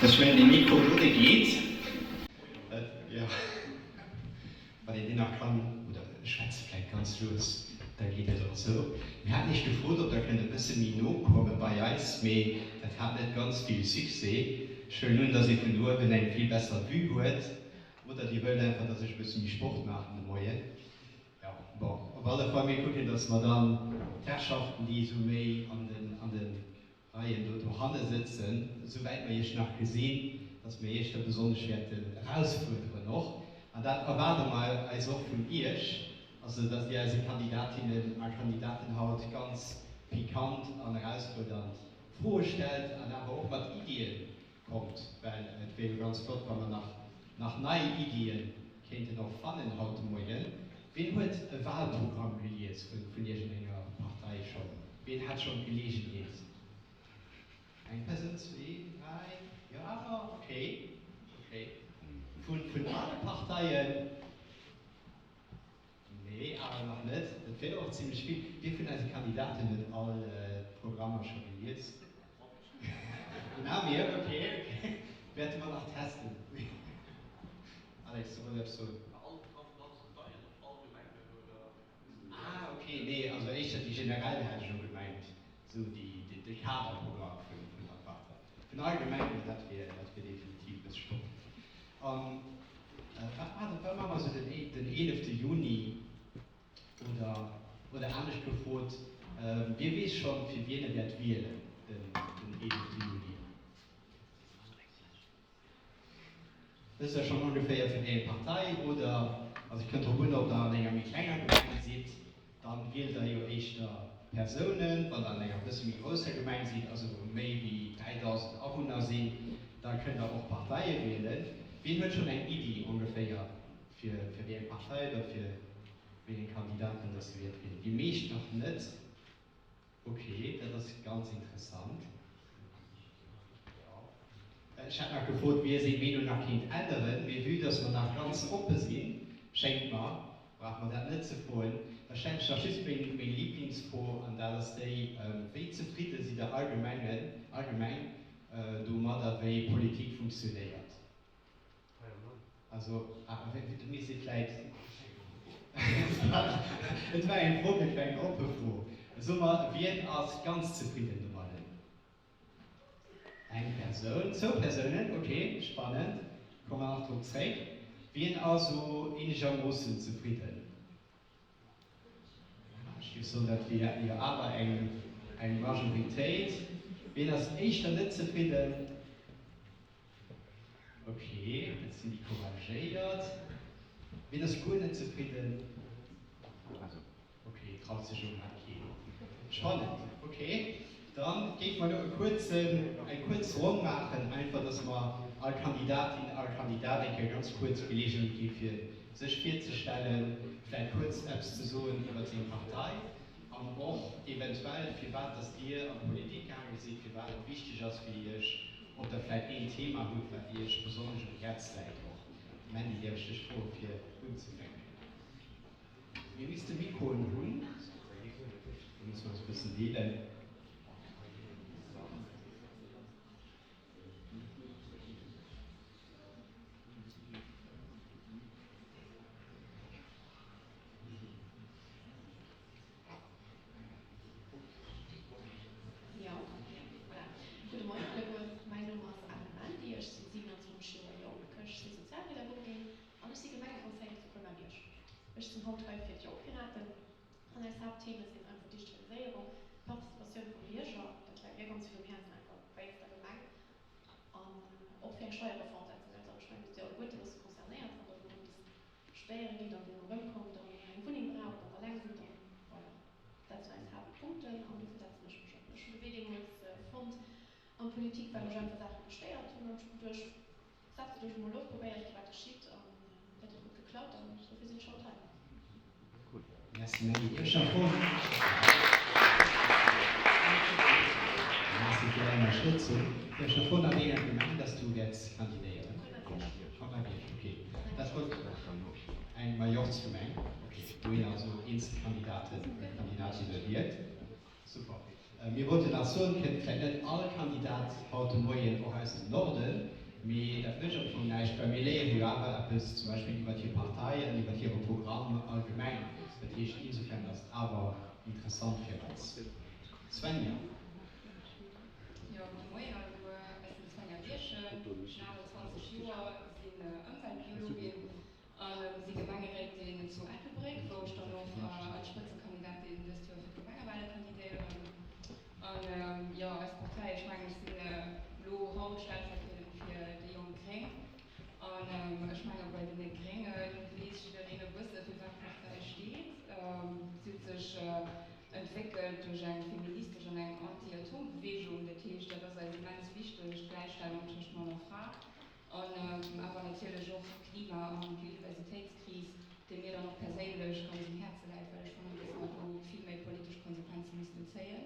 Ech mengen dee Mikro do dee geet. Jo, wann een deen nach kann, oder ech schwätze vläit ganz lues, da geet et och esou. Mir haten iech gefrot, ob der kënnt e bësse méi no komme bei eis, mee dat hat net ganz vill Succès. Ech huelen un, dass ee vun uewen eng vill besser Vue huet, oder dir wëllt einfach, dass ech e bësse méi Sport maachen de Moien. Jo, bon, op alle Fall, mir kucken, dass mer dann d'Herrschaften, déi esou méi an den, an de Reien do dohanne sëtzen, esouwäit mer Iech nach gesinn, dass mer Iech da besonnesch wäerten erausfuerderen och. An dat erwaarde mer eis och vun Iech, also dass Dir eise Kandidatinnen a Kandidaten haut ganz pikant an erausfuerdernd Froe stellt an awer och mat Iddien kommt, well et wier jo ganz flott, wa mer nach nach nei Iddie kéinten och fannen haut de Moien. Wien huet e Wahlprogramm gelies vun vun iergendenger Partei schonn? Wien hat schonn d'Geleegenheet? Eng Persoun, zwee, dräi, jo awer, okay, okay. Vun vun alle Parteien? Nee, awer nach net. Dat wier och zimlech vill. Wie vun eise Kandidaten huet all d'Programmer scho gelies? Den Amir, ok, ok. Wäerte mer nach testen. Alex, du wolls eppes soen? All Parteien op all Gemengen, oder? Ah, ok, nee, also éischter déi generell hat ech elo gemengt, esou déi, de Kaderprogramm vun der Partei. Vun all Gemeng, dat wier, dat wier definitiv e bësse sportlech. An wat maache, wat maache mer esou den, den eelefte Juni? Oder, oder anescht gefrot, Wie weess schonn, fir wien e wäert wielen den, den eelefte Juni? Wësst der schonn ongeféier fir wéi eng Partei oder, also et kënnt drop un, ob der an enger méi klenger Gemeng sidd, dann wielt der jo éischter Persounen, wann der an enger bësse méi grousser Gemeng sidd, also wou méi wéi 3.000 Awunner sinn, da kënnt der och Parteie wielen. Wien huet schonn eng Iddi ongeféier fir fir wéi eng Partei oder fir wéi eng Kandidaten dass se wäert wielen? Déi meescht nach net. Ok, dat ass ganz interessant. Ech hat nach gefrot, wie seng Meenung nach kéint änneren, mee vue dass mer nach ganz oppe sinn, schéngt mer, brauche mer dat net ze froen. Da stellen ech nach just meng Liblingsfro, an dat ass déi, Wéi zefridde sidd Der allgemengen, allgemeng domadder, wéi Politik funktionéiert? Also, du misst ee vläit, et war eng Fro, mee et war eng oppe Fro. So mer, wien ass ganz zefridden domadden? Eng Persoun, zwou Persounen, ok, spannend, komme mer nach drop zréck. Wien ass esou eenegermoossen zefridden? Ech géif soen, dat wier jo awer eng Majoritéit. Wien ass éischter net zefridden? Ok, dat sinn déi Couragéiert. Wien ass guer net zefridden? Ok, traut sech elo grad keen. Spannend. Ok, dann géife mer elo e kuerzen, eng kuerz Ronn maachen, einfach dass mer all Kandidatin, all Kandidat eng Kéier ganz kuerz d'Geleegenheet gi fir sech virzestellen, vläicht kuerz eppes ze soen iwwer seng Partei an och eventuell firwat dass Dir an d'Politik gaange sidd, firwat et wichteg ass fir Iech, ob Der vläicht een Thema hutt, wat Iech besonnesch um Häerz läit och. Mandy, däerf ech dech froe fir unzefänken? Mir misste Mikroen hunn, da musse mer eis e bëssen deelen. Jo, voilà. Gudde Moien alleguer. Mäin Numm ass Anne Mandy, ech si 27 Joer jonk, ech si Sozialpädagogin an ech si Gemengeconseiller zu Colmar-Bierg. Ech sinn haut hei fir d'Jonk Piraten an eis Haapttheme sinn einfach Digitaliséierung, Participatioun vum Bierger, dat läit mir ganz vill um Häerzen einfach wéinst der Gemeng, an och fir eng Steierreform setzen mir eis an. Ech mengen, do si alleguerte e bësse concernéiert, wann der elo erëm Stéiere gitt an dir erëmkommt an eng Wunneng braucht an alleng sidd an voilà. Dat sinn eis Haaptpunkten an dofir setzen ech mech an. Ech hunn de Wee deemools fonnt an d'Politik, well mech einfach Saache gestéiert hunn an ech hunn geduecht, setz de dech emol of, probéiers de wat geschitt an dat huet gutt geklappt an dofir sinn ech haut hei. Merci Mandy. Dierf ech nach froen? Merci fir däi Ënnerstëtzung. Dierf ech nach froen, a wéi enger Gemeng dass du wäerts kandidéieren? Colmar-Bierg, ok. Dat wollt eng Majorzgemeng, ok, wou een also eenzel Kandidaten oder Kandidatinne wielt. Super. Mir wollten nach soen, et kënnt vläicht net all Kandidat haut de Moien och aus dem Norden, mee dat mécht am Fong näischt, well mir léiere jo awer eppes zum Beispill iwwert hir Partei an iwwert hire Programm allgemeng. Dat heescht, insofern ass et awer interessant fir eis. Svenja. Jo, gudde Moien alleguer. Ech sinn d'Svenja Birchen, ech hunn 28 Joer, sinn Ëmweltbiologin a si Gemengeréitin zu Ettelbréck, wou ech dann och als Spëtzekandidatin dëst Joer fir d'Gemengewale kandidéieren. An jo, eis Partei, ech mengen, ech sinn elo haut stellvertriedend fir déi Jonk Gréng. An ech menge bei deene Grénge weess jiddereen e bësse fir wat d'Partei steet. Si huet sech entwéckelt duerch eng feministesch an eng Anti-Atom-Beweegung. Dat heescht, dat ass eis immens wichteg, d'Gläichstellung tëscht Mann a Fra. An awer natierlech och d'Klima an d'Biodiversitéitskris, déi mir dann och perséinlech ganz um Häerze läit, well ech fannen, dass mer do vill méi politesch Konsequenze missten zéien.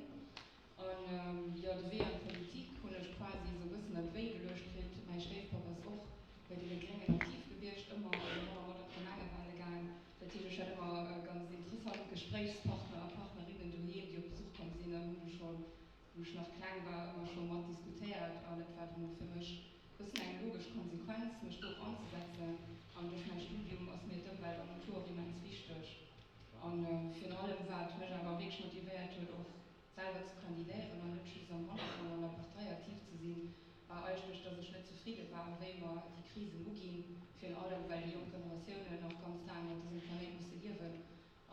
An jo, de Wee an d'Politik hunn ech quasi esou e bëssen an d'Wéi geluecht kritt. Mäi Stéifpapp ass och bei deene Gréngen aktiv gewiescht, ëmmer, an ass ëmmer mat an d'Gemengewale gaang. Dat heescht, ech hat ëmmer ganz interessant Gespréichspartner a Partnerinnen doheem, déi op Besuch komm sinn an hunn du schonn, wou ech nach kleng war, ëmmer scho mat diskutéiert an et war dann och fir mech e bëssen eng logesch Konsequenz, mech do och anzesetzen. An duerch mäi Studium ass mir d'Ëmwelt an d'Natur och immens wichteg. An virun allem, wat mech awer wierklech motivéiert huet, och selwer ze kandidéieren an net just am Hannergrond an der Partei aktiv ze sinn, war eigentlech, dass ech net zefridde war, wéi mer déi Krisen uginn, virun allem well déi jonk Generatiounen nach ganz laang mat dësem Planéit musse liewen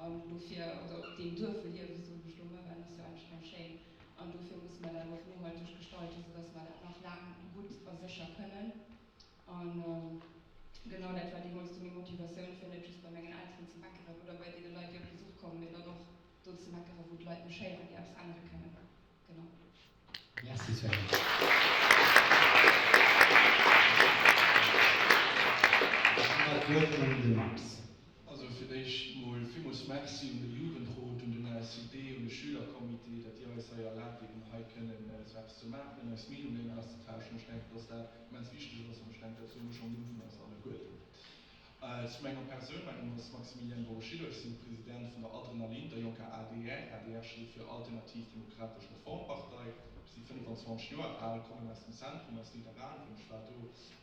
an dofir, oder op deem duerfe liewen, soen ech lo mol, well en ass jo eigentlech ganz schéin, an dofir musse mer dat och nohalteg gestalten, soudass mer dat nach laang gutt a sécher kënnen. An genau dat war deemools du meng Motivatioun, fir net just bei mengen Elteren ze meckeren oder bei deene Leit, déi op Besuch kommen, mee dann och do ze meckeren, wou d'Leit mech héieren, déi eppes ännere kënnen. Genau. Merci Sven. Dann huet d'Wuert un de Max. Also fir d'éischt mol villmools Merci un de Jugendrot, un den ASJD, un de Schülercomité, dat dir eis hei erlaabt eben hei kënnen esou eppes ze maachen, eis Meenungen auszetauschen. Ech denken, dass dat immens wichteg ass an ech denken, dat soen ech am Numm vun eis alleguerten. Zu menger Persoun, Mäin Numm ass Maximilian Boruscido, ech sinn de President vun der Adrenalin, der jonker adr. Adr steet fir Alternativ Demokratesch Reformpartei. Ech si 25 Joer al, kommen aus dem Zentrum, aus Nidderaanwen. Ech war do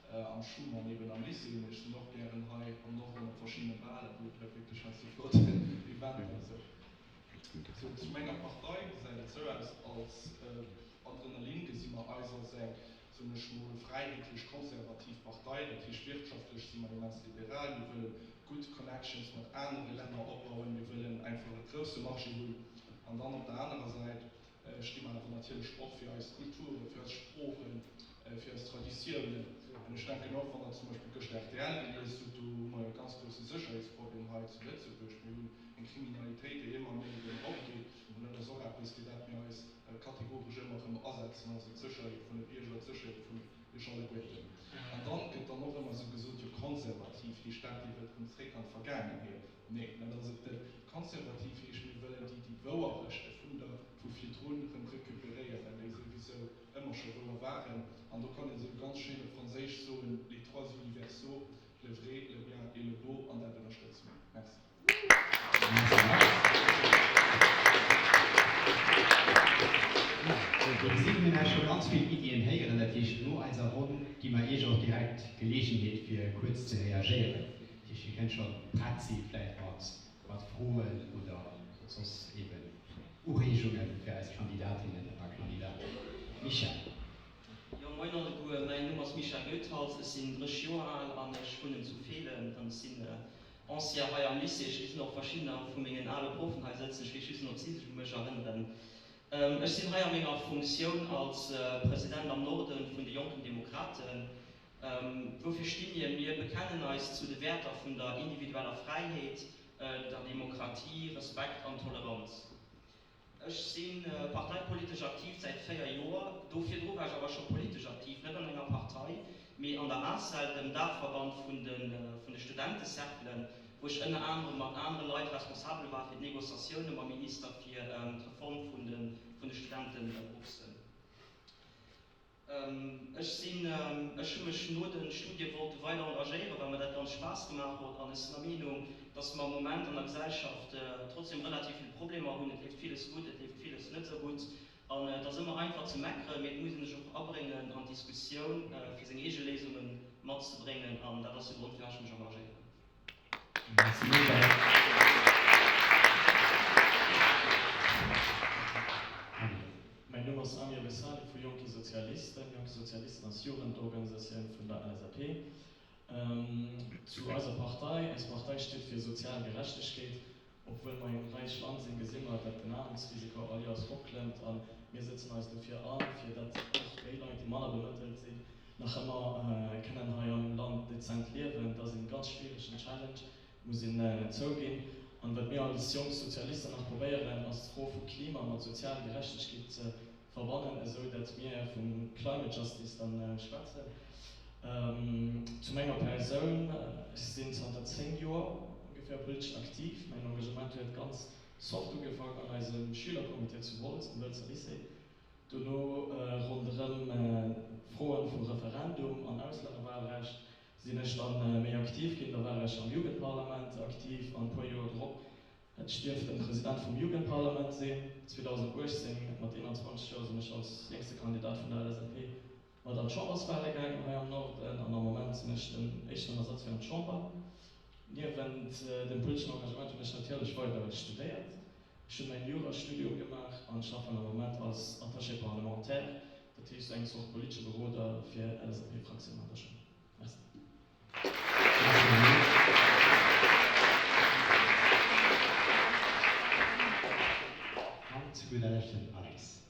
am Schuman, eben am Lycée, mee ech sinn och gären hei am Norden op verschiddene Balen, wou et wierklech heiansdo flott Eventer sinn. Sou, zu menger Partei gesäit et sou aus, Als Adrenalin gesi mer eis als eng, soen ech mol, fräiheetlech konservativ Partei. Dat heescht, wirtschaftlech si mer immens liberal, mir wëlle gutt Connections mat anere Länner opbauen, mir wëllen einfach e grousse Marché hunn. An dann op der anerer Säit sti mer awer natierlech och fir eis Kulturen, fir eis Sproochen, fir eis Traditiounen. An ech denken och, wann Der zum Beispill gëschter rtl gelies hutt, do hu mer jo e ganz grousse Sécherheetsproblem hei zu Lëtzebuerg. Mir hunn eng Kriminalitéit, déi ëmmer méi erëm eropgeet. An dat ass och eppes, fir dat mir eis kategoresch ëmmer erëm asetzen, also d'Sécherheet vun de Bierger, d'Sécherheet vun Iech alleguerten. An dann gëtt dann och ëmmer esou gesot, jo konservativ heescht dat, Dir wëllt erëm zréck an d'Vergaangenheet. Nee, dat ass et net. Konservativ heescht, mir wëllen déi, déi Wouerrechte vun der, vu virdrun erëm recuperéieren, déi souwisou ëmmer scho wouer waren. An do kann een esou ganz schéin op Franséisch soen, les trois universaux, le vrai, le bien et le beau, an dat ënnerstëtze mir. Merci. Dir gesitt, mir hunn hei scho ganz vill Iddien héieren. Dat heescht, no eiser Ronn gi mer Iech och direkt d'Geleegenheet, fir kuerz ze reagéieren. Dat heescht, Dir kënnt scho prett si vläicht mat mat Froen oder soss eeben Ureegunge fir eis Kandidatinnen a Kandidaten. Michèle. Jo, moien alleguer, mäin Numm ass Michèle Goethals, ech sinn 30 Joer al an ech wunnen zu Feelen an ech sinn Ancien hei am Lycée. Ech gesinn och verschiddener vu mengen ale Proffen hei sëtzen, ech weess just net, ob si sech u mech erënneren. Ech sinn hei a menger Funktioun als President am Norden vun de Jonken Demokraten. Woufir sti mir? Mir bekennen eis zu de Wäerter vun der individueller Fräiheet, der Demokratie, Respekt an Toleranz. Ech si parteipolitesch aktiv säit 4 Joer. Do virdru war ech awer scho politesch aktiv, net an enger Partei, mee an der ACEL, dem Daachverband vun de Studentecerclen, wou ech ënner anerem mat anere Leit responsabel war fir d'Negociatioune mam Minister fir d'Reform vun de Studentenbourssen. Ech sinn, ech hu mech no de Studie wollte weider engagéieren, well mer dat ganz Spaass gemaach hott an ech sinn der Meenung, dass mer am Moment an der Gesellschaft trotzdem relativ vill Problemer hunn. Et leeft villes gutt, et leeft villes net esou gutt. An et ass ëmmer einfach ze meckeren, mee et muss ee sech och abréngen an d'Diskussioun, fir seng eege Léisunge matzebréngen. An dat ass de Grond, firwat ech mech engagéieren. Merci Michèle. Amir. Mäin Numm ass Amir Vesali vu Jonke Sozialisten. Jonke Sozialisten ass Jugendorganisatioun vun der LSAP. Zu eiser Partei, Eis Partei steet fir sozial Gerechtegkeet. Obwuel mer een räicht Land sinn, gesi mer, dat den Aarmutsrisiko all Joers eropklëmmt a mir sëtzen eis dofir an, fir dat och déi Leit, déi manner bemëttelt sinn, nach ëmmer kënnen hei am Land dezent liewen. Dat ass een ganz schwieregen Challenge, muss een zouginn. An wat mir als jonk Sozialisten nach probéieren, ass d'Fro vu Klima mat sozialer Gerechtegkeet ze verbannen, esou dat mir vum Climate Justice dann schwätzen. Zu menger Persoun, Ech sinn zanter 10 Joer ongeféier politesch aktiv. Mäin Engagement huet ganz soft ugefaang an eisem Schülercomité zu Wolz, am Wëlzer Lycée. Dono ronderëm Froen vu Referendum an Auslännerwahlrecht sinn ech dann méi aktiv ginn. Da war ech am Jugendparlament aktiv an e puer Joer drop Ech dierf den President vum Jugendparlament sinn. 2018, mat 21 Joer, sinn ech als jéngste Kandidat vun der LSAP mat an d'Chamberswale gaangen hei am Norden an am Moment sinn ech den éischten Ersatz fir an d'Chamber. Niewent dem politeschen Engagement hunn ech natierlech weider studéiert. Ech hunn mäin Jurastudium gemaach an schaffen am Moment als Attaché parlementaire, dat heescht sou eng Zort politesche Beroder fir LSAP-Fraktioun an der Chamber. Merci. An zu gudder Lescht den Alex.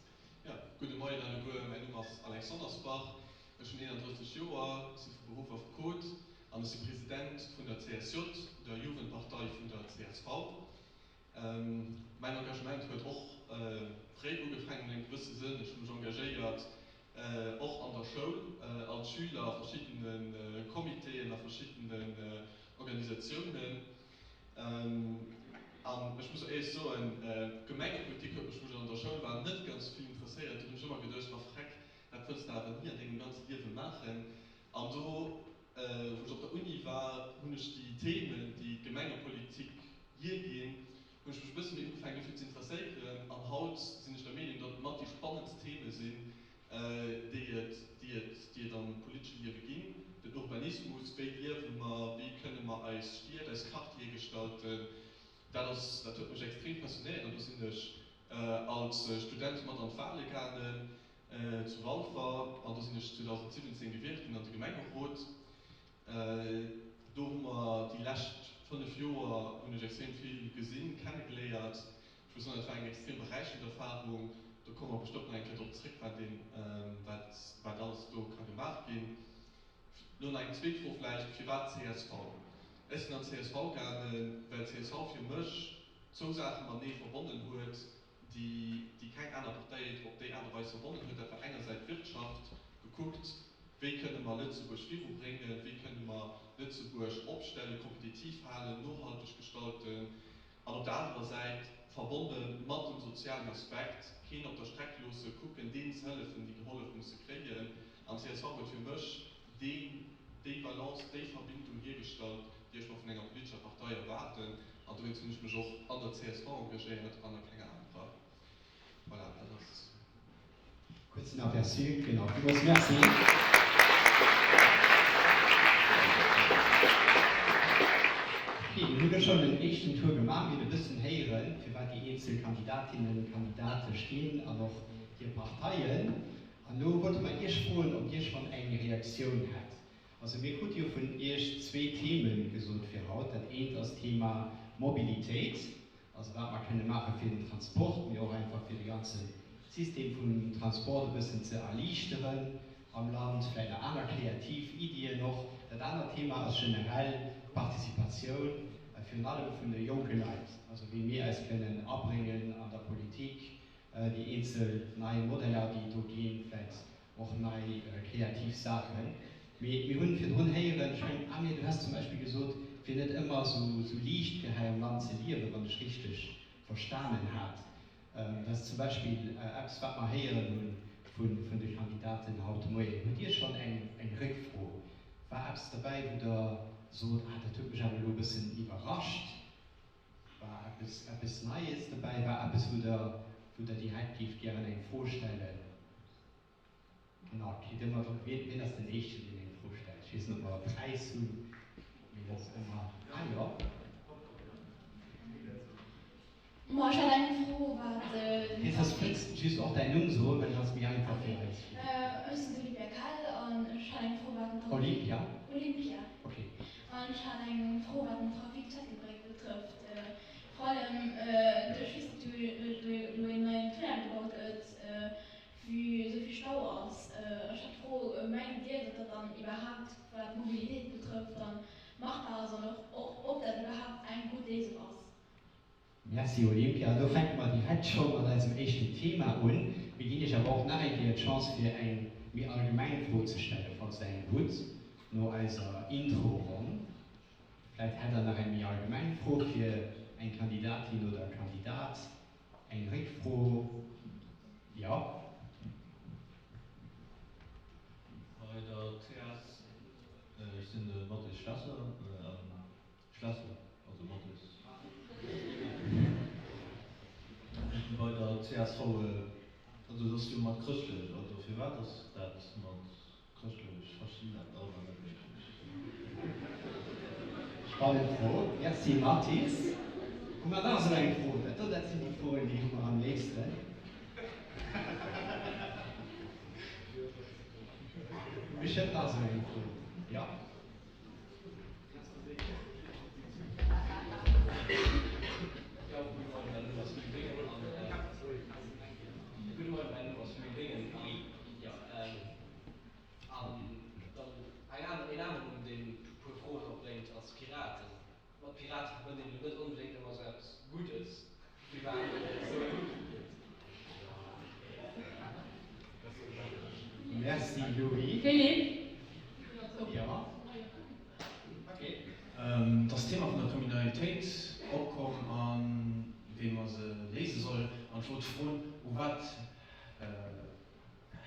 Jo, gudde Moien alleguer. Mäin Numm ass Alex Sondersbach, ech hunn 31 Joer, si vu Beruff Affekot an ech si President vun der CSJ, der Jugendpartei vun der csv. Mäin Engagement huet och fréi ugefaangen an engem gewësse Sënn. Ech hu mech engagéiert och an der Schoul als Schüler a verschiddene Comitéen, a verschiddenen Organisatiounen. An ech muss och éierlech soen, Gemengepolitik huet mech, wou ech an der Schoul war, net ganz vill interesséiert. Do hunn ech ëmmer geduecht, Oh freck, dat wëlls de awer ni an dengem ganze Liewe maachen. An do, wou ech op der Uni war, hunn ech déi Themen, déi d'Gemengepolitik hierginn, hunn ech mech e bësse méi ugefaangen dofir ze interesséieren an haut sinn ech der Meenung, datt et mat déi spannendst Theme sinn, déi et, déi et, déi et am politesche Liewe ginn. Den Urbanismus, wéi liewe mer, wéi kënne mer eis Stied, eis Quartiere gestalten, dat ass, dat huet mech extrem passionéiert an do sinn ech als Student mat an d'Wale gaangen zu Walfer an do sinn ech 2017 gewielt ginn an de Gemengerot. Do hu mer déi lescht 5 Joer hunn ech extrem vill gesinn, kennegeléiert. Ech muss soen, dat war eng extrem beräichernd Erfarung. Do komme mer bestëmmt nach eng Kéier drop zréck, wat een, wat, wat alles do ka gemaach ginn. Lo nach eng zweet Fro vläicht, Firwat csv? Ech sinn an d'CSV gaangen, well csv fir mech zwou Saache matenee verbonnen huet, déi, déi keng aner Partei op déi Aart a Weis verbonnen huet. Dat war engersäits d'Wirtschaft, gekuckt, wéi kënne mer Lëtzebuerg virubréngen, wéi kënne mer Lëtzebuerg opstellen, kompetitiv halen, nohalteg gestalten, an op der anerer Säit verbonne mat dem sozialen Aspekt, keen op der Streck loossen, kucken, deenen ze hëllefen, déi gehollef musse kréien. An csv huet fir mech deen, déi Balance, déi Verbindung hiergestallt, déi ech mer vun enger politescher Partei erwaarden. An dowéinst hunn ech mech och an der csv engagéiert an a kenger anerer. Voilà, dat ass. Kuerzen Aperçu, genau. Villmools Merci. Ok, mir hunn elo schonn en éischten Tour gemaach. Mir hunn e bëssen héieren, firwat déi eenzel Kandidatinnen, Kandidate stinn an och hir Parteien. An elo wollte mer Iech froen, ob Dir schonn eng Reaktioun hätt. Also mir krute jo vun Iech zwee Theme gesot fir haut. Dat eent ass d'Thema Mobilitéit, also wat mer kënne maache fir den Transport, mee och einfach fir de ganze System vum Transport e bëssen ze erliichteren am Land, vläicht nach aner kreativ Iddien och. Dat anert Thema ass generell d'Participatioun, virun allem vun de jonke Leit, also wéi mir eis kënnen abréngen an der Politik, déi eenzel nei Modeller, déi et do ginn, vläicht och nei kreativ Saachen. Mee mir hunn virdrun héieren, ech mengen, Amir, du has zum Beispill gesot, et wier net ëmmer esou liicht fir hei am Land ze liewen, wann ech richteg verstanen hat. Dat ass zum Beispill eppes, wat mer héieren hu vun de Kandidaten haut de Moien. Hutt Dir schonn eng Réckfro? War eppes derbäi, wou Der sot, ah, dat huet mech awer elo e bëssen iwwerrascht? War eppes, eppes Neies dobäi? War eppes, wou Der, Wou Der direkt géift gären eng Fro stellen? Genau, et geet ëmmer drëm, wien, wien ass den Éischten, deen eng Fro stellt. Ech weess net, ob mer e Präis hunn, mee dat ass ëmmer, ah jo. Ma ech hätt eng Fro, wat den Hie soss Trafic. kënns just och däin Numm soen, well dat ass méi einfach fir eis. Ech sinn d'Olympia Kell an ech hat eng Fro, wat den Trafic. Olympia? Olympia. Okay. An ech hat eng Fro, wat den Trafic zu Ettelbréck betrëfft. Vor allem duerch wéi s du elo een neien Tunnel gebaut gëtt, vue esou vill Stau ass. Ech hat d'Fro, Mengt Dir, datt dat dann iwwerhaapt, wat d'Mobilitéit betrëfft, dann machbar ass an och ob dat iwwerhaapt eng gutt Léisung ass? Merci Olympia. Do fänke mer direkt scho mat eisem éischten Thema un. Mir ginn Iech awer och nach eng Kéier d'Chance fir eng méi allgemeng Fro ze stellen, falls Der eng hutt, no eiser Intro-Ronn. Vläit hätt Der nach eng méi allgemeng Fro fir eng Kandidatin oder e Kandidat, eng Réckfro? Jo. Bei der CS, ech sinn de Mathis Schlesser, Schlesser, also Mathis. Bei der csv, also et ass jo mat chrëschtlech, also firwat ass dat mat Chrëschtlech verstinn dat nach ëmmer net wierklech. Spannend Fro, merci Mathis. Hu mer nach esou eng Fro? Dat do, dat sinn déi Froen, déi hu mer am léifsten. Bestëmmt nach esou eng Fro, jo? Jo, gudde Moien, mäin Numm ass Louis Wingen an, gudde Moien, mäin Numm ass Louis Wingen an, jo, an dann eng aner, een aneren Numm, deen e puer Froen opbréngt, ass Piraten. Mat Pirate verbënnt een elo net onbedéngt ëmmer esou eppes Guddes, firwat et esou e Numm gëtt. Merci Louis. Philippe. Jo. Ok. Et ass d'Thema vun der Kriminalitéit opkomm a wéi mer se léise sollen. An ech wollt froen, u wat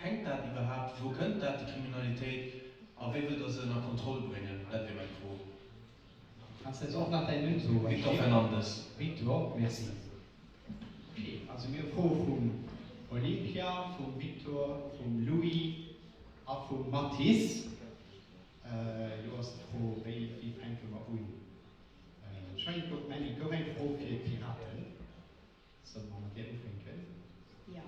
hänkt dat iwwerhaapt? Wou kënnt dat, déi Kriminalitéit? A wéi wëllt Der se ënner Kontroll bréngen? Dat wier meng Fro. Kanns de eis och nach däin Numm soen? Victor Fernandes. Victor, merci. Ok, also mir hu Froe vum Olympia, vum Victor, vum Louis a vum Mathis. Elo ass d'Fro, wéi wéi fänke mer un? Ech mengen, et gouf, Mandy, et gouf eng Fro fir d'Piraten. Solle mer mat där ufänken? Jo,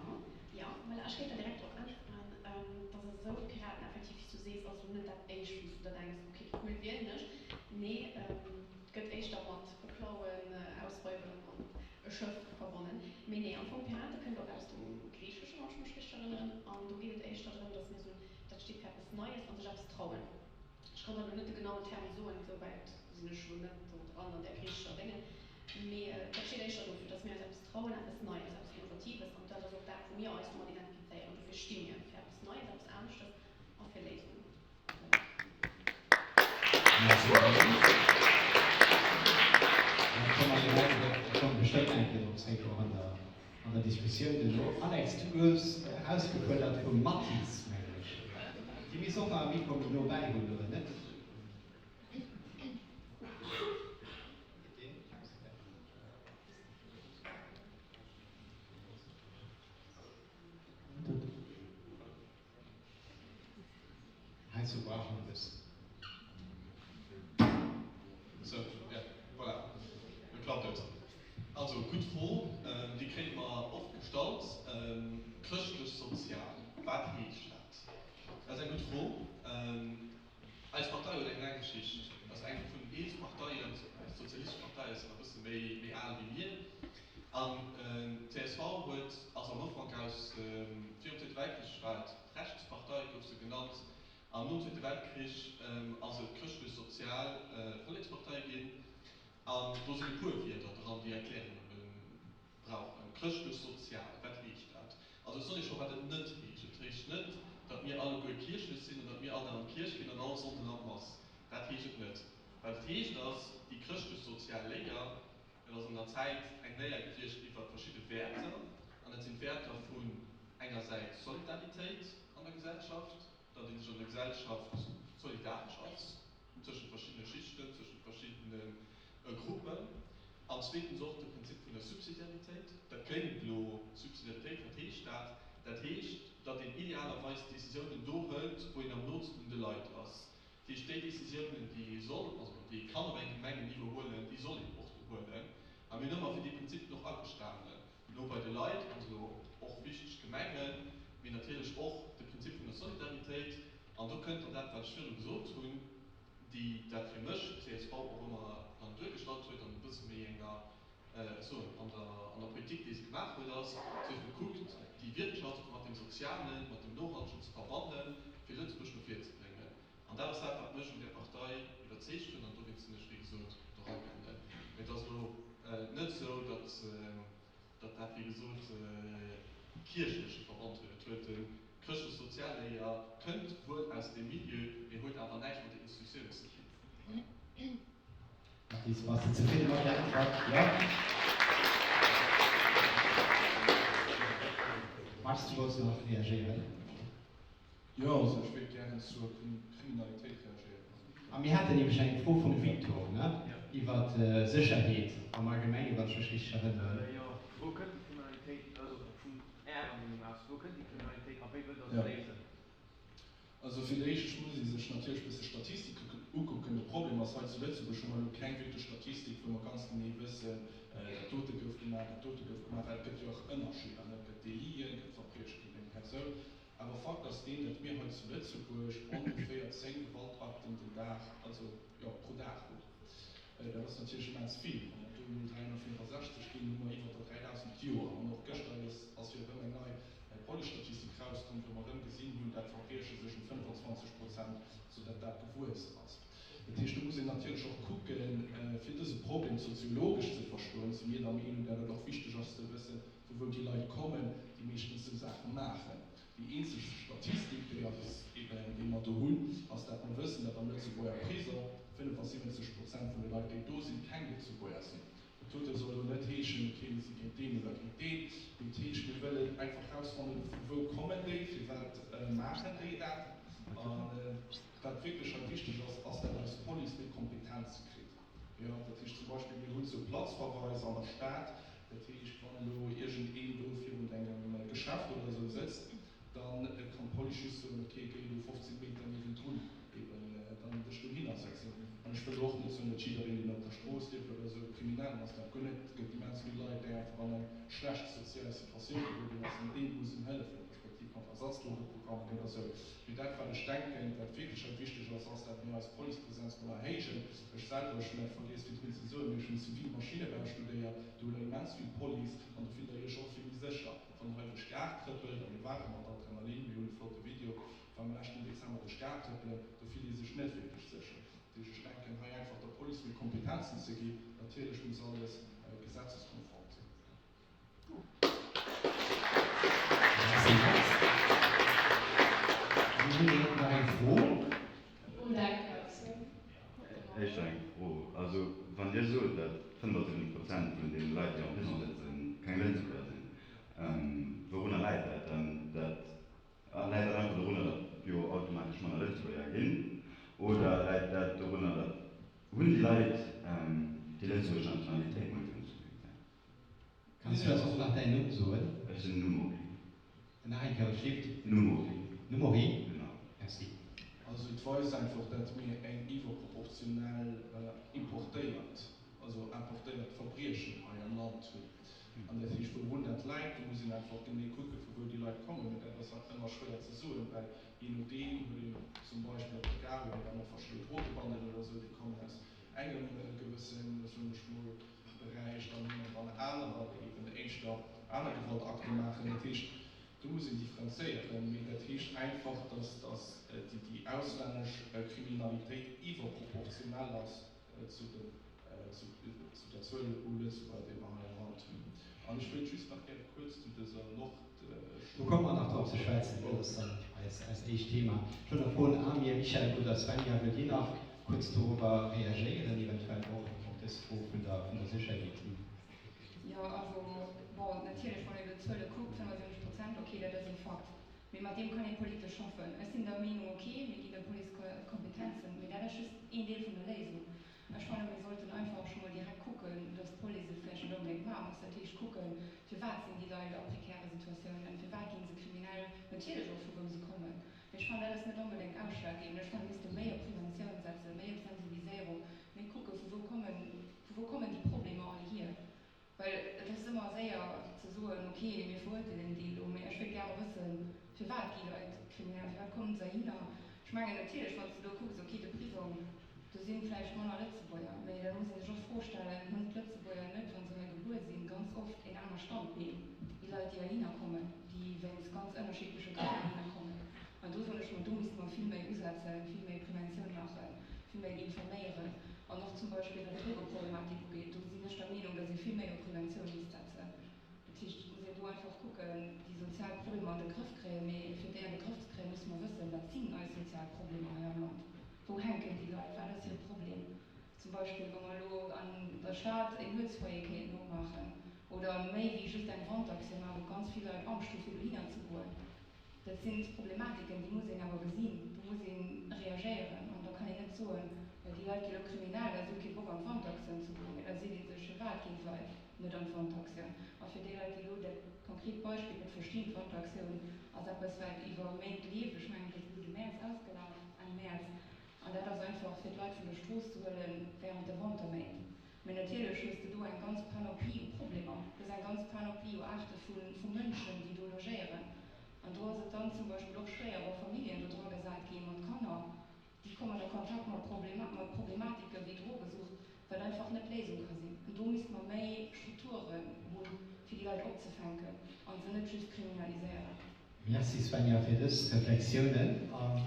jo, voilà, ech géif der direkt drop äntweren. Et ass esou, d'Piraten, effektiv, wéi s du sees, ass elo net dat éischt, wou s du der denks, ok, cool, wielen ech. Nee, et gëtt éischter mat Beklauen, Ausräuben an e Schëff verbonnen. Mee nee, am Fong, Pirate kënnt och aus dem Griicheschen, wann ech mech richteg erënneren, an do geet et éischter drëm, datt mir soen, dat steet fir eppes Neies an sech eppes trauen. Ech kann der elo net de genauen Term soen, esou wäit sinn ech elo net do dran an där griichescher Déngen, mee dat steet éischter dofir, datt mir eis eppes trauen, eppes Neies, eppes Innovatives, an dat ass och dat, wou mir eis domat identifizéieren. Dofir sti mir fir eppes Neies, eppes Aneschtes a fir Léisungen. Voilà. Merci Anne. Da komme mer direkt op, da komme bestëmmt eng Kéier drop zréck, och an der an der Diskussioun duerno. Alex, du goufs erausgefuerdert vum Mathis, mengen ech. Dir misst och nach e Mikro méi no bäi hunn, oder net? Geet deen? Heizou brauch een e bëssen. Sou, jo, voilà, lo klappt et. Also, gutt Fro, déi kréie mer oft gestallt. Chrëschtlech-sozial, wat heescht dat? Dat ass eng gutt Fro. Eis Partei huet eng laang Geschicht, ass eng vun den eelste Parteien, eis sozialistesch Partei ass nach e bësse méi méi al wéi mir. An d'CSV huet, ass am Ufank aus, virum Zweete Weltkrich war et d'Rechtspartei, gouf se genannt, an nom Zweete Weltkrich ass et d'chrëschtlech-sozial Vollekspartei ginn. An do sinn e puer Wierder dran, déi Erklärunge brauchen. Chrëschtlech-sozial, wat heescht dat? Also ech soen Iech scho wat et net heescht. Et heescht net, datt mir alleguer kierchlech sinn an datt mir all an d'Kierch ginn an all Sonnden an d'Mass. Dat heescht et net. Wat et heescht ass, déi chrëschtlech-sozial Léier, dat ass an der Zäit eng Léier gewiescht iwwer verschidde Wäerter, an dat sinn d'Wäerter vun engersäits Solidaritéit an der Gesellschaft, datt ee sech an der Gesellschaft solidaresch ass tëschent verschiddene Schichten, tëschent verschiddene Gruppen, an zweetens och de Prinzip vun der Subsidiaritéit. Dat kléngt elo, Subsidiaritéit. Dat heescht, datt een idealerweis d'Décisiounen do hëlt, wou een am nootsten un de Leit ass. Dat heescht, déi Décisiounen, déi ee soll, also déi ee kann op engem Gemengenniveau huelen, déi soll een och do huelen. A mir hunn ëmmer fir dee Prinzip och agestanen, no bei de Leit, also och wichteg d'Gemengen, mee natierlech och de Prinzip vun der Solidaritéit. An do kënnt dann dat, wat ech virdu gesot hunn, déi dat fir mech d'CSV och ëmmer dann duergestallt huet an e bësse méi enger, ech soen, an der, an der Politik, déi se gemaach huet, ass, se huet gekuckt, déi Wirtschaft mat dem Sozialen, mat dem Nohaltegen ze verbannen, fir Lëtzebuerg no vir ze bréngen. An dat ass dat, wat mech un där Partei iwwerzeegt huet, an dowéinst sinn ech, wéi gesot, do ragaangen. Mee et ass elo net esou, datt, datt dat, wéi gesot, e kierchleche Verband huet. Et huet e chrëschtlech-sozial Léier, kënnt wuel aus deem Milieu, mee huet awer näischt mat der Institutioun ze dinn. Mathis, bass de zefridde mat der Äntwert? Jo? Max, du wollts nach reagéieren? Jo, also ech wéilt gären zur Kriminalitéit reagéieren. A mir haten nämlech eng Fro vum Victor, ne, iwwer d'Sécherheet am Allgemengen, wann ech mech richteg erënneren. Jo, wou kënnt déi Kriminalitéit, also vun Ärer Meenung aus, wou kënnt déi Kriminalitéit a wéi wëllt Der se léisen? Also fir d'éischt muss ee sech natierlech e bësse Statistike ukucken. De Problem ass, hei zu Lëtzebuerg hu mer elo keng wierklech Statistik, wou mer ganz genee wëssen, dat dote gouf gemaach, dat dote gouf gemaach, well et gëtt jo och Ënnerscheeder, ne, et gëtt Deliten, et gëtt Verbrieche géint eng Persoun. Awer Fakt ass deen, datt mir hei zu Lëtzebuerg ongeféier 10 Gewaltakten den Dag, also jo, pro Dag hunn. Dat ass natierlech immens vill. Wann dat do emol 365 ginn, hu mer iwwer der 3.000 d'Joer. An och gëschter ass jo erëm eng nei Police-Statistik rauskomm, wou mer erëm gesinn hunn, dat d'Verbrieche sech ëm 25 Prozent, soudatt dat gewuess ass. Dat heescht, do muss een natierlech och kucken, fir dëse Problem soziologesch ze verstoen, si mir der Meenung, dat et och wichteg ass ze wëssen, vu wou déi Leit kommen, déi meeschtens esou Saache maachen. Déi eenzeg Statistik, déi ass eben, déi mer do hunn, ass dat mer wëssen, datt am Lëtzebuerger Prisong 75 Prozent vun de Leit, déi do sinn, keng Lëtzebuerger sinn. Dat dote soll elo net heeschen, okay, mir si géint deen oder géint deen, mee et heescht, mir wëllen einfach erausfannen, vu wou kommen déi, firwat maachen déi dat. A wat wierklech hei wichteg ass, ass, dat eis Police méi Kompetenze kritt. Jo, dat heescht zum Beispill, mir hunn sou Platzverweis an der Stad. Dat heescht, wann elo iergendeen do virun engem Geschäft oder esou sëtzt, da kann d'Police just soen, ok, géi elo 15 Meter niewendrun eben dann dech dohinner sëtzen. An ech wëll elo och net soen, datt jiddereen, deen op der Strooss lieft oder esou, e Kriminellen ass. Dat guer net. Et gëtt immens vill Leit, déi einfach an eng schlecht sozial Situatioun geroden ass an deene muss een hëllefen, respektiv mat Ersatzdrogeprogrammen oder esou. Mee dat, wat ech denken, wat wierklech hei wichteg ass, ass, datt mir eis Policepresenz mol erhéijen. Ech selwer, ech hunn dat vergiess virdrun ze soen, mee ech hunn zivil Maschinnebau studéiert, do hutt Der immens vill Police an do fillt Der Iech och vill méi sécher. Wann Der hei duerch d'Gare trëppelt, a mir ware mat Adrenalin, mir hunn e flotte Video, wa mir leschten Dezember duerch d'Gare trëppelen, do fillt ee sech net wierklech sécher. Dat heescht, ech denken, hei einfach der Police méi Kompetenzen ze ginn, natierlech muss alles gesetzeskonform sinn. Merci Max. Mir hunn direkt nach eng Fro. Éischter eng Fro. Also wann Dir sot, datt 75 Prozent vun deene Leit, déi am Prisong sëtzen, keng Lëtzebuerger sinn, wourunner läit dat dann? Dat läit dat einfach dorunner, datt jo automatesch manner Lëtzebuerger ginn, oder läit dat dorunner, datt hunn déi Leit déi lëtzebuergesch Nationalitéit net? Kanns du eis och nach däin Numm soen? Ech sinn Numori. Nach eng Kéier, Schlift? Numori. Numori? Genau. Merci. Also et weist einfach, dat mir eng iwwerproportionell importéiert, also importéiert Verbriechen hei am Land hunn. An dat heescht, wourun dat läit, do muss een einfach genee kucken, vu wou déi Leit kommen. Mee dat ass halt ëmmer schwéier ze soen, well jee nodeem huet een zum Beispill op der Gare huet een dann och verschidde Drogebanden oder esou, déi kommen aus engem gewëssen, soen ech mol, Beräich, dann hu mer dann anerer, déi eben éischter aner Gewaltakte maachen. Dat heescht, do muss een differenzéieren. Mee dat heescht einfach, dass dass déi auslännesch Kriminalitéit iwwerproportionell ass zu den zu der Zuel u Lëtzebuerger, déi mer hei am Land hunn. An ech wéilt just nach gäre kuerz zu dëser Nord. Do komme mer nach drop ze schwätzen, dat ass dann eis eist éischt Thema. Ech wëll nach froen, Amir, Michèle oder Svenja, wëllt Dir nach kuerz dorobber reagéieren, eventuell och op dës Fro vun der vun der Sécherheet? Jo, also bon, natierlech, wann een elo d'Zuele kuckt, 75 Prozent, okay, dat ass ee Fakt. Mee mat deem kann ee politesch schaffen. Ech sinn der Meenung, okay, mir ginn der Police Kompetenzen, mee dat ass just een Deel vun der Léisung. Ech fannen, mir sollten einfach scho mol direkt kucken, dass d'Police et vläicht net onbedéngt maache muss, dat heescht kucken, firwat sinn déi Leit a prekäre Situatiounen, firwat gi se kriminell. Natierlech och vu wou se kommen. Mee ech fannen, dat ass net onbedéngt ausschlaggebend. Ech fannen, mir misste méi op Preventioun setzen, méi op Sensibiliséierung, méi kucke vu wou kommen, vu wou kommen déi Problemer all hier. Well et ass ëmmer séier ze soen, ok, mir verurteelen déi elo, mee ech wéilt gäre wëssen, firwat gi Leit kriminell, firwat kommen se heihinner? Ech mengen natierlech, wann s de do kucks, ok, de Prisong, do si vläicht manner Lëtzebuerger, mee da muss ee sech och d'Fro stellen, hunn d'Lëtzebuerger net, wa se hei gebuer sinn, ganz oft een aner Standbeen wéi Leit, déi heihinner kommen, déi wéinst ganz ënnerschiddleche Grënn heihinner kommen? An do soen ech mer, do misste mer vill méi usetzen, vill méi Preventioun maachen, vill méi informéieren. An och zum Beispill wat d'Drogeproblematik ugeet, do sinn ech der Meenung, datt ee vill méi op Preventioun misst setzen. Dat heescht, et muss een do einfach kucken, déi sozial Problemer an de Grëff kréien. Mee fir déi an de Grëff ze kréien, musse mer wëssen, wat sinn eis sozial Problemer hei am Land? Wou hänken déi Leit? Wat ass hire Problem? Zum Beispill, wa mer elo an der Stad een Nuetsfoyer kéinten opmaachen oder méi wéi just eng Wantaktioun maachen, wou ganz vill Leit Angscht hu fir dohinner ze goen. Dat sinn Problematiken, déi muss een awer gesinn, do muss ee reagéieren. An da kann een net soen, jo déi Leit gi lo kriminell, well se hu kee Bock an d'Wantaktioun ze goen. Mee da seet ee sech, firwat ginn d'Leit net an d'Wantaktioun? A fir déi Leit, déi elo dat konkret Beispill net verstinn, d'Wantaktioun ass eppes, wat iwwer Méint leeft, ech mengen, et ass elo de Mäerz ausgelaf, Enn Mäerz, an dat ass einfach fir d'Leit vun der Strooss ze huele während de Wanterméint. Mee natierlech hues de do eng ganz Panoplie u Problemer, du hues eng ganz Panoplie u Aarte vu Mënschen, déi do logéieren. An do ass et dann zum Beispill och schwéier, wa Familljen do dragesat gi mat Kanner, déi kommen a Kontakt mat Problematike wéi Drogesucht, wat einfach net d'Léisung ka sinn. An do misste mer méi Strukturen hunn, fir déi Leit opzefänken a se net just kriminaliséieren. Merci Svenja fir dës Reflexiounen an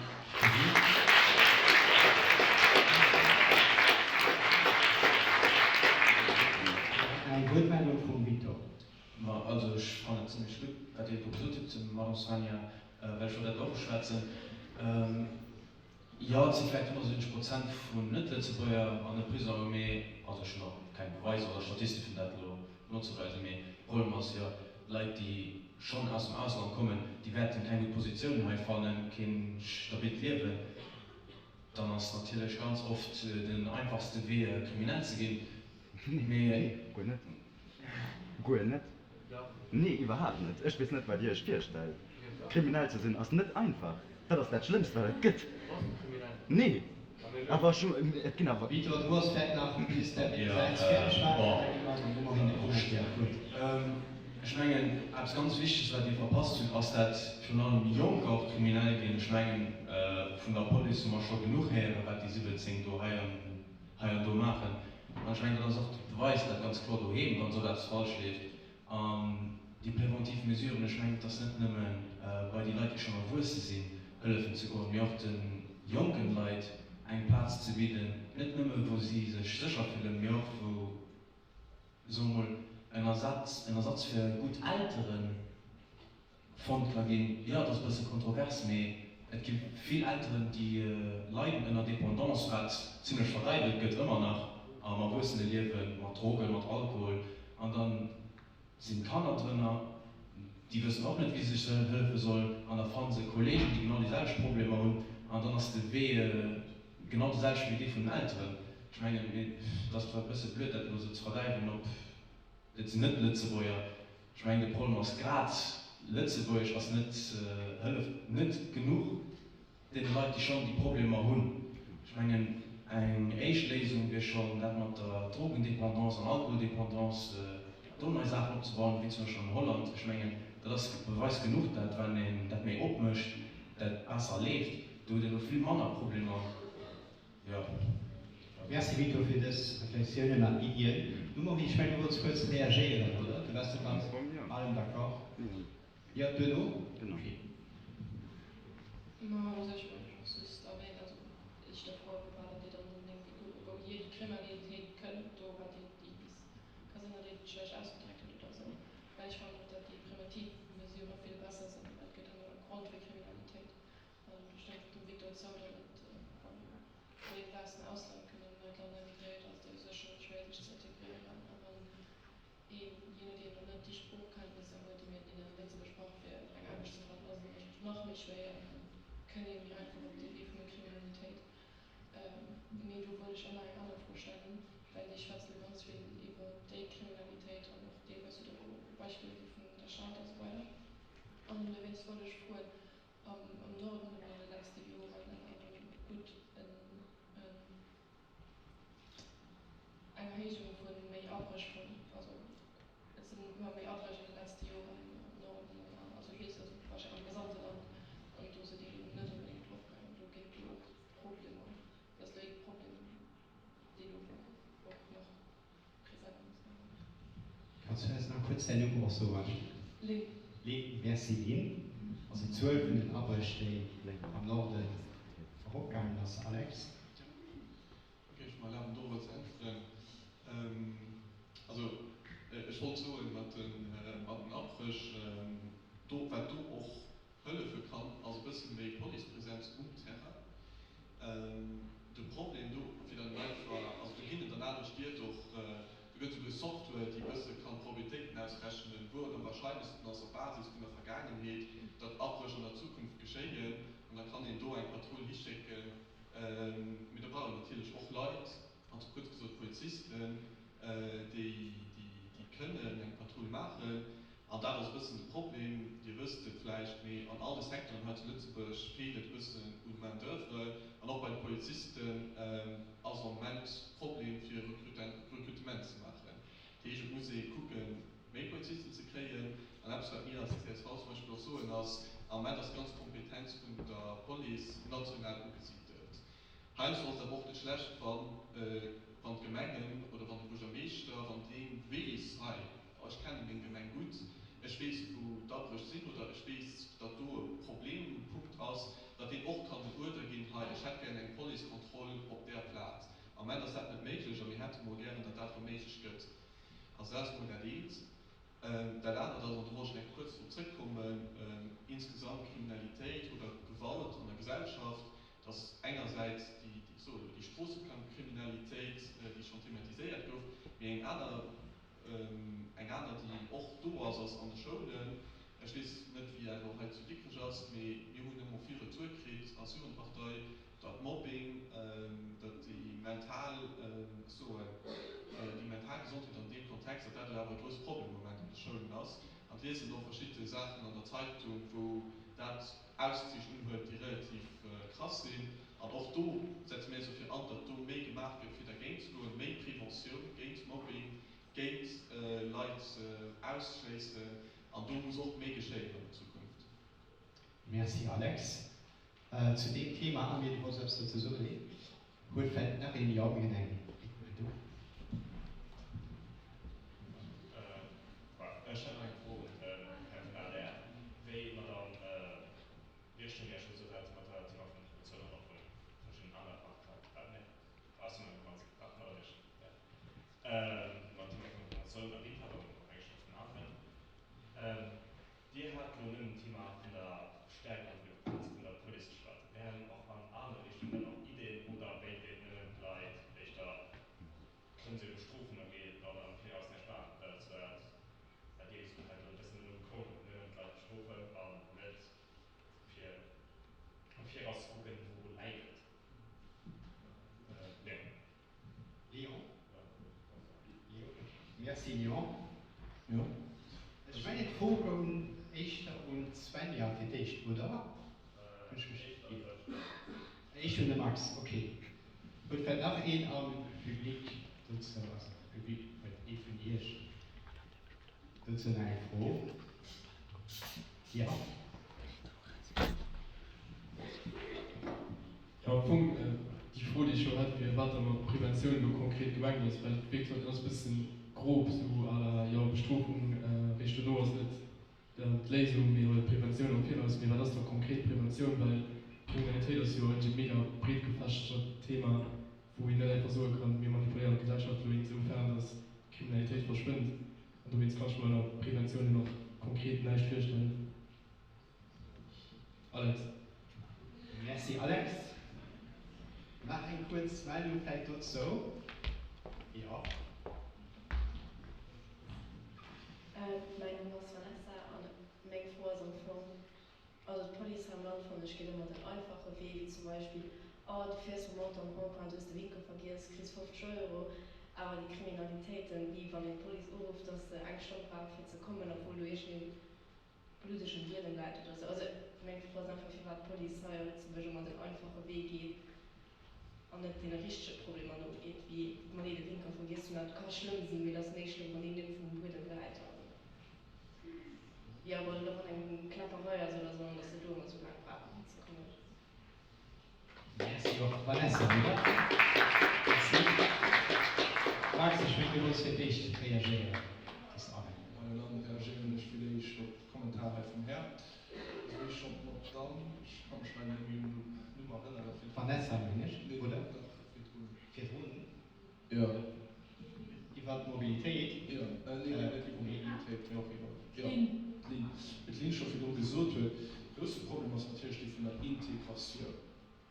eng Wuertmeldung vum Victor. Ma also ech fannen et zimlech gutt wat Dir do gesot hutt, Madame Svenja, well ech wollt dat och uschwätzen. Jo, et si vläicht 75 Prozent vun Net-Lëtzebuerger an de Prisongen, mee, also ech hunn och keng Beweiser oder Statistiken dat elo nozeweisen, mee de Problem ass jo, Leit déi schonn aus dem Ausland kommen, déi wäerten keng gutt Positioun hei fannen, keen stabilt Liewen, dann ass natierlech ganz oft den einfachste Wee kriminell ze ginn, mee. Nee, guer net. Guer net. Nee, iwwerhaapt net. Ech weess net, wat Dir Iech virstellt. Kriminell ze sinn ass net einfach. Dat ass dat Schlëmmst, wat et gëtt. Nee, awer ech hu, et ginn awer. Victor, du hues vläicht nach bis dat Säiz fäerdeg war, an da gi mer dem Romain de Commentaire d'Wuert. Ech mengen, eppes ganz Wichteges, wat mir verpasst hunn, ass, dat virun allem Jonker och kriminell ginn. Ech mengen, vun der Police hu mer scho genuch héieren, wat déi 17 do hei an hei an do maachen. An ech mengen, dat ass och de Beweis, dat ganz kloer doheem ganz oft eppes falsch leeft. An déi preventiv Mesuren, ech mengen, et ass net nëmme bei déi Leit, déi schonn erwuesse sinn, hëllefen ze goen, mee och de jonken Leit eng Plaz ze bidden, net nëmme wou si sech sécher fillen, mee och wou, soe mol, en Ersatz, en Ersatz fir gutt Elteren, Fonnt ka ginn. Jo, et ass e bësse kontrovers, mee et gi vill Elteren, déi leiden ënner Dépendance, wat zimlech verdäiwelt gëtt ëmmer nach am Erwuesseneliewen, mat Drogen, mat Alkohol. An da sinn d'Kanner drënner, déi wëssen och net, wéi se sech hëllefe sollen. An da fanne se Kolleegen, déi genau déi selwecht Problemer hunn. An dann ass de Wee genau de selwechten wéi dee vun den Elteren. Ech mengen, et ass zwar e bësse blöd, dat elo esou ze verdäiwelen op et sinn Net-Lëtzebuerger, Ech mengen de Problem ass grad, Lëtzebuergesch ass net, hëlleft net genuch deene Leit déi schonn déi Problemer hunn. Ech mengen eng éischt Léisung wier schonn dat mat der Drogendépendance an Alkoholdépendance, do nei Saachen opzebauen, wéi zum Beispill an Holland. Ech mengen dat ass Beweis genuch, dat wann een dat méi opmécht, dat besser leeft. Do huet een elo vill manner Problemer. Jo. Merci Vito fir dës Reflexiounen an Iddien. Du Maurice, ech mengen du wollts kuerz reagéieren, oder? Du waars net mat allem d'accord. Jo, duerno? Ok. Ma u sech wollt ech och just erwänen, also ech der Fro opgefall, datt Dir dann onbedéngt wouhier déi Kriminalitéit kënnt, do wat Dir déi bis ka sinn, datt Dir et schlecht ausgedréckt hutt oder esou, well ech fannen och, datt déi preventiv Mesurë vill besser sinn, well et gëtt ëmmer e Grond fir Kriminalitéit. An ech denken dem Victor zou, datt et, wann een aus dem Ausland kënnt an en neit Land emigréiert, ass et u sech schonn schwéier sech ze integréieren. A wann een, jee nodeem, dann net déi Sproochkenntnisser huet, déi mir een an Lëtzebuerg brauch fir eng Aarbecht ze fannen, ass et nach méi schwéier an dann kënnt ee méi einfach op dee Wee vun der Kriminalitéit. Mee do wollt ech och nach eng aner Fro stellen, well Dir schwätzt elo ganz vill iwwer déi Kriminalitéit an och deelweis hutt Der elo Beispiller gi vun der Stad a sou weider. An dowéinst wollt ech froen, am Norden hu mir an de letzte Joren gutt en eng Erhéijung vu méi Abréch vun, also et sinn ëmmer méi Abréch an de letzte Joren am Norden, also ech weess, also warscheinlech am gesamte Land, an do sidd Dir elo net onbedéngt eropgaangen. Do ginn et jo och Problemer, dat ass elo ee Problem, deen do och nach present ass. Kanns du eis nach kuerz däin Numm och soen? Lynn. Lynn, Merci Lynn. Also d'Zuel vun den Abréch, déi am Norden eropgaangen ass, Alex? Ok, ech mer erlaben dorobber ze äntweren. Also ech wollt soen, mat den Abréch, do wat do och hëllefe kann, ass e bësse méi Policepresenz um Terrain. De Problem do, fir dann einfach, also do ginn et an anere Stied och, do gëtt esouguer Software, déi e bësse kann Probabilitéiten ausrechnen, wou et am wahrscheinlechsten ass op Basis vun der Vergaangenheet, datt Abréch an der Zukunft geschéien, an da kann een do eng Patrull hischécken. Mee do brauch een natierlech och Leit, also kuerz gesot Polizisten, déi kënnen eng Patrull maachen. An dat ass e bëssen de Problem, Dir wësst et vläicht, mee an all de Secteuren hei zu Lëtzebuerg feelt et e bëssen un Main d'oeuvre. An och bei de Polizisten ass am Moment Problem fir Recrutement ze maachen. Dat heescht, et muss ee kucken, méi Polizisten ze kréien. An eppes, wat mir als csv zum Beispill och soen, ass, am Moment ass d'ganz Kompetenz vun der Police national ugesidelt. Heiansdo ass et awer och net schlecht, wann d'Gemengen oder wann de Buergermeeschter, wann dee weess, hei, ech kenne meng Gemeng gutt, ech weess, wou d'Abréch sinn oder ech weess, datt do e Problempunkt ass, datt deen och kann den Uerder ginn, hei, ech hätt gären eng Policekontroll op där Plaz. Am Moment ass dat net méiglech a mir hätte mol gären, datt dat erëm méiglech gëtt. Also dat ass mol dat eent. Dat anert ass, an do wollt ech nach eng Kéier kuerz drop zrëckkommen, insgesamt Kriminalitéit oder Gewalt an der Gesellschaft, dass engersäits déi, ech soe lo, déi Stroossekriminalitéit, déi schonn thematiséiert gouf, mee eng aner, eng aner, déi och do ass, ass an de Schoulen. Ech weess net, wéi dat elo hei zu Dikrech ass, mee mir hunn ëmmer vill Retour kritt als Jugendpartei, datt Mobbing, datt déi mental, ech soen, déi mental Gesondheet an deem Kontext, datt dat elo awer e grousse Problem am Moment an de Schoulen ass. An et liest een och verschidde Saachen an der Zeitung, wou dat Auszich unhuet, déi relativ krass sinn. An och do setze mir eis dofir an, datt do méi gemaach gëtt, fir dergéint ze goen, méi Preventioun géint Mobbing, géint Leit ausschléissen. An do muss och méi geschéien an der Zukunft. Merci Alex. Zu deem Thema, Amir, du wollts eppes dozou soen? Nee? Huet vläit nach een? Jo, mir hunn eng Réckmeldung. Ech hätt nach eng Fro un den Här vun der adr. Wéi d'Madame Wirsching ja scho gesot hat, mat der Thema vun der Preventioun an och vun verschiddenen anere Parteien, nee, ass jo net ganz, ah, d'Madame Wirsching, ja, mat Thema vun der Preventioun erwähnt hat an och eigentlech och vun aneren. Dir hat elo nëmmen d'Thema vun der Stärkung vun der Kompetenz vun der Police geschwat. Wären och an anere Richtungen dann och Ideen oder wéilt Dir nëmmen d'Leit éischter kënnen se jo bestrofen a geet dann am Viraus näischt maachen? Dat ass dat, wat Dir gesot hat, elo e bëssen elo gekomm, nëmmen d'Leit bestrofen an net fir am Viraus ze kucken, wouru läit et. Léon. Léon. Merci Léon. Jo. Ech mengen d'Fro goung éischter un d'Svenja fir d'éischt, oder? Éischter un de Max, ok. Huet vläit nach een am Public dozou, also Public, huet ee vun Iech dozou nach eng Fro? Jo. Jo, am Fong déi Fro, déi ech jo hat, wier, wat da mat Preventioun elo konkret gemengt ass, well wéi gesot, dat ass e bëssen grob, esou à la, jo, Bestrofung réischt dono ass net d'Léisung, mee halt Preventioun am Viraus. Mee wat ass da konkret Preventioun? Well Kriminalitéit ass jo e mega breet gefächertert Thema, wou een net einfach soe kann, mir manipuléieren d'Gesellschaft elo insoufern, datt d'Kriminalitéit verschwënnt. An dowéinst kann ech mer ënner Preventioun och konkret näischt virstellen. Alex. Merci Alex. Nach eng kuerz Meldung vläit dozou? Jo. Mäin Numm ass Vanessa an meng Fro ass am Fong, also d'Police hei am Land fannen ech geet ëmmer den einfache Wee, wéi zum Beispill, oh du fiers mam Auto am Rond-point, du hues de Winkel vergiess, kriss 50 Euro, awer déi Kriminalitéiten, wéi wann een d'Police urufft, dass se eng Stonn brauch fir ze kommen, obwuel du iergendeen. bluddegen Buedem läit oder sou. Also meng Fro ass einfach, firwat d'Police hei a Lëtzebuerg ëmmer den einfache Wee geet an net deene richtege Problemer nogeet, wéi wann een de Winker vergiess hunn. Dat ka schlëmm sinn, mee et ass méi schlëmm, wann een iergendwou um Buedem läit an jo, wann et och an engem Kläpperei ass oder sou, an dass se do ëmmer sou laang brauchen fir ze kommen. Merci och Vanessa, oder? Merci. Max, ech mengen du wolls fir d'éischt reagéieren. Ass Anne. Majo, dann reagéieren ech fir d'éischt op de Kommentar hei vum Här. Also wéi schonn d'Madamm, ech ka mech leider net méi un den Numm erënneren, virdrun. Vanessa mengen ech, oder? Nee, dach, virdrun. Virdrun? Jo. Iwwer d'Mobilitéit? Jo, nee, net iwwer d'Mobilitéit, mee och iwwer, jo, d'Linn. Wéi d'Linn scho virdru gesot huet, de grousse Problem ass natierlech dee vun der Integratioun.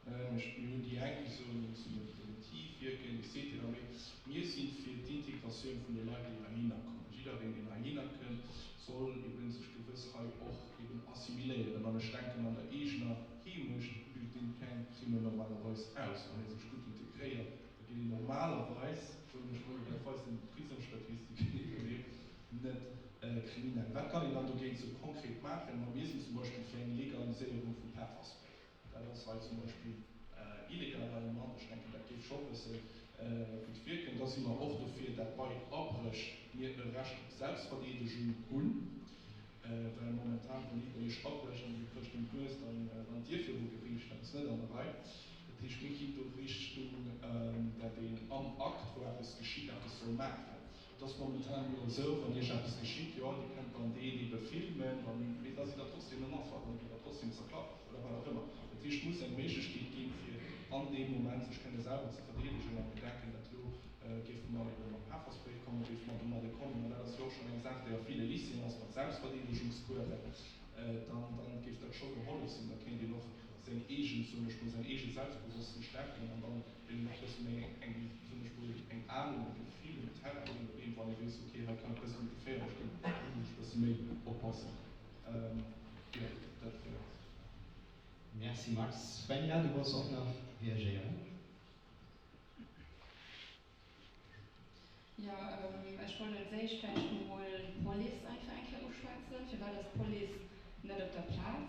Mir hunn déi eng, déi soen, mir musse méi preventiv wierken, et cetera. Mee mir si fir d'Integratioun vun de Leit, déi heihinner kommen. Jiddereen, deen heihinner kënnt, soll ebe sech gewëss hei och eben assimiléieren. An ech denken, an der eegener Heemecht bilt een keng Crime normalerweis aus, wann ee sech gutt integréiert. Da geet een normalerweis, soen ech mol, dat weisen d'Prisongsstatistiken iwwerdeem, net kriminell. Wat kann een dann dogéint sou konkret maachen? Ma mir sinn zum Beispill fir eng Legaliséierung vu Pefferspray. Dat ass hei zum Beispill illegal hei am Land. Ech denken, dat géif scho e bësse gutt wierken. Da si mer och dofir, dat bei Abréch mir e Recht op Selbstverdeedegung hunn. Well momentan, wann ee bei Iech abrécht an Dir brécht em d'Nues, da lant Dir viru Geriicht. Dat ass net an der Rei. Dat heescht, mir ginn do Richtung, dat een am Akt, wou eppes geschitt, eppes soll maachen. Et ass momentan jo esou, wann Iech eppes geschitt, jo, Dir kënnt dann deen ebe filmen, mee da sidd Der trotzdem en Affer, dann gitt Der trotzdem zerklappt oder wat och ëmmer. Dat heescht, et muss eng Méiglechkeet ginn, fir an deem Moment sech kënne selwer ze verdeedegen. A mir denken, dat elo Géife mer ebe mam Pefferspray kommen, géife mer domadde kommen, an dat ass jo och schonn eng Saach, déi a ville Lycéeën ass, mat Selbstverdeedegungscoursen, dann, dann géif dat scho gehollef sinn. Da kéint een och seng eegen, soen ech mol, säin eege Selbstbewosstsinn stärken an dann eben och e bësse méi eng, soen ech mol, eng Ahnung, e Gefill, en Terrain hunn, op eem, wann ee weess, okay, hei kann et e bësse méi geféierlech ginn, do muss ech e bësse méi oppassen. Jo, dat wär et. Merci Max. Svenja, du wolls och nach reagéieren? Jo, ech wollt als éischt vläicht mol d'Police einfach eng Kéier uschwätzen. Firwat ass d'Police net op der Plaz?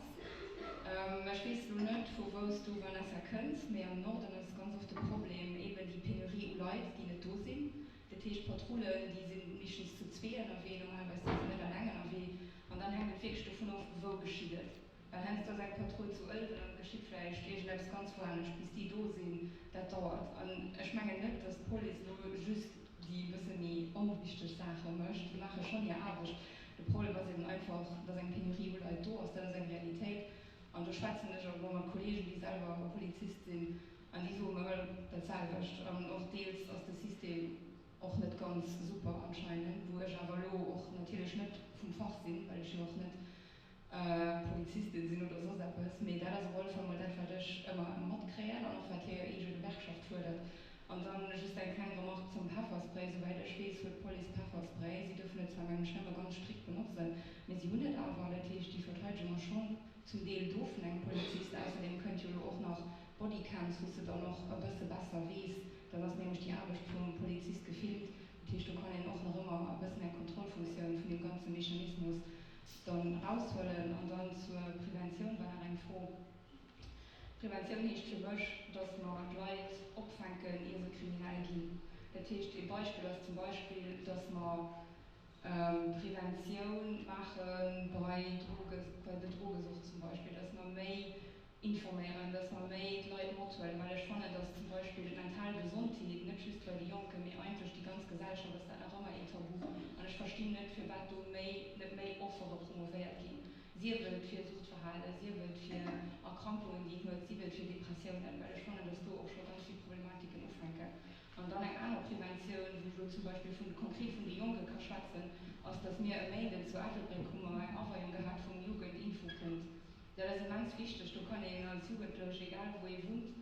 Ech weess elo net, vu wou s du, Vanessa, kënns, mee am Norden ass ganz oft de Problem eeben déi Penurie u Leit, déi net do sinn. Dat heescht, d'Patrullen, déi si meeschtens zu zwee ënnerwee, normalerweis si se net eleng ënnerwee. An dann hänkt et wierklech dovun of, wou geschitt et. Well heiansdo ass eng Patrull zu Ëlwen an et geschitt vläicht iergendeppes ganz wou anescht, bis déi do sinn, dat dauert. An ech mengen net, datt d'Police elo just déi e bësse méi onwichteg Saache mécht. Déi maache schonn hir Aarbecht. De Problem ass eben einfach, datt eng Penurie u Leit do ass. Dat ass eng Realitéit. An do schwätzen ech och elo mat Kollegen, déi selwer Polizist sinn, an déi soe mer ëmmer dat selwecht. An och deels ass de System och net ganz super anscheinend, wou ech awer elo och natierlech net vum Fach sinn, well ech jo och net Polizistin sinn oder soss eppes, mee dat ass op alle Fall mol dat, wat ech ëmmer matkréien an och wat hir eege Gewerkschaft fuerdert. An dann just eng kleng Remarque zum Pefferspray, Souwäit ech weess, huet d'Police Pefferspray. Si duerfen et zwar, mengen ech, nëmme ganz strikt benotzen, mee si hunn et awer. Dat heescht, déi Verteidegung ass schonn zum Deel do vun engem Polizist. Ausserdeem kënnt jo elo och nach Bodycams, wou s de dann och e bësse besser weess, dann ass nämlech déi Aarbecht vum Polizist gefilmt. Dat heescht, do kann een och nach ëmmer e bëssen eng Kontrollfunktioun vun deem ganze Mechanismus dann eraushuelen. An dann zur Preventioun war nach eng Fro. Preventioun heescht fir mech, dass mer d'Leit opfänken, ier se kriminell ginn. Dat heescht, ee Beispill ass zum Beispill, dass mer Preventioun maache bei Droge, bei der Drogesucht zum Beispill, dass mer méi informéieren, dass mer méi d'Leit mathuelen, well ech fannen, dass zum Beispill d'mental Gesondheet, net just bei de Jonken, mee eigentlech déi ganz Gesellschaft ass dat nach ëmmer een Tabu an ech verstinn net, firwat do méi net méi Offere promovéiert ginn, sief et fir Suchtverhalen, sief et fir Erkrankungen, déi een huet, sief et fir Depressiounen, well ech fannen, dass do och scho ganz vill Problematiken ufänken. An dann eng aner Preventioun, wou ech elo zum Beispill vun konkret vun de Jonke ka schwätzen, ass, dass mir e Méinden zu Ettelbréck hu mer eng Aweiung gehat vum Jugendinfopunkt. Dat ass immens wichteg. Do kann een als Jugendlech, egal wou ee wunnt,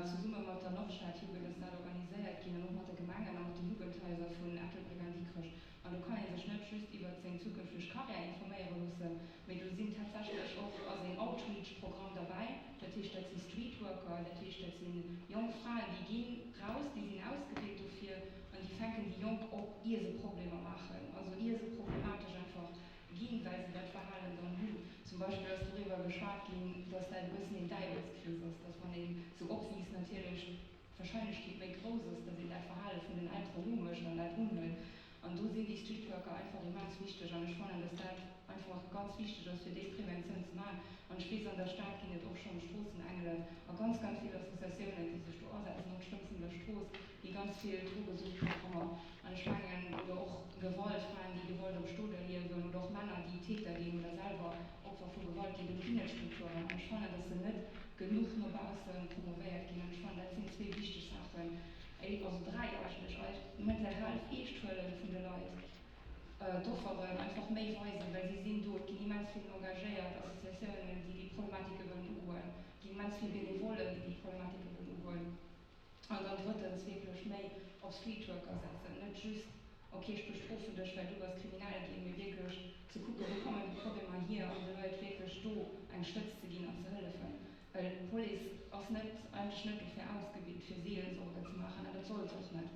zesumme mat der Nordstadjugend ass dat organiséiert ginn an och mat de Gemengen a mat de Jugendhaiser vun Ettelbréck an Dikrech. An do kann ee sech net just iwwert seng zukünfteg Karriär informéiere loossen, mee do sinn tatsächlech och, ass een Outreach-Programm derbäi. Dat heescht, dat si Streetworker, dat heescht, dat si jonk Fraen, déi ginn raus, déi sinn ausgebilt dofir an déi fänken déi Jonk op, ier se Problemer maachen, also ier se problematesch einfach ginn, well se dat Verhalen dann hunn. Zum Beispill ass doriwwer geschwat ginn, dass dat e bëssen een Däiwelskrees ass, dass wann een esou opwiisst natierlech d'Warscheinlechkeet méi grouss ass, dass een dat Verhale vun den Elteren nomécht an dat unhëlt. An do sinn déi Streetworker einfach immens wichteg an ech fannen, dass dat einfach ganz wichteg ass, fir déi Preventioun ze maachen. An ech weess, an der Stad ginn et och schonn Stroossenengelen a ganz, ganz vill Associatiounen, déi sech do asetzen, och d'Stëmm vun der Strooss, déi ganz vill Drogesuchtprogrammer an ech mengen, oder och Gewalt, Fraen, déi Gewalt am Stot erliewen oder och Männer, déi Täter ginn oder selwer Opfer vu Gewalt ginn. Do ginn et Strukturen an ech fannen, dass se net genuch no bausse promovéiert ginn. An ech fannen, dat sinn zwee wichteg Saachen, also dräi eigentlech, Mental Health, eescht huelen vun de Leit, d'Offeren einfach méi weisen, well si sinn do. Et ginn immens vill engagéiert Associatiounen, déi déi Problematike wëllen ugoen, et ginn immens vill Benevollen, déi déi Problematike wëllen ugoen. An dann drëttens wierklech méi op Streetworker setzen, net just, ok, ech bestrofen dech, well du bass kriminell ginn, mee wierklech ze kucken, wou kommen déi Problemer hier an de Leit wierklech do eng Stëtz ze ginn an ze hëllefen. Well d'Police ass net, eigentlech net dofir ausgebilt, fir Seelsorge ze maachen, an dat soll se och net.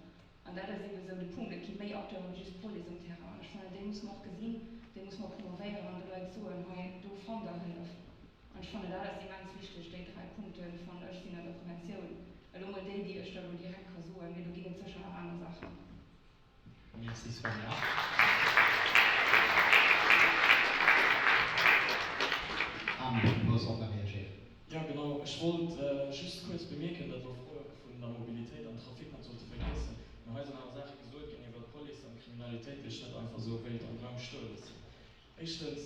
An dat ass eebe sou de Punkt, et gi méi Acteure wéi just d'Police um Terrain. An ech fannen, déi musse mer och gesinn, déi musse mer promovéieren an de Leit soen, hei, do fannt Der Hëllef. An ech fannen, dat ass immens wichteg, déi dräi Punkten, fannen ech, sinn an der Preventioun elo mol déi, déi ech der elo direkt ka soen, mee do ginn et sécher nach aner Saachen. Merci Sonja. Armin, du wollts och nach reagéieren. Jo, genau. Ech wollt just kuerz bemierken, datt mer Froe vun der Mobilitéit an Trafic net sollte vergiessen. Mä hei sinn awer Saache gesot ginn iwwert d'Police an d'Kriminalitéit, déi ech net einfach esou wéilt am Raum stoe loossen. Éischtens,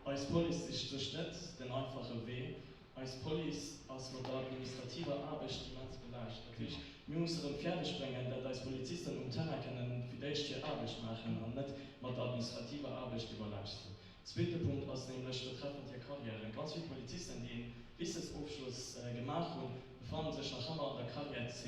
eis Police sicht sech net den einfache Wee. Eis Police ass mat der administrativer Aarbecht immens belaascht. Dat heescht, mir musse rëm fäerdeg bréngen, dat eis Polizisten um Terrain kënnen fir d'éischt hir Aarbecht maachen an net mat der administrativer Aarbecht iwwerlaascht sinn. Zweete Punkt ass nämlech betreffend hir Karriären. Ganz vill Polizisten, déi een Lycéesofschloss gemaach hunn, befannen sech nach ëmmer an der Carrière C.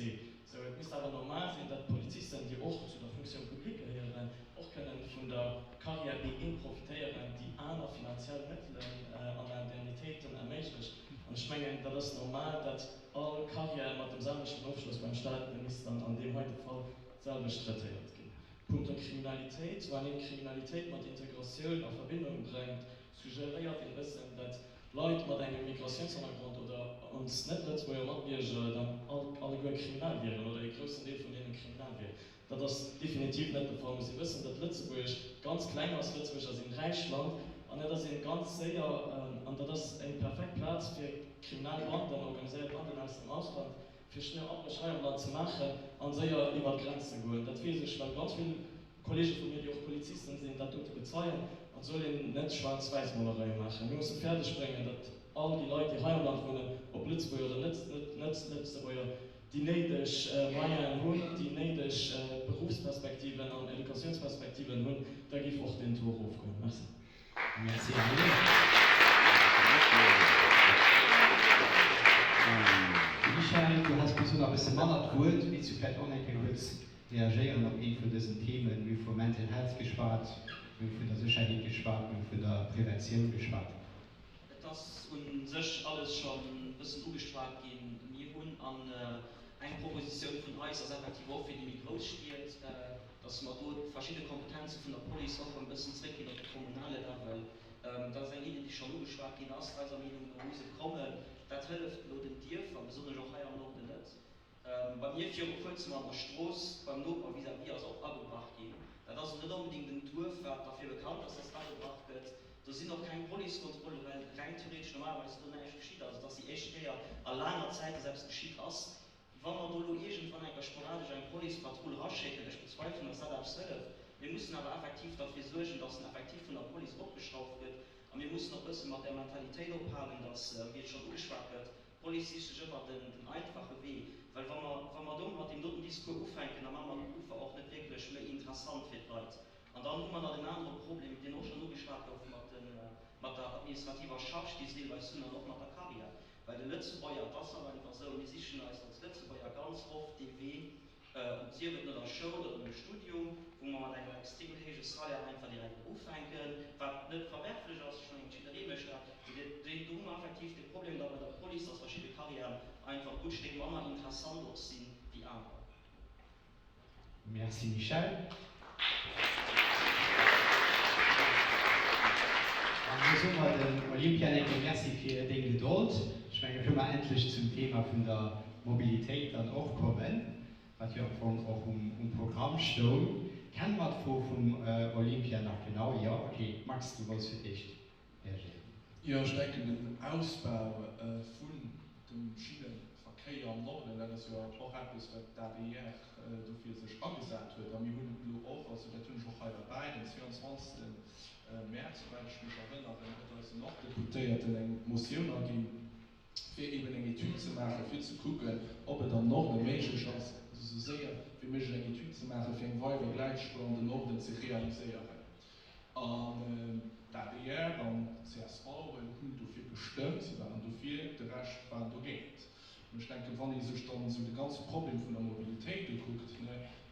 Sou, et misst awer normal sinn, datt d'Polizisten, déi och zu der Fonction publique gehéieren, och kënnen vun der Carrière B1 profitéieren, déi aner finanziell Mëttelen an Indemnitéiten erméiglecht. An ech mengen, dat ass normal, datt all Carrière mat dem selwechten Ofschloss beim Staat misst dann an deem heite Fall d'selwecht traitéiert ginn. Punkto Kriminalitéit, Wann een Kriminalitéit mat Integratioun a Verbindung bréngt, suggeréiert een bëssen, datt Leit mat engem Migratiounshannergrond oder ons net-Lëtzebuerger Matbierger dann alleguer kriminell wieren oder ee groussen Deel vun deene kriminell wier. Dat ass definitiv net de Fall. Muss ee wëssen, datt Lëtzebuerg ganz kleng ass. Lëtzebuerg ass een räicht Land an et ass een ganz séier, an dat ass eng perfekt Plaz fir kriminell Banden, organiséiert Banden aus dem Ausland, fir schnell Abréch hei am Land ze maachen an séier iwwer d'Grenz ze goen. Dat weess ech, well ganz vill Kollege vu mir, déi och Polizisten sinn, dat dote bezeien. An et soll een net Schwaarz-Wäiss-Molereie maachen. Mir musse fäerdeg bréngen, datt all déi Leit, déi hei am Land wunnen, ob Lëtzebuerger oder Net-Lëtzebuerger, déi néideg Moyenen hunn, déi néideg Beruffsperspektiven an Educatiounsperspektiven hunn. Da géif och deen Taux erofgoen. Merci. Merci Armin. Michèle, du has bis elo nach e bësse manner d'Wuert. Wéilts du vläicht och nach eng Kéier kuerz reagéieren op eent vun dësen Themen? Mir hu vu Mental Health geschwat, mir hu vun der Sécherheet geschwat, mir hu vun der Preventioun geschwat. Et ass u sech alles scho bëssen ugeschwat ginn. Mir hunn an eng Propositioun vun eis ass effektiv och fir déi méi grouss Stied, dass mer do verschidde Kompetenze vun der Police och erëm bëssen zréckginn op de kommunale Level. Dat ass eng Iddi, déi schonn ugeschwat ginn ass. Eiser Meenung no muss et kommen. Dat hëlleft elo den Dierfer, besonnesch och hei am Norden net. Bei mir viru kuerzem an der Strooss beim Noper vis-à-vis ass och agebrach ginn. Dat ass net onbedéngt en Duerf, wat derfir bekannt ass, dass agebrach gëtt. Do sinn och keng Policekontrollen, well reng theoretesch normalerweis do näischt geschitt ass. Et ass déi éischt Kéier a laanger Zäit, dass eppes geschitt ass. Wa mer do elo iergendwann eng Kéier sporadesch eng Policepatrull eraschécken, ech bezweifelen, dass dat eppes hëlleft. Mir mussen awer effektiv derfir suergen, dass den Effektiv vun der Police opgeschrauft gëtt. A mir mussen och e bësse mat där Mentalitéit ophalen, dass, wéi et schonn ugeschwat gëtt, D'Police sicht sech ëmmer den einfache Wee, well wa mer, wa mer do mat deem doten Discours ufänken, da maache mer d'Beruffer och net wierklech méi interessant fir d'Leit. An dann hu mer nach en anere Problem, deen och schonn ugeschwat gouf, mat de, mat der administrativer Charge, déi se deelweis hunn, an och mat der Carrière. Well de Lëtzebuerger, et ass halt einfach esou, mir sichen eis als Lëtzebuerger ganz oft dee Wee, Sief et no der Schoul oder nom Studium, wou mer mat engem extrem héije Salaire einfach direkt ufänken, wat net verwerflech ass, ech mengen, jidderee mécht dat, mee do hu mer effektiv de Problem da bei der Police, dass verschidde Carrièren einfach e gutt Stéck manner interessant och sinn wéi anerer. Merci Michèle. An elo soe mer dem Olympia Néckel Merci fir deng Gedold. Ech mengen, elo kënne mer endlech zum Thema vun der Mobilitéit dann och kommen, wat jo am Fong och um Programm stoung. Kenne mer d'Fro vum Olympia nach genau? Jo, okay. Max, du wollts fir d'éischt reagéieren. Jo, ech denken, den Ausbau vun dem Schinneverkéier am Norden, dat ass jo och eppes, wat d'ADR dofir sech agesat huet. A mir hunn elo och, also dat hunn ech och hei derbäi, den 22. Mäerz, souwäit ech mech erënneren, huet eisen Norddeputéierten eng Motioun aginn, fir eben eng Etüd ze maachen, fir ze kucken, ob et am Norde méiglech ass, also esou séier wéi méiglech eng Etüd ze maachen, fir eng weider Gläichspuer an den Norden ze realiséieren. An d'ADR an d'CSV hunn dofir gestëmmt, si waren dofir, de Rescht waren dogéint. An ech denken, wann ee sech dann esou de ganze Problem vun der Mobilitéit ukuckt,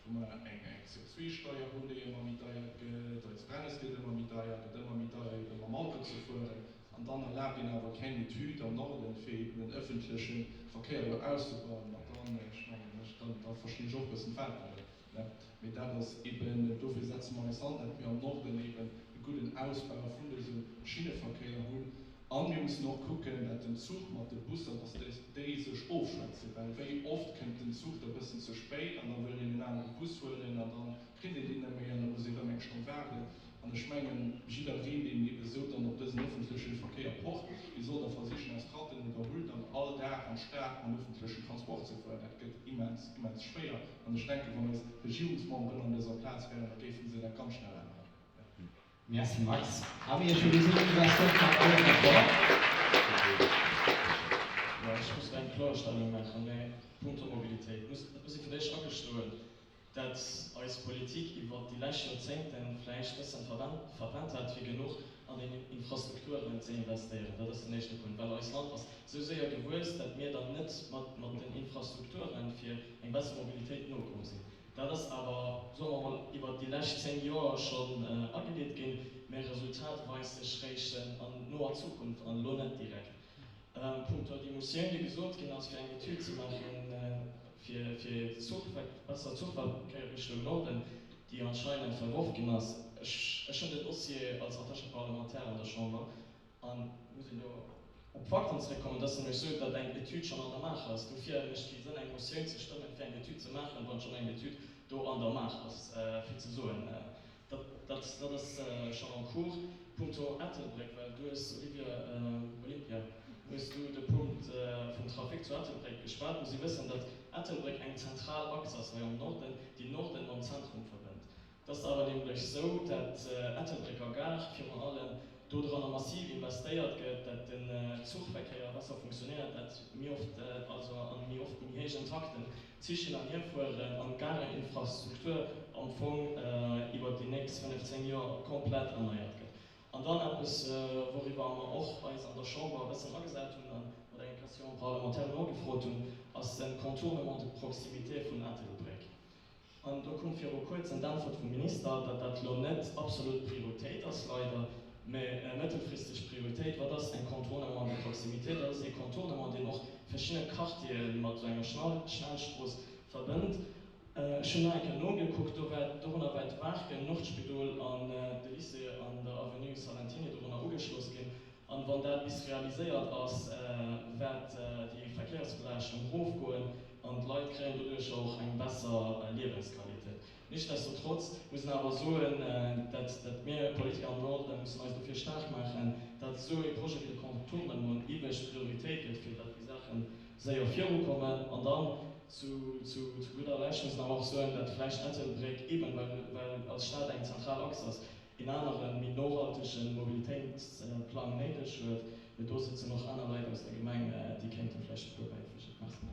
wou mer eng CO2-Steier hunn, déi ëmmer méi deier gëtt, eis Brennes gëtt ëmmer méi deier, gëtt ëmmer méi deier ebe mam Auto ze fueren, an dann erlaabt een awer keng Etüd am Norden, fir eben den ëffentleche Verkéier do auszebauen, ma dann, ech mengen, dann da verstinn ech och e bëssen d'Welt net méi. Mee dat ass eben, dofir setze mer eis an, datt mir am Norden eben e gudden Ausbau vun dësem Schinneverkéier hunn. A mir mussen och kucken, datt den Zuch mat de Busser, datt déi sech ofschwätzen, well wéi oft kënnt den Zuch da bëssen ze spéit an da wëll een en anere Bus huelen an da kritt een deen net méi an da muss ee rëm eng Stonn waarden. An ech mengen, jiddereen, deen ebe sou dann op dësen öffentleche Verkéier pocht, dee soll da versichen, aus Tratten oder Huldang all Dag an d'Stad mam öffentlechen Transport ze fueren. Dat gëtt immens, immens schwéier. An ech denken, wann eis Regierungsmemberen an dëser Plaz wären, da géife se dat ganz schnell änneren. Merci Max. A mir, ech hu gesinn, du waars net mat allem d'accord. Jo, ech muss do eng Kloerstellung maachen, mä punkto Mobilitéit muss, et muss ee fir d'éischt agestoen, dat eis Politik iwwert déi lescht Joerzéngten vläicht bëssen verpennt hat, fir genuch an den Infrastrukturen ze investéieren. Dat ass den éischte Punkt, well eist Land ass esou séier gewuess, dat mir dann net mat den Infrastrukturen fir eng besser Mobilitéit nokomm sinn. Dat ass awer, soe mer mol, iwwert déi lescht 10 Joer schonn ageleet ginn, mä Resultat weist sech réischt an noer Zukunft an elo net direkt. Punkto déi Motioun, déi gesot ginn ass, fir eng Etüd ze maachen, fir besser Zuchverkéier Richtung Norden, déi anscheinend verworf ginn ass. Ech hunn den Dossier als Attaché parlementaire an der Chamber An et muss een do op d'Fakten zréckkommen. Et ass nämlech esou, datt eng Etüd schonn an der Maach ass. Dofir mécht kee Sënn, eng Motioun ze stëmmen, fir eng Etüd ze maachen, wann schonn eng Etüd do an der Maach ass, fir ze soen, dat, dat, dat ass schonn en cours. Punkto Ettelbréck, well du hues, Olivia, Olympia, hues du de Punkt vum Trafic zu Ettelbréck geschwat, muss ee wëssen, datt Ettelbréck eng zentral Achs ass hei am Norden, déi Norden mam Zentrum verbënnt. Et ass awer nämlech sou, dat Ettelbrécker Gare virun allem dodranner massiv investéiert gëtt, dat den Zuchverkéier besser funktionéiert, dat méi oft, also an méi oft méi héijen Takten d'Zich hin an hier fueren an d'Gareinfrastruktur am Fong iwwert déi nächst 15 Joer komplett erneiert gëtt. An dann eppes, wouriwwer mer och eis an der Chamber e bëssen agesat hunn a mat enger Question parlementaire nogefrot hunn, ass de Contournement de proximité vun Ettelbréck. An do koum viru kuerzem d'Äntwert vum Minister, datt dat elo net absolut Prioritéit ass, leider, mä mëttelfristeg Prioritéit. Wat ass eng Contournement de proximité? Dat ass ee Contournement, deen och verschidde Quartiere mat esou enger Schnellstrooss verbënnt. Ech hunn nach eng Kéier nogekuckt, do war, dorunner war d'Waarken, Nordspidol an de Lycée an der Avenue Salentiny dorunner ugeschloss ginn. An wann dat bis realiséiert ass, wäert déi Verkéiersbelaaschtung rofgoen an d'Leit kréien doduercher och eng besser Liewensqualitéit. Nichtsdestotrotz muss een awer soen, dat dat mir Politiker am Norden mussen eis dofir staark maachen, dat esou ee Projet wéi de Contournement iwwecht Prioritéit gëtt, fir dat déi Saache séier virukommen. An dann zu zu gudder Lescht muss een awer och soen, dat vläicht Ettelbréck, eben well well als Stad eng zentral Achs ass, een aneren, méi nohaltege Mobilitéitsplang néideg huet. Mee do sëtzen och aner Leit aus der Gemeng, déi kéinte vläicht e puer bäifügen. Merci.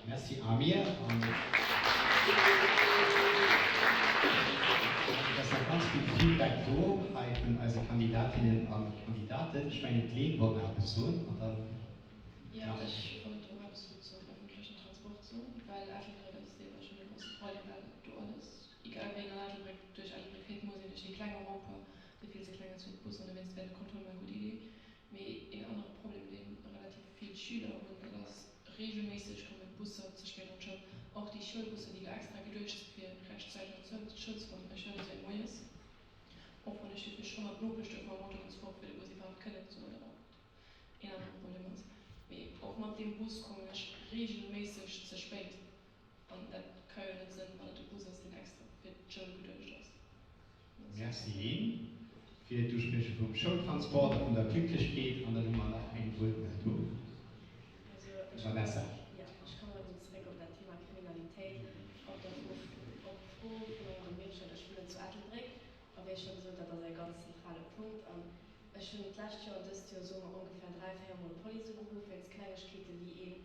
Merci Amir. An et ass nach ganz vill Feedback do hei vun eise Kandidatinnen a Kandidaten. Ech mengen d'Lynn wollt nach eppes soen an dann Jo, ech wollt och eppes zum ëffentlechen Transport soen, well Ettelbréck ass eben schonn e grousse Problem, well do alles Egal wéi een an Ettelbréck duerch Ettelbréck fiert, muss een duerch dee klenge Rond-point, dee vill ze kleng ass fir d'Busser, an dowéinst wär de Contournement eng gutt Idee. Mee een anere Problem, dee relativ vill Schüler hunn, dat ass, reegelméisseg kommen d'Busser ze spéit an d'Schoul. Och déi Schoulbusser, déi elo extra geduecht si fir rechtzäiteg an d'Schoul ze kommen. Ech huelen esou ee moies, och wann ech dofir schonn an d'Nopeschduerf mam Auto muss fueren, fir de Bus. Een anere Problem ass, mee och mat deem Bus kommen ech reegelméisseg ze spéit. An dat ka jo net sënn, wann et e Bus ass, deen extra fir d'Schoul geduecht ass. Merci Lynn fir d'Usprieche vum Schoultransport a vun der Pünktlechkeet. An dann hu mer nach eng Wuertmeldung. Vanessa. Jo, ech kommen erëm zeréck op dat Thema Kriminalitéit, op der Fro, op d'Fro vun der Madame Mirschel. Ech wunnen zu Ettelbréck a wéi scho gesot, dat ass e ganz zentrale Punkt. An ech hunn d'lescht Joer an dëst Joer, soe mer, ongefähr dräi, véiermol d'Police ugeruff wéinst Klengegkeete wéi een,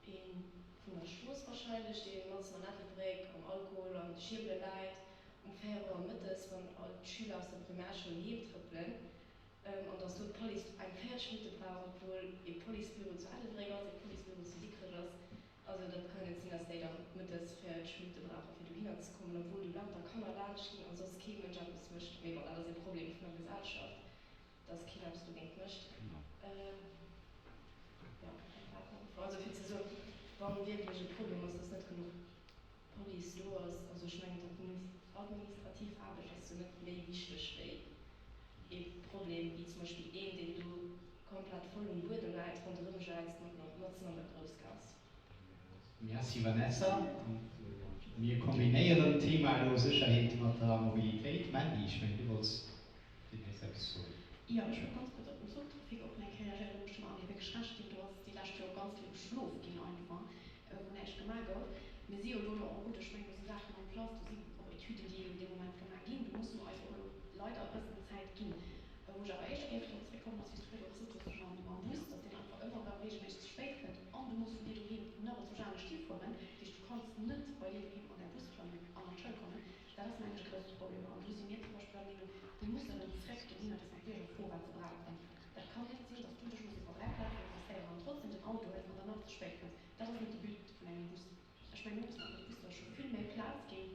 Ee vun der Strooss wahrscheinlech, dee matzen an Ettelbréck am Alkohol an de Schierbele läit, um 4 Auer mëttes, wann all d'Schüler aus der Primärschoul heem trëppelen, an dass do d'Police eng 40 Minutte brauch, obwuel ee Policebüro zu Ettelbréck ass, ee Policebüro zu Dikrech ass. Also dat kann jo net sinn, dass déi dann mëttes 40 Minutte brauche fir dohinner ze kommen, obwuel do lauter Kanner laanscht ginn a soss kee Mënsch eppes mécht. Mee bon, dat ass ee Problem vun der Gesellschaft. dass keen eppes dogéint mécht. Jo, dat war et ongeféier. Also fir ze soen, wa wierklech e Problem ass, dass net genuch Police do ass, also ech mengen d'administrativ Aarbecht ass jo net méi wichteg wéi ee Problem wéi zum Beispill een, deen do komplett voll um Buedem läit, ronderëmjäizt matzen an der Groussgaass. Merci Vanessa. Mir kombinéieren d'Thema elo Sécherheet mat der Mobilitéit. Mandy, ech mengen du wollts deemnächst eppes soen. Jo, ech wollt ganz kuerz op den Zuchtrafic och nach eng Kéier reagéieren. Do muss ech dem Anne wierklech Recht ginn. Do ass déi lescht Joer ganz vill geschlof ginn einfach, wou näischt gemaach gouf. Mir si jo elo do en route. Ech mengen, do si Saachen en place, do sinn och Etüden, déi elo dee Moment gemaach ginn. Do musse mer eis och elo leider e bëssen Zäit ginn. Wou ech awer éischter géif drop zréckkommen, ass, wéi s du virdru gesot hues, Jean, mam Bus, dass deen einfach ëmmer erëm reegelméisseg ze spéit kënnt an du muss vun dir doheem nach enzwousch anescht hifueren. Dat heescht, du kanns net bei dir doheem an däi Bus klammen an an d'Schoul kommen. Dat ass, mengen ech, e grousse Problem. An do si mir zum Beispill der Meenung, mir mussen erëm zréck dohinner, dass mer d'Bierger froen, wat se brauchen. Dat kann net sinn, dass du dech muss iwwer 3 Plaze placéieren an trotzdem den Auto hues an dann nach ze spéit kënns. Dat ass net de But vun engem Bus. Ech mengen, do mussen einfach d'Busser scho vill méi Plaz ginn,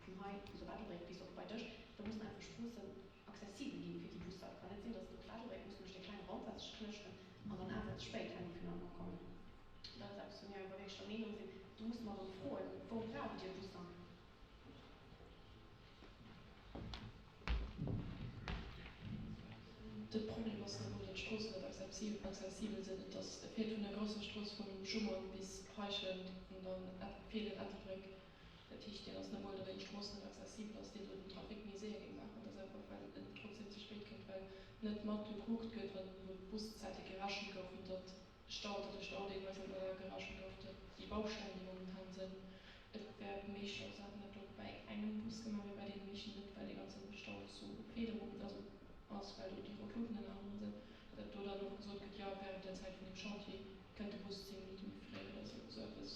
vun hei bis op Ettelbréck, bis och bei dech. Do mussen einfach Stroossen accessibel ginn fir déi Busser. Et kann net sinn, dass op Ettelbréck mussen duerch dee klenge Raum sech klëschen an dann awer ze spéit herno finalement kommen. Dat ass eppes, wou mir einfach wierklech der Meenung sinn, do musse mer erëm froen, Wou braucht Dir Busser? De Problem ass net emol, datt d'Stroossen net accessibel sinn. Et ass, e feelt vun der grousser Strooss vum Schuman bis Heischent an dann Feelen-Ettelbréck. Dat heescht, deen ass net emol, datt eng Strooss net accessibel ass, déi do den Trafic méi séier géing maachen. Et ass einfach, well en trotzdem ze spéit kënnt, well net mat gekuckt gëtt, wann wou d'Buszäite gerechent goufen, datt Stau, datt de Stau deelweis net mat agerechent gouf, datt déi Baustellen, déi momentan sinn, et wär méi Stau, se haten dat do bäi engem Bus gemaach, mee bäi deene meeschten net, well dee ganze Stau zu Feelen also ass, well do déi rout Luuten ënner anerem sinn, datt do dann och gesot gëtt, jo, wärend der Zäit vun deem Chantier kënnt de Bus 10 Minutte méi fréi oder esou. Esou eppes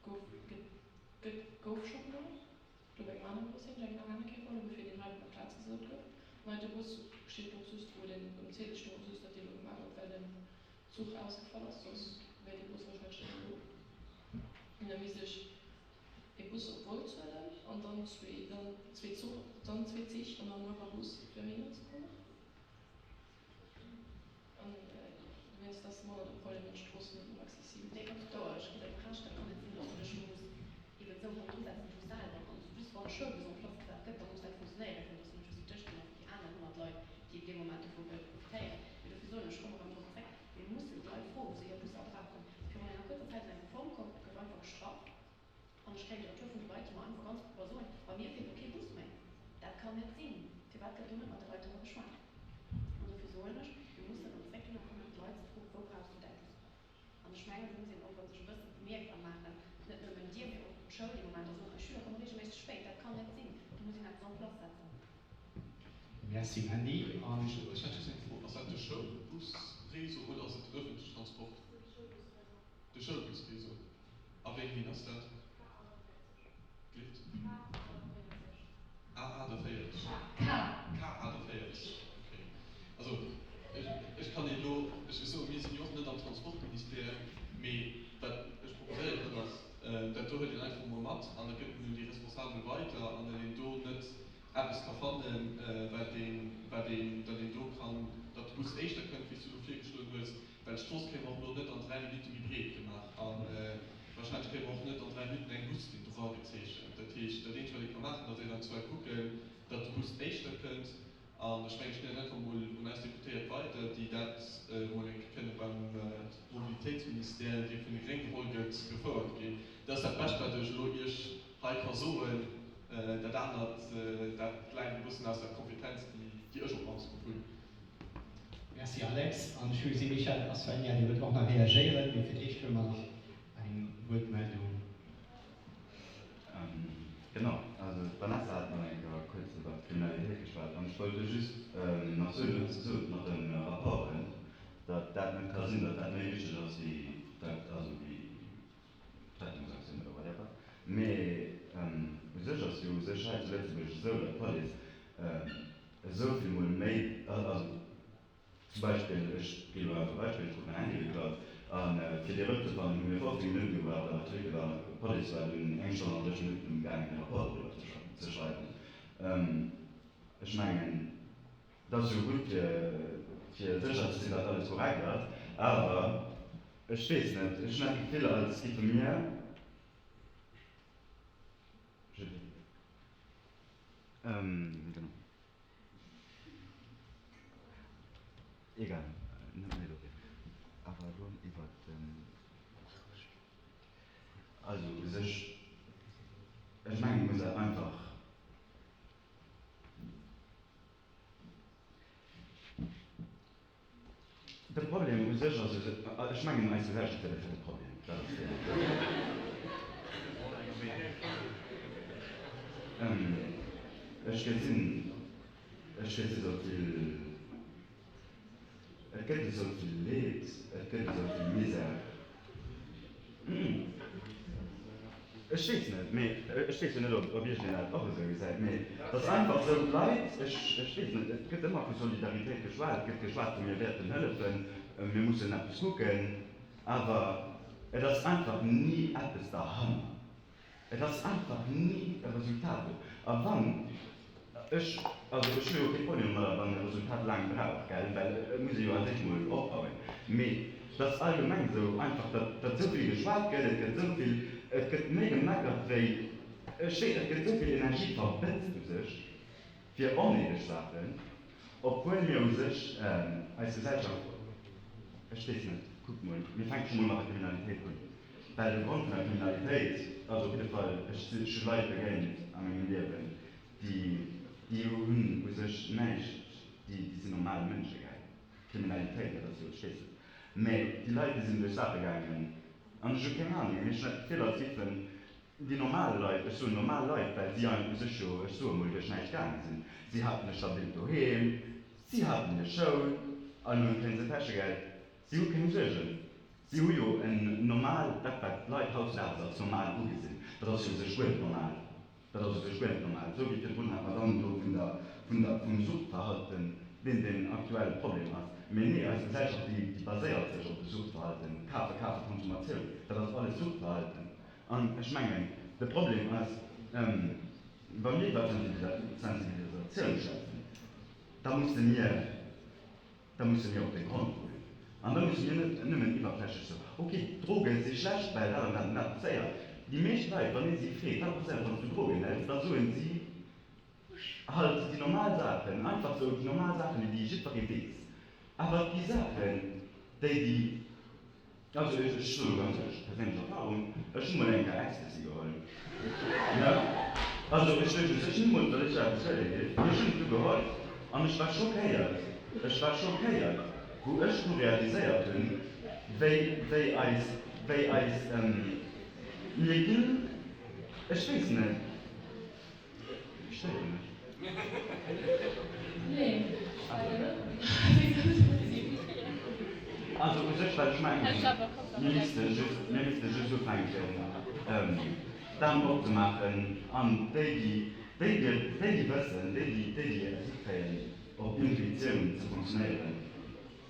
gouf, gëtt, gëtt, gouf scho gemaach. Do op engem aneren Dossier hunn ech eng nach aner Kéier geholl, bevir deen hei op der Plaz gesot gouf. An hei de Bus steet och just, wou deen um Ziedel stoung, och just, datt dee lo gemaach gouf, well den Zuch ausgefall ass, soss wär dee Bus wahrscheinlech net méi do. An da misst ech ee Bus op Wolz huelen an dann zwee, dann zwee Zuch, dann zwee Zich an dann nach e Bus fir heihinner ze kommen. An dowéinst ass manner de Problem, datt d'Stroossen net méi accessibel sinn. Nee, do, ech ginn der Recht, dat kann net sinn, datt du dech elo muss eben esou hannendru setzen, du selwer. An just wann e Schoulbus en place gesat gëtt, da muss dat funktionéieren kënnen, datt du net just fir dech, mee och fir déi aner 100 Leit, déi op dee Moment dovu wëlle profitéieren. Mee dofir soen ech, ech komme rëm drop zréck, mir mussen d'Leit froen, wou se hir Busser brauchen. Virun enger kuerzer Zäit ass eng Reform komm, et gouf einfach gestrach. An ech kréien de Retour vun de Leit, déi mer einfach ganz propper soen, Bei mir fiert elo kee Bus méi. Dat kann net sinn. Firwat gëtt do net mat de Leit driwwer geschwat? An dofir soen ech, mir mussen erëm zréck dono kommen, d'Leit ze froen, Wou brauchs du däi Bus? An ech mengen, do muss een och erëm sech e bësse bemierkbar maachen, net nëmmen dir, mee och d'Schoul dee Moment a soen, Eis Schüler komme reegelméisseg ze spéit. Dat kann net sinn. Do muss een eppes en place setzen. Merci Mandy. An. Ech hätt just eng Fro, Ass dat de Schoulbusréseau oder ass et den öffentlichen Transport? De Schoulbusréseau. A wéi eng Linn ass dat? Gleeft? A48. K48, okay. Also, ech kann Iech elo, ech soen, mir sinn jo och net am Transportministère, mee wat ech proposéieren, dat ass, dat do huet een einfach emol mat an dat gëtt een un déi Responsabel weider an datt een do net eppes ka fannen, wat een, wat een, datt een do kann, datt de Bus éischter kënnt, wéi s du elo virgeschloen hues, Well d'Strooss kréie mer och elo net an 3 Minutte méi breet gemaach a wahrscheinlech kréie mer och net an 3 Minutten eng Buslinn dragezeechent. Dat heescht, dat eenzegt, wat ee ka maachen, ass eventuell kucken, datt de Bus éischter kënnt. An ech mengen, ech ginn dat einfach emol un eis Deputéiert weider, déi dat emol eng Kéier kënnen. Ministère, dee vun de Gréng geholl gëtt, gefouert ginn. Dat ass dat Bescht, wat ech elo Iech hei ka soen. Dat anert, dat läit e bëssen aus der Kompetenz, déi ech op d'mannst mol hunn. Merci Alex. An ech hu gesinn, Michèle a Svenja, Dir wëllt och nach reagéieren, mee fir d'éischt huele mer nach eng Wuertmeldung. Genau, also d'Vanessa hat nach eng Kéier kuerz iwwert d'Kriminalitéit geschwat an ech wollt do just nach soen, du hues gesot mat de Rapporten, datt dat net ka sinn, datt dat méi wichteg ass wéi dat, also wéi d'Rettungsaktioun oder whatever. Mee u sech ass jo u sech hei zu Lëtzebuerg esou, datt d'Police esou vill mol méi, also Zum Beispill, ech ginn elo einfach e Beispill, ech krut mäin Handy geklaut a fir dee erëmzefannen hu mir 15 Minutten gebraucht, awer d'Trucke waren, d'Police war dunn eng Stonn an 30 Minutten um gaangen e Rapport doriwwer ze schreiwen. Ech mengen, et ass jo gutt fir fir sécher ze sinn, datt alles korrekt ass, awer ech weess net, ech hunn dat Gefill als giffe mir, je vais, genau. Egal, net méi doriwwer. Awer elo iwwer den. Also u sech, ech mengen, et muss dat einfach. De Problem u sech ass, ech mengen, eis Gesellschaft huet e fette Problem, dat ass de. Ech gesinn, ech gesi sou vill, et gëtt esou vill Leed, et gëtt esou vill Misär. Ech weess net, mee ech weess jo net, ob iergendeen dat och esou gesäit, mee et ass einfach esou, d'Leit, ech weess net, et gëtt ëmmer vu Solidaritéit geschwat, et gëtt geschwat vu mir wäerten hëllefen, mir mussen eppes kucken, awer et ass einfach ni eppes derhanner. Et ass einfach ni e Resultat do. A wann, ech, also ech hu jo kee Problem domadder, wann e Resultat laang brauch, gell, well et muss ee jo als éischt mol opbauen. Mee et ass allgemeng esou einfach, datt, datt esou vill geschwat gëtt, et gëtt esou vill, et gëtt méi gemeckert wéi, ech weess, et gëtt esou vill Energie verbëtzt u sech fir onnéideg Saachen, obwuel mir u sech eis Gesellschaft, ech weess net, kuckt mol, mir fänke scho mol mat der Kriminalitéit un. Well de Grond vun der Kriminalitéit ass op jidde Fall, ech hu Leit begéint a mengem Liewen, déi, déi hunn u sech näischt, déi, déi sinn normal Mënsche, gell. Kriminalitéit, dat ass jo, ech weess net, mä déi Leit, déi sinn duerch Saache gaangen an ech hu keng Ahnung, mee ech hunn dat Gefill, als géifen déi normal Leit, ech soen normal Leit, well si u sech jo, ech soe mol, duerch näischt gaange sinn, si haten e stabilt Doheem, si haten hir Schoul, all Mount kréie se Täschegeld, Si hu keng Suergen. Si hu jo en normal, dat wat d'Leit hautzudaags als normal ugesinn, dat ass jo u sech guer net normal. Dat ass u sech guer net normal. Esou wéi virdrun hat d'Madame do vun der, vun der, vum Suchtverhalten, deen den aktuelle Problem ass. Mee nee, eis Gesellschaft, déi, déi baséiert sech op de Suchtverhalten, kafe, kafe, Konsumatioun, dat ass alles Suchtverhalten. An ech mengen, de Problem ass, wa mir iwwer Sensibilisatioun schwätzen, da musse mir, Da musse mir op de Grond goen. An da musse mir net nëmmen iwwerflächlech soen, ok, Droge si schlecht, well dat an dat an dat passéiert. Déi meescht Leit, wann ee si freet, wat passéiert, wann s du Drogen hëls, da soen si halt déi normal Saachen, einfach esou déi normal Saachen, déi jiddweree weess. Awer et gi Saachen, déi déi. Also ech soe ganz éierlech, perséinlech Erfahrung, ech hu mol eng Kéier Ecstasy geholl, ne, also ech wëll u sech nimools datt ech sou eppes huele géif, mee ech hunn et du geholl an ech war schockéiert, ech war schockéiert wou ech du realiséiert hunn, wéi, wéi eis, wéi eis, mir ginn, ech weess net. Stéieren ech? Nee. Also u sech, wat ech mengen, mir misste just, mir misste just ufänken, d'Aen opzemaachen an déi, déi, déi, déi, déi wëssen, déi, déi, déi, déi et hikréien, op Intuitioun ze fonctionnéieren,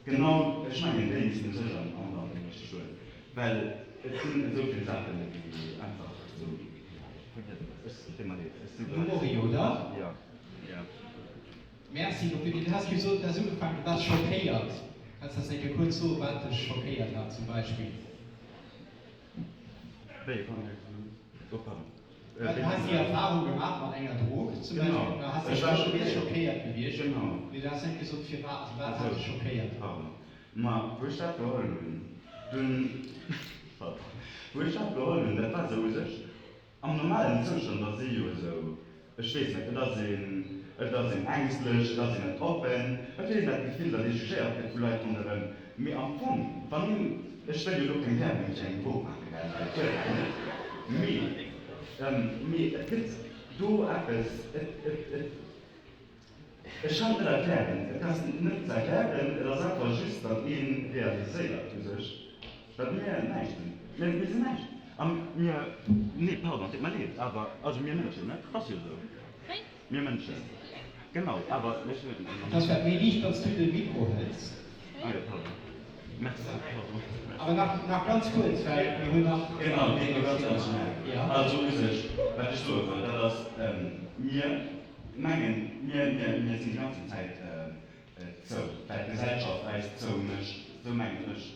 Genau, ech mengen déi missten sech an an den Richteg huelen, well et sinn esou vill Saachen déi einfach esou, ech deet mer leed, ech si De Mori, oder? Jo, jo. Merci dofir. Du has gesot, du has ugefaangen, du waars schockéiert. Kanns de eis eng Kéier kuerz soen, wat dech schockéiert hat zum Beispill? Wéi e Kontext? Oh pardon. Well du has déi Erfahrung gemaach mat enger Drog zum Beispill, an da has dech du wiers schockéiert gewiescht, Genau. Mee du has net gesot firwat. Also wat hat dech schockéiert? Pardon. Ma wou ech dat geholl hunn. Dunn, pardon, wou ech dat geholl hunn, dat war esou u sech am normalen Zoustand ass ee jo esou, ech weess net, et ass een, et ass een ängstlech, et ass een net oppen, et huet een dat Gefill, datt ee jugéiert gëtt vu Leit ronderëm. Mee am Fong, wann een, ech wëll jo elo keng Werbung fir eng Drog maachen, well dat huet een net, mee, mee et gëtt do eppes, et, et, et, Ech kann et net erklären, et ass net ze erklären, et ass einfach just, datt ee realiséiert u sech, datt mir näischt sinn. Mir, mir sinn näischt. A mir, nee, pardon, et deet mer leed, awer, also mir Mënschen, ne, et ass jo esou, mir Mënschen, genau, awer ech. Et ass vläicht méi liicht, wann s du de Mikro hëls. Ah jo, pardon. Merci, pardon. Awer nach, nach ganz kuerz, well mir hunn nach. Genau, geet no ganz, ganz schnell. Also u sech, wat ech soe wëll, dat ass, mir mengen, mir, mir, mir sinn déi ganzen Zäit zou, well d'Gesellschaft eis zou mécht, sou mengen ech.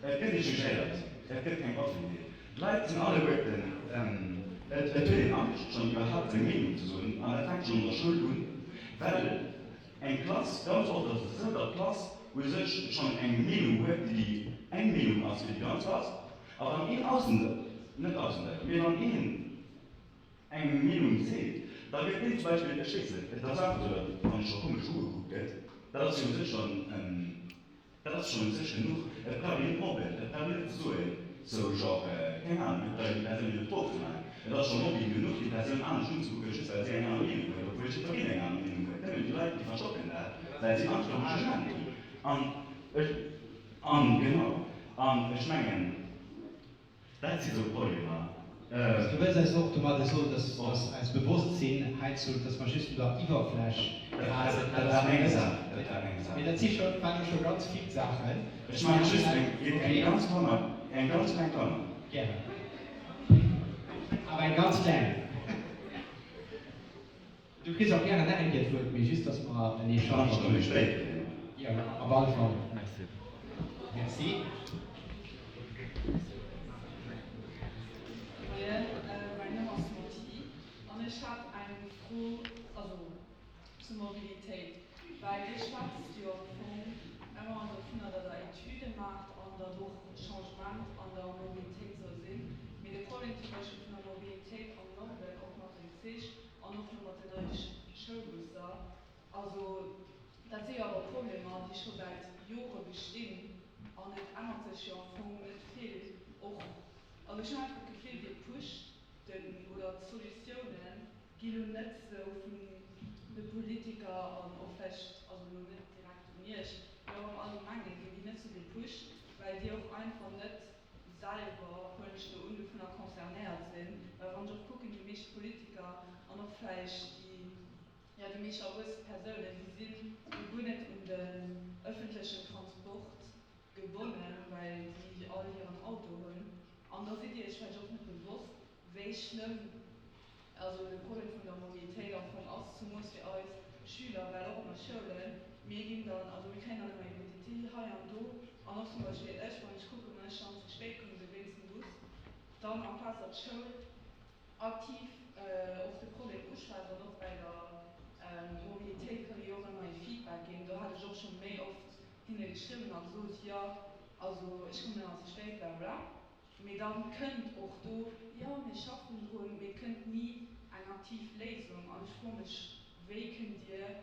Et gëtt ee jugéiert, et gëtt keng Offenheet. D'Leit sinn alleguerten, et, et huet een Angscht schonn iwwerhaapt seng Meenung ze soen, an dat fänkt schonn an der Schoul un, well eng Klass, ganz oft ass et esou, datt d'Klass u sech schonn eng Meenung huet, déi eng Meenung ass fir déi ganz Klass, a wann een Aussen, net Aussenseiter, mee wann een eng Meenung seet, da gëtt deen zum Beispill, ech weess net, et ass einfach esou, datt wann ee scho komesch ugekuckt gëtt, dat ass jo u sech schonn, dat ass schonn u sech genuch. Et brauch een net mobben, et brauch een net ze soen, sou genre, keng Ahnung, et brauch een déi Persoun jo net erofzemaachen. Et ass scho Mobbing genuch, déi Persoun anescht unzekucken, just well si eng aner Meenung huet, obwuel jiddwereen eng aner Meenung huet. Nëmmen déi Leit, déi verstoppen dat, well si Angscht virum Jugement hunn. An ech, an genau, an ech mengen, Dat si sou Problemer. Du wëlls eis och domadder soen, dass eist Bewosstsinn heizou, dass mer just un der Iwwerfläch krazen, dat ass eng Saach, dat war eng Saach. Mee dat si scho, waren elo scho ganz vill Saachen. Ech maache just eng, eng ganz Klammer, eng ganz kleng Klammer. Gären. Awer eng ganz kleng. Du kriss och gären nach eng Kéier d'Wuert, mee just, dass mer en Echange hunn. Méi spéit. Jo, op alle Fall. Merci. Merci. Moien, mäin Numm ass Moti an ech hat eng Fro, also zur Mobilitéit, well Dir schwätzt jo am Fong ëmmer dovunner, datt Der Etüde maacht an datt och Changement an der Mobilitéit soll sinn. Mee de Problem zum Beispill vun der Mobilitéit am Norden, och mat den Zich, An och elo mat den neie Schoulbusser. Also dat si jo awer Problemer, déi scho säit Jore bestinn an et ännert sech jo am Fong net vill. Och, also ech hunn einfach d'Gefill, Dir pusht den, oder d'Solutioune gi lo net esou vun de Politiker an och vläicht, also elo net direkt un Iech, mee och am Allgemenge ginn déi net esou gepusht, well Dir och einfach net selwer, huelen ech elo un, dovunner concernéiert sinn, well wann ech och kucken, déi meescht Politiker an och vläicht déi, jo, déi meescht erwuesse Persounen, déi si jo guer net un den ëffentlechen Transport gebonnen, well déi all hiren Auto hunn. An da sidd Dir Iech vläicht och net bewosst, wéi schlëmm also de Problem vun der Mobilitéit am Fong ass, zemoos fir eis Schüler, well och an der Schoulen, mir ginn dann, also mir kréien dann ëmmer ee VTT hei an do, an och zum Beispill ech, wann ech kucken, wann ech dann ze spéit komm si wéinst dem Bus, dann amplaz datt d'Schoul aktiv och de Problem uschwätzt an och bäi der Mobilitéit kann ee jo och ëmmer ee Feedback ginn, do hat ech och scho méi oft hinne geschriwwen a gesot, jo also ech kommen ëmmer ze spéit, blablabla. Mee dann kënnt och do, jo mir schaffen drun, mee et kënnt ni eng aktiv Léisung. An ech froe mech, wéi kënnt Dir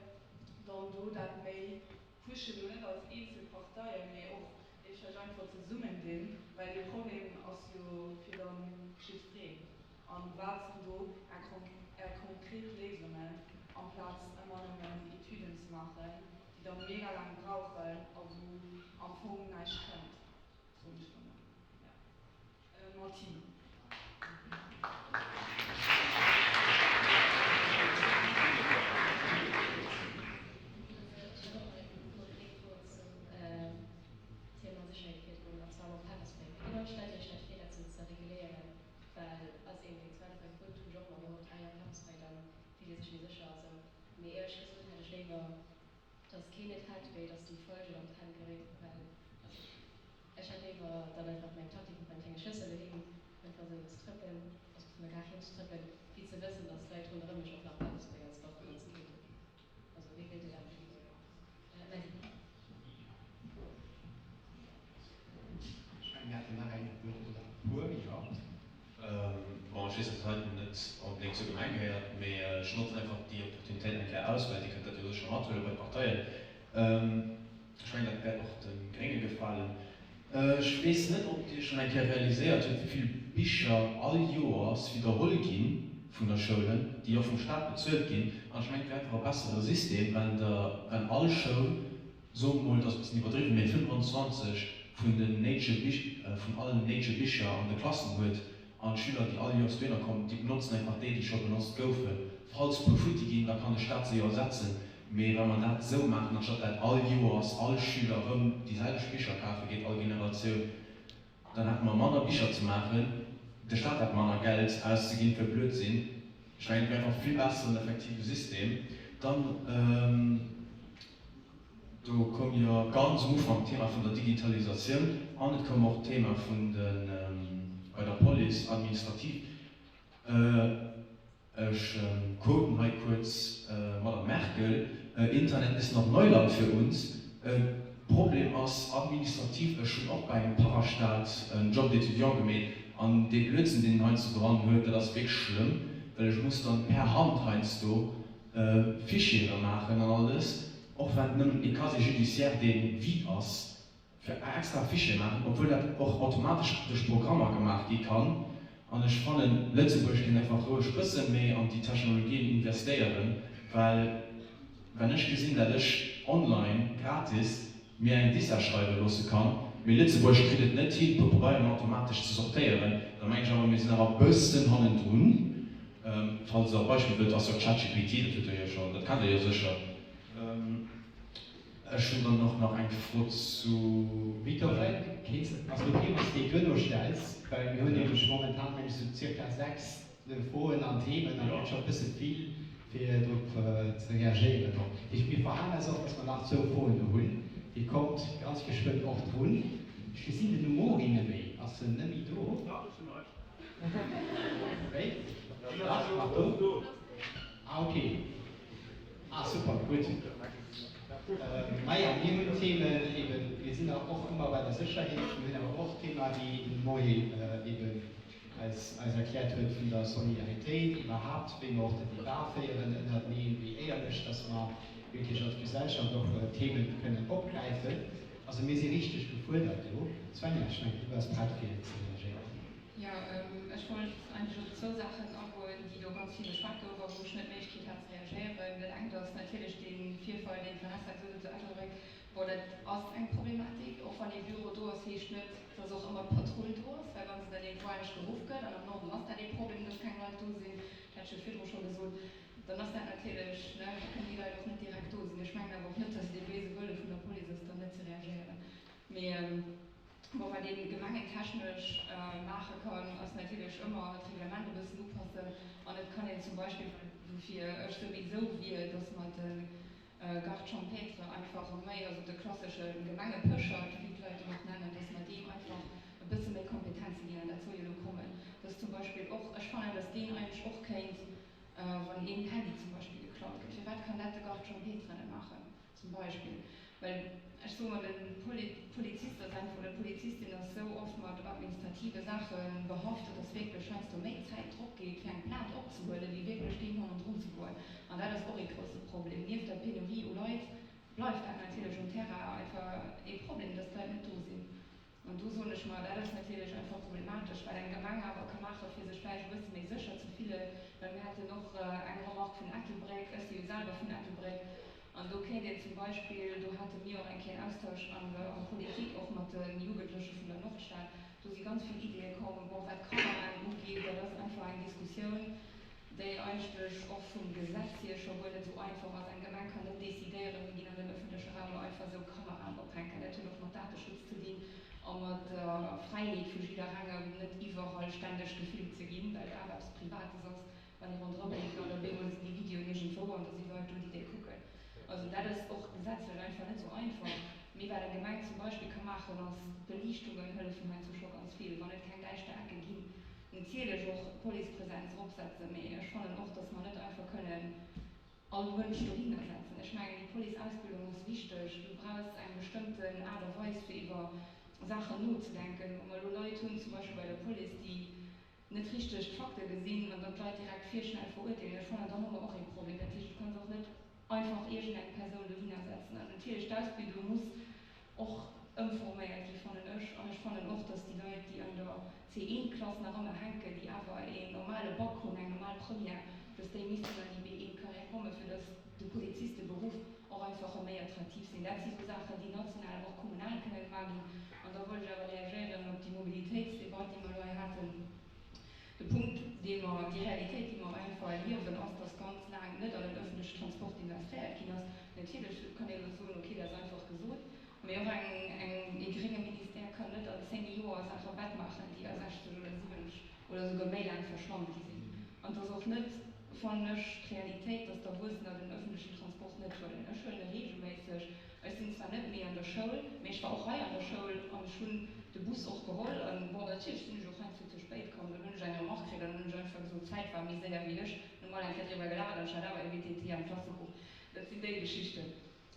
dann do dat méi pushen, elo net als eenzel Parteien, mee och Iech vläicht einfach zesummendinn, well dee Problem ass jo fir dann jiddwereen. An wat sinn do Är konkret Léisungen, amplaz ëmmer nëmmen Etüden ze maachen, déi da mega laang brauchen a wou am Fong näischt kënnt? Soen ech dann och. Martine. Ech hunn och eng konkret Fro zum Thema Sécherheet virdrun, an zwar mam Pefferspray. Wéi genau stellt Dir Iech dat vir, dat sou ze reguléieren? Well als een, deen zu Ettelbréck wunnt, hunn ech och ëmmer gehofft, ah jo, Pefferspray, da fillt ee sech méi sécher a sou. Mee éierlech gesot hätt ech léiwer, dass keen et hätt, wéi dass déi Folgen an d'Hänn geréit, well also ech hätt léiwer dann einfach meng Taktik mat meinem klenge Schlëssel doheem, einfach esou ze trëppelen, also vun der Gare heem ze trëppelen, wéi ze wëssen, dass d'Leit ronderëm mech och nach Pefferspray als Waff benotze kéinten. Also wéi wéilt Dir dat reguléieren? Merci. Ech mengen. ech weess, datt dat heiten net onbedéngt zur Gemeng gehéiert, mee ech notzen einfach déi Opportunitéit eng Kéier aus, well Dir kënnt dat jo sécher mathuele bei d'Parteien. Ech mengen, dat wäert och de Grénge gefalen. Ech weess net, ob Dir schonn eng Kéier realiséiert hutt, wéi vill Bicher all Joers widderholl gi vun der Schoulen, déi och vum Staat bezuelt ginn. An ech mengen, et wär einfach e bessere System, wenn Der, wenn all Schoul, soe mer mol, et ass e bëssen iwwerdriwwen, mee 25 vun den néidege Bich, vun allen néidege Bicher an de Klassen huet, An d'Schüler, déi all Joers dohinner kommen, déi benotzen einfach déi, déi scho benotzt goufen. Falls puer futti ginn, da kann de Staat se jo ersetzen. Mee wa mer dat esou maachen, anstatt dat all Joers all Schüler erëm déi selwecht Bicher kafe geet, all Generatioun, dann hätte mer manner Bicher ze maachen, de Staat hätt manner Geld auszeginn fir Blödsinn. Ech mengen, et wär einfach e vill besseren, effektive System. Dann. Do koum jo ganz um Ufank d'Thema vun der Digitalisatioun an et koum och d'Thema vun de bei der Police administrative. Ech quoten hei kuerz d'Madame Merkel, Internet ist noch Neuland für uns. Problem ass administrativ, ech hunn och bei engem Parastaat en Job d'étudiant gemeet an dee Blödsinn, deen en heiansdo dran huet, dat ass wierklech schlëmm, well ech muss dann per Hand heiansdo Fichiere maachen an alles, och wann et nëmmen e Casier judiciaire dee vide ass, fir extra Fichiere maachen, obwuel dat och automatesch duerch Programmer gemaach gi kann. An ech fannen, Lëtzebuerg kéint einfach roueg bësse méi an déi Technologien investéieren, well wenn ech gesinn, dat ech online gratis mir eng Visa schreiwe loosse kann, mee Lëtzebuerg kritt et net hin, puer Pabeieren automatesch ze sortéieren, da mengen ech awer, mir sinn awer e bëssen hannendrun. Falls Der e Beispill wëllt, ass jo ChatGPT, dat hutt Der jo schonn, dat kennt Der jo sécher. Ech hunn dann och nach eng Fro zu. Victor, vläicht kéints, ass et ok, wann s de déi duerno stells, well mir hunn nämlech momentan, meng ech, esou zirka 6 Froen an Themen an et gëtt scho e bësse vill, fir drop ze reagéieren och. Dat heescht, mir verhalen eis och, dass mer nach zwou Froen do hunn. Dir kommt ganz geschwënn och drun. Ech gesinn den Numori neméi. Ass en neméi do? Dach, ech sinn hei. Wéi? Dach, nach do? Ah, ok. Ah, super, gutt. Maja, mir hunn Themen eben, mir sinn och ëmmer bei der Sécherheet, mir hunn awer och d'Thema, wéi den Numori eben eis eis erkläert huet vun der Solidaritéit iwwerhaapt, wéi mer och den Debat féieren ënnerteneen, wéi éierlech dass mer wierklech als Gesellschaft och Themen kënnen opgräifen. Also mir si richteg gefuerdert do. Svenja, ech mengen, du waars prett fir ze reagéieren. Jo, ech wollt eigentlech op zwou Saachen agoen, déi do ganz vill beschwat goufen a wou ech net d'Méiglechkeet hat ze reagéieren. Dat engt ass natierlech dee Virfall, deen d'Vanessa gesot huet zu Ettelbréck. Bon, dat ass eng Problematik. Och wann ee Büro do ass, heescht net, dass och ëmmer d'Patrull do ass, well wa se dann iergendwou anescht geruff gëtt, an am Norden ass dat ee Problem, dass keng Leit do sinn, dat hat ech jo virdru scho gesot, dann ass dat natierlech, ne, da kënnen déi Leit och net direkt do sinn. Ech mengen awer och net, dass et ee béise Wëlle vun der Police ass, dann net ze reagéieren. Mee bon, wat ee gemengentechnesch maache kann, ass natierlech ëmmer d'Reglement e bëssen upassen. An et kann een zum Beispill, woufir ech souwisou wier, dass mer de Garde champêtre einfach méi, also de klassesche Gemengepëschert, wéi d'Leit en och nennen, dass mer deem einfach e bësse méi Kompetenze ginn, an dat soll jo elo kommen, dass zum Beispill och, ech fannen, dass deen eigentlech och kéint, wann een Handy zum Beispill geklaut gëtt, firwat kann dat de Garde champêtre net maachen zum Beispill? Well ech soe mer, de Polizist ass einfach, oder d'Polizistin ass esou oft mat administrative Saache behaftet, dass wierklech heiansdo méi Zäit drop geet, fir eng Plainte opzehuelen, wéi wierklech deem hannendrun ze goen. An dat ass och ee grousse Problem. Nieft der Penurie u Leit bleift dat natierlech um Terrain einfach ee Problem, dass d'Leit net do sinn. An do soen ech mer, dat ass natierlech einfach problematesch, wat eng Gemeng awer ka maachen, fir sech vläicht e bësse méi sécher ze fillen, well mir haten och eng Remarque vun Ettelbréck, ech si jo selwer vun Ettelbréck, an do kéint een zum Beispill, do hate mir och eng Kéier en Austausch an der Politik, och mat de Jugendleche vun der Nordstad, do si ganz vill Ideeë komm, bon, wat Kameraen ugeet, dat ass einfach eng Diskussioun, déi eigentlech och vum Gesetz hier scho guer net esou einfach ass. Eng Gemeng kann net decidéieren, mir ginn an den öffentleche Raum elo einfach esou Kameraen ophänken. Dat huet och mat Dateschutz ze dinn a mat der Fräiheet vu jidderengem, net iwwerall stänneg gefilmt ze ginn, well et awer eppes Privates ass, wann ee ronderëm leeft an op eemol sinn déi Videoen iergendwou an da si Leit do, déi déi kucken. Also dat ass och gesetzlech einfach net esou einfach. Mee wat eng Gemeng zum Beispill ka maachen, ass, d'Beliichtungen hëllefen heiansdo scho ganz vill, wann et keng däischter Ecke ginn. Natierlech och d'Policepresenz eropsetzen, mee ech fannen och, dass mer net einfach kënnen all Mënsch dohinner setzen. Ech mengen, déi Policeausbildung ass wichteg. Du brauchs eng bestëmmten Aart a Weis, fir iwwer Saachen nozedenken. Wa mer elo Leit hunn, zum Beispill bei der Police, déi. Net richteg d'Fakte gesinn an dann d'Leit direkt virschnell verurteelen. Ech fannen, dann hu mer och ee Problem. Dat heescht, du kanns och net einfach iergend eng Persoun dohinner setzen. An natierlech, d'Ausbildung muss och ëmforméiert gi fannen ech. An ech fannen och, datt déi Leit, déi an der C1-Klass nach ëmmer hänken, déi awer een normale Bac hunn, eng normal Première, datt déi missten an déi B1-Carrière kommen, fir datt de Polizisteberuff och einfach erëm méi attraktiv sinn. Dat si sou Saachen, déi national, awer och kommunal kënne gemaach ginn. An da wollt ech awer reagéieren op déi Mobilitéitsdebatt, déi mer elo hei haten. De Punkt, dee mer, déi Realitéit, déi mer einfach erliewen, ass, dass ganz laang net an den öffentlechen Transport investéiert ginn ass. Natierlech kann een elo soen, okay, dat ass einfach gesot, mee och eng, eng, ee grénge Ministère kann net an 10 Joer Saache wettmaachen, déi a 60 oder 70 oder souguer méi laang verschlammt gi sinn. An et ass och net, fannen ech, d'Realitéit, dass d'Erwuessener den öffentlechen Transport net huelen. Ech huelen e regelméisseg. Ech sinn zwar net méi an der Schoul, mee ech war och hei an der Schoul an ech hunn de Bus och geholl. An bon, natierlech sinn ech och heiansdo ze spéit komm. Dann hunn ech eng Remarque kritt an dann hunn ech einfach gesot, d'Zäit war méi séier wéi ech. Dann hu mer all eng Kéier driwwer gelaacht an ech hat awer e WTT am Klassebuch. Dat sinn déi Geschichten.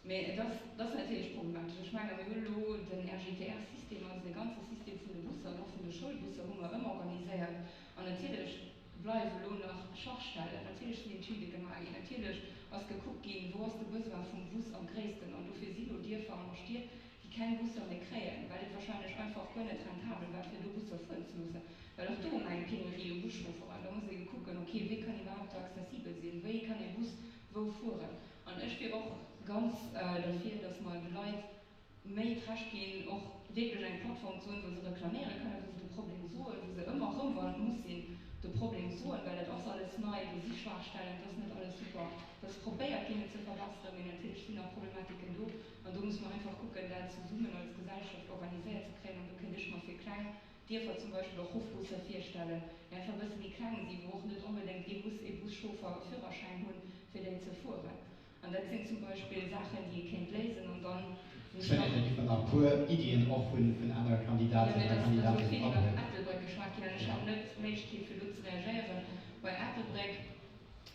Mee et ass, et ass natierlech problematesch. Ech menge mir hunn elo den RGTR-System, also dee ganze System vun de Busser an och vun de Schoulbusser hu mer ëmorganiséiert. An natierlech bleiwe elo nach Schwachstellen. Natierlech sinn Etüde gemaach ginn, natierlech ass gekuckt ginn, wou ass de Besoin vum Bus am gréissten. An dofir si lo Dierfer an och Stied, déi keng Busser méi kréien, well et wahrscheinlech einfach guer net rentabel war, fir do Busser fueren ze loossen. Well och do hu mer eng Penurie u Buschaufferen. Da muss ee kucken, okay, wéi kann iwwerhaapt do accessibel sinn, wéi kann ee Bus wou fueren. An ech wier och ganz derfir, dass mer de Leit méi d'Recht ginn, och wierklech eng Plattform ze hunn, wou se reklaméiere kënnen, wou se de Problem soen, wou se ëmmer erëm, wann et muss sinn, de Problem soen, well dat ass alles nei, do si Schwaachstellen, et ass net alles super, et ass probéiert ginn, et ze verbesseren, mee natierlech sinn nach Problematiken do an do musse mer einfach kucken, dat zesummen als Gesellschaft organiséiert ze kréien. An do kéint ech mer fir kleng Dierfer zum Beispill och Ruffbusser virstellen, déi einfach e bësse méi kleng sinn, wou och net onbedéngt ee muss ee Buschauffer e Führerschäin hunn, fir déi ze fueren. An dat sinn zum Beispill Saachen, déi ee kéint léisen. An dann muss Ech nach. mengen, da gi mer nach e puer Iddien och vun anere Jo, Kandidaten mee a et ass elo Kandidatinnen vill iwwer anhuelen. Ettelbréck geschwat ginn an ech hat net d'Méiglechkeet, fir do ze reagéieren. Bei Ettelbréck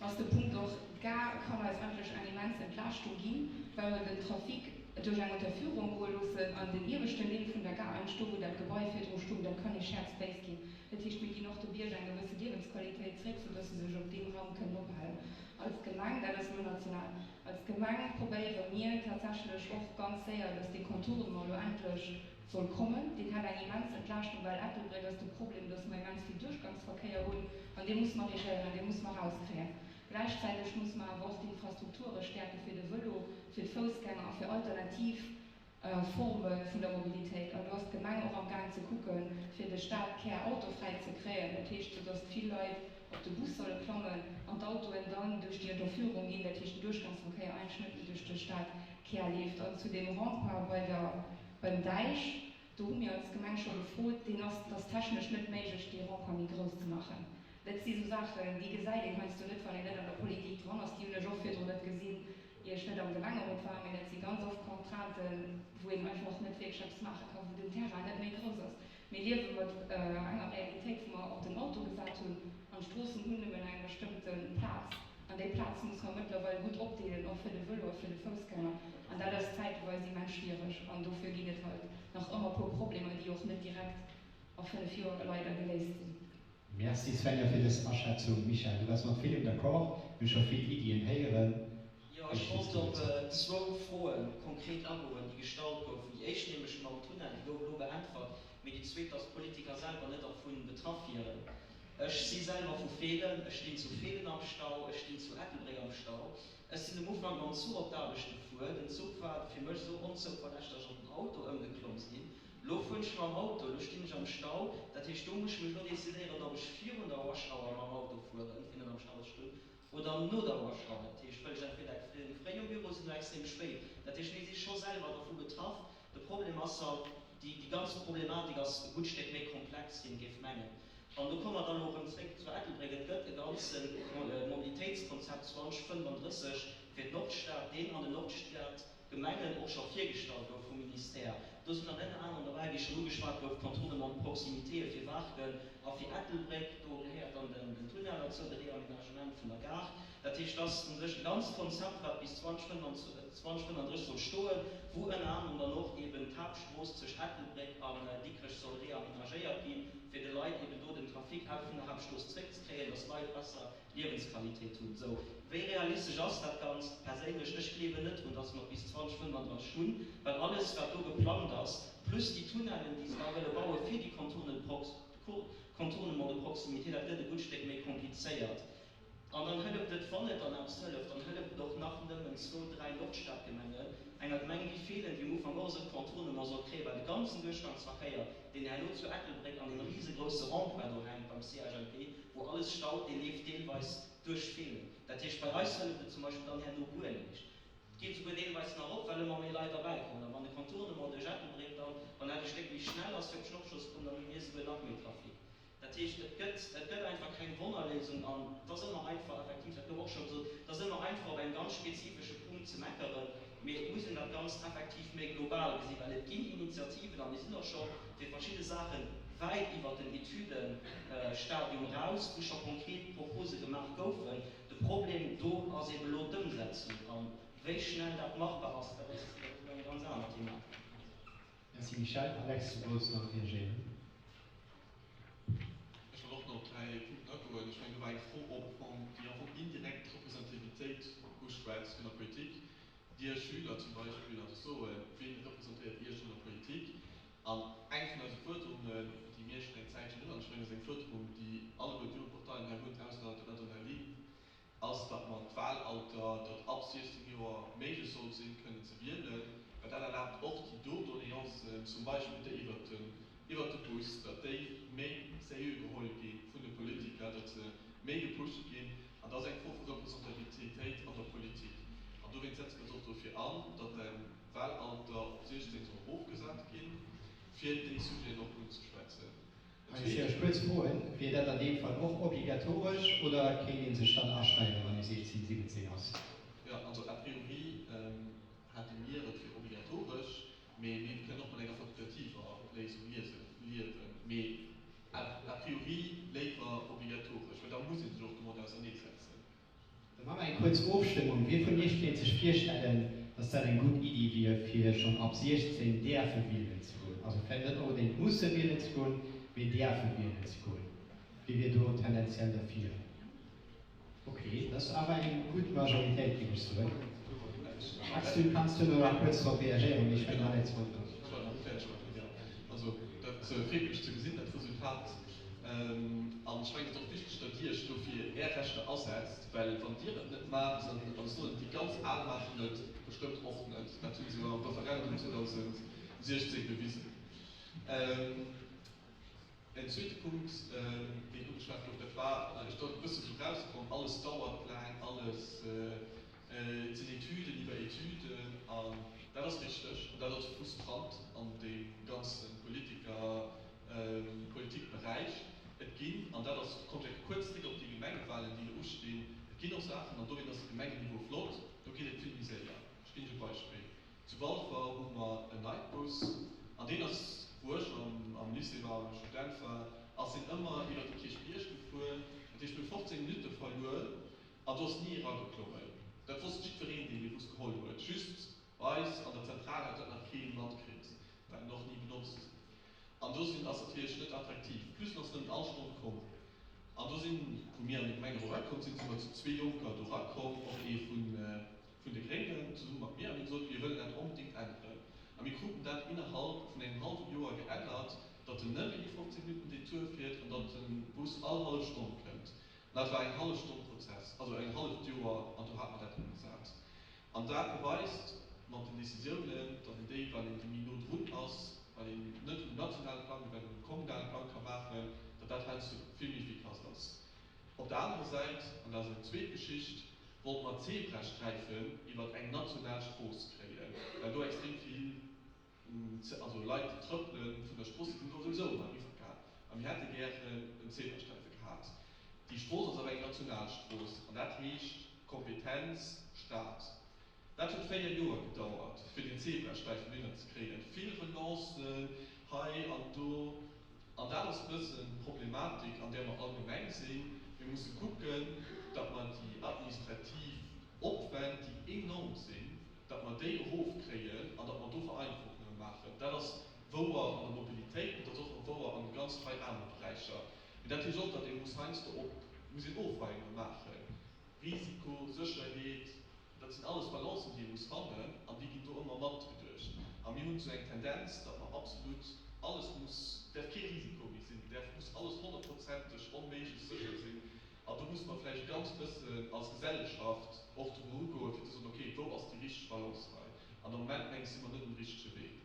ass de Punkt och, d'Gare kann eis eigentlech eng immens Entlaaschtung ginn, well mer den Trafic duerch eng Unterführung goe loossen an den ieweschten Deel vun der Gare, eigentlech do, wou dat Gebai virdru stung, dat kann ee Shared Space ginn. Dat heescht, mir ginn och de Bierger eng gewësse Liewensqualitéit zréck, soudass se sech op deem Raum kënnen ophalen. Als Gemeng, dat ass elo national, als Gemeng probéiere mir tatsächlech och ganz séier, dass dee Contournement elo endlech soll kommen. Deen hätt eng immens Entlaaschtung, well Ettelbréck ass de Problem, dass mer immens vill Duerchgangsverkéier hunn an dee muss mer regéieren, dee muss mer erauskréien. Gläichzäiteg muss mer awer och d'Infrastrukture stäerke fir de Vëlo, fir d'Foussgänger a fir alternativ Forme vun der Mobilitéit. An do ass d'Gemeng och am Gaang ze kucken, fir de Stadkär autofräi ze kréien. Dat heescht, soudass vill Leit op de Bus solle klammen an d'Autoen dann duerch déi Unterführung ginn, dat heescht den Duerchgangsverkéier eigentlech net méi duerch de Stadkär leeft. An zu deem Rempart bei der, beim Däich, do hu mir als Gemeng scho gefrot, deen ass, et ass technesch net méiglech, dee Rempart méi grouss ze maachen. Dat si sou Saachen, déi gesäit een heiansdo net, wann een net an der Politik dran ass. Déi hunn ech och virdrun net gesinn, ier ech net am Gemengerot war. Mee dat si ganz oft Contrainten, wou een einfach net wierklech eppes maache kann, wou den Terrain net méi grouss ass. Mir liewe mat enger Realitéit, wou mer op den Auto gesat hunn an d'Stroossen hunn nëmmen eng bestëmmte Plaz. An déi Plaz musse mer mëttlerweil gutt opdeelen, och fir de Vëlo a fir de Foussgänger. An dat ass zäiteweis immens schwiereg. An dofir ginn et halt nach ëmmer e puer Problemer, déi och net direkt a 5 Joer leider geléist sinn. Merci Svenja fir dës Aschätzung. Michèle, du waars mat villem d'accord, mir hu scho vill Iddien héieren. Jo, ech wollt op zwou Froe konkret agoen, déi gestallt goufen. Déi éischt nämlech mam Tunnel, déi gouf elo beäntwert, mee déi zweet, dass d'Politiker selwer net dervu betraff wieren. Ech si selwer vu Feelen, ech stinn zu Feelen am Stau, ech stinn zu Ettelbréck am Stau. Ech sinn um Ufank mam Zuch op d'Aarbecht gefuer. Den Zuch war fir mech esou onzouverlässeg, dass ech an den Auto ëmgeklomm sinn. Lo fueren ech mam Auto, lo stinn ech am Stau. Dat heescht, do muss ech mech lo decidéieren, ob ech virun der Rush Hour mam Auto fueren, fir net am Stau ze stoen, oder no der Rush Hour. Dat heescht, wëll ech entweder extrem fréi um Büro sinn oder extrem spéit. Dat heescht, mir si scho selwer dervu betraff. De Problem ass halt, déi déi ganz Problematik ass e gutt Stéck méi komplex, wéi een géif mengen. An do komme mer dann elo erëm zréck zu Ettelbréck. Et gëtt e ganze Mobilitéitskonzept 2035 fir d'Nordstad, deen an den Nordstad Gemengen och scho virgestallt gouf vum Ministère. Do sinn dann ënner anerem derbäi, wéi schonn ugeschwat gouf, d'Contournement de proximitéë fir Waarken a fir Ettelbréck. Do gehéiert dann den Tunnel derzou, de Réaménagement vun der Gare. Dat heescht, dat ass u sech e ganzt Konzept, wat bis 2035 soll stoen, wou ënner anerem dann och eben d'Haaptstrooss zwëscht Ettelbréck an Dikrech soll réaménagéiert ginn, fir de Leit eben do den Trafic. vun der Haaptstrooss zréckzekréien, dass d'Leit besser Liewensqualitéit hunn. Sou, wéi realistesch ass dat Ganzt? Perséinlech, ech gleewen net drun, dass mer et bis 2035 hunn, well alles, wat do geplangt ass, plus déi Tunnellen, déi se da wëlle baue fir déi Contournement de proximité, dat gëtt e gutt Stéck méi komplizéiert. An dann hëlleft et, wann et dann eppes hëlleft, dann hëlleft et och nach nëmmen zwou, dräi Nordstadgemengen, enger Gemeng wéi Feelen, déi um Ufank och esou e Contournement sollt kréien, well de ganzen Duerchgangsverkéier, deen herno zu Ettelbréck an deem risegrousse Rond-point do hänkt beim CHLP, wou alles staut, dee leeft deelweis duerch Feelen. Dat heescht, bei eis hëlleft et zum Beispill dann herno guer näischt. Et geet souguer deelweis nach erop, well ëmmer méi Leit erbäikommen. A wann de Contournement duerch Ettelbréck dann, wann dat e Stéck méi schnell ass, fir op d'Schnopfstrooss ze kommen, dann hu mir souguer nach méi Trafic. Dat heescht, et gëtt, et gëtt einfach keng Wonnerléisung an et ass ëmmer einfach, effektiv, dat gouf och scho gesot, et ass ëmmer einfach op engem ganz spezifesche Punkt ze meckeren, mee et muss een dat Ganzt effektiv méi global gesinn, well et ginn Initiativen a mir sinn och scho fir verschidde Saache wäit iwwert den Etüdestadium eraus, wou scho konkret Propose gemaach goufen. De Problem do ass eebe lo d'Ëmsetzung a wéi schnell dat machbar ass, dat ass elo eng ganz aner Thematik. Merci Michèle. Alex, du wollts nach reagéieren. Ech wollt och nach op 3 Punkten agoen. Ech mengen, do war eng Fro op, déi am Fong indirekt d'Representativitéit uschwätzt vun der Politik. Dir Schüler zum Beispill, also soen, wien representéiert Iech an der Politik? An eng vun eise Fuerderungen, déi mir schonn eng Zäitchen hunn, an ech mengen, dat ass eng Fuerderung, déi alleguer d'Jugendparteien hei hunn, ausser den Adrenalin, ass, datt mer d'Wahlalter, datt ab 16 Joer méiglech sollt sinn, kënnen ze wielen, well dat erlaabt och déi do Doleancen, zum Beispill déi iwwert den, iwwert de Bus, datt déi méi sérieux geholl gi vun de Politiker, datt se méi gepusht ginn. An dat ass eng Fro vu Representativitéit an der Politik. An dowéinst setze mir eis och dofir an, datt de Wahlalter op 16 soll erofgesat ginn, fir déi Sujeten och unzeschwätzen. Hei fir ech kuerz froen, Wier dat an deem Fall och obligatoresch oder kéint ee sech dann aschreiwen, wann ee 16, 17 ass? Jo, also a priori hate mir et fir obligatoresch, mee mir kënnen och mat enger fakultativer Léisung liewen. Mee a priori léiwer obligatoresch, well da muss ee sech och domat auserneesetzen. Da maache mer eng kuerz Ofstëmmung. Wie vun Iech kéint sech virstellen, dass dat eng gutt Iddi wier, fir schonn ab 16 däerfe wielen ze goen? Also vläicht net onbedéngt musse wielen ze goen, mee däerfe wielen ze goen. Wie wier do tendenziell derfir? Ok, dat ass awer eng gutt Majoritéit, géif ech soen. Max, du kanns duerno nach kuerz drop reagéieren, mee ech mengen, Alex wollt nach. Ech war nach net fäerdeg mat mir. Also, dat freet mech ze gesinn, dat Resultat. An ech mengen, et ass och wichteg, datt Dir Iech do fir Är Rechter asetzt, well wann Dir et net maacht, dann, an ech soen, déi ganz Al maachen et bestëmmt och net, dat hu se jo am Referendum 2016 bewisen. En zweete Punkt, deen ugeschwat gouf, dat war, ech e bësse sou rauskomm, alles dauert laang, alles, et sinn Etüden iwwer Etüden, an dat ass richteg, an dat ass frustrant an deem ganze Politiker, Politikberäich. Et ginn, an dat ass, kommt ech kuerz zréck op déi Gemengewahlen, déi elo ustinn, et ginn och Saachen, an dowéint ass de Gemengenniveau flott, do geet et vill méi séier. Ech ginn Iech e Beispill. Zu Walfer hu mer en Nightbus, an deen ass, wou ech am Lycée war an Student war, ass deen ëmmer iwwer de Kierchbierg gefuer. Dat heescht, mir hu 15 Minutte verluer an do ass ni ee rageklommen. Dat wosst jiddwereen, deen dee Bus geholl huet. Just bei eis an der Zentral hat dat nach kee matkritt, well en och ni benotzt. An do sinn, ass natierlech net attraktiv. Plus en ass nëmmen all Stonn komm. An do sinn, wou mir an de Gemengerot erakomm sinn, si mer zu zwee Jonker do erakomm, och ee vun vun de Gréngen zesumme mat mir, an mir hu gesot, mir wëllen dat onbedéngt änneren. A mir kruten dat innerhalb vun engem hallwe Joer geännert, datt en net méi déi 15 Minutten Detour fiert an datt de Bus all hallef Stonn kënnt. An dat war eng hallef Stonn Prozess, also eng halleft Joer, an do hate mer dat ëmgesat. An dat beweist mat den Décisiounen, datt een déi, well een déi méi no drun ass, well een net um nationale Plang, mee well een um kommunale Plang ka maachen, datt dat heiansdo vill méi efficace ass. Op der anerer Säit, an dat ass eng zweet Geschicht, wollte mer Zebrasträifen iwwer eng national Strooss kréien, well do extrem vill, also Leit, déi trëppelen, vun der Strooss, déi sinn do souwisou ëmmer eriwwergaang. A mir hätte gären en Zebrasträife gehat. Déi Strooss ass awer eng national Strooss, an dat heescht Kompetenz Staat. Dat huet 4 Joer gedauert, fir deen Zebrasträifen dohinner ze kréien. Vill Relancen hei an do. An dat ass e bëssen d'Problematik, an där mer allgemeng sinn. Mir musse kucken, datt mer déi administrativ Opwänn, déi enorm sinn, datt mer déi erofkréien an datt mer do Vereinfachunge maachen. Dat ass wouer an der Mobilitéit, mee dat ass och wouer an ganz Rei anere Beräicher. Mee dat heescht och, datt ee muss heiansdo och muss een Ofweigunge maachen. Risiko, Sécherheet, dat sinn alles Balancen, déi ee muss fannen an déi ginn do ëmmer matgeduecht. A mir hunn esou eng Tendenz, datt mer absolut alles muss, däerf kee Risiko méi sinn, däerf, muss alles honnertprozenteg onméiglech sécher sinn. An do musse mer vläicht e ganz bëssen als Gesellschaft och dru erugoen, fir ze soen, okay, wou ass déi richteg Balance hei? An am Moment, meng ech, si mer net um richtege Wee.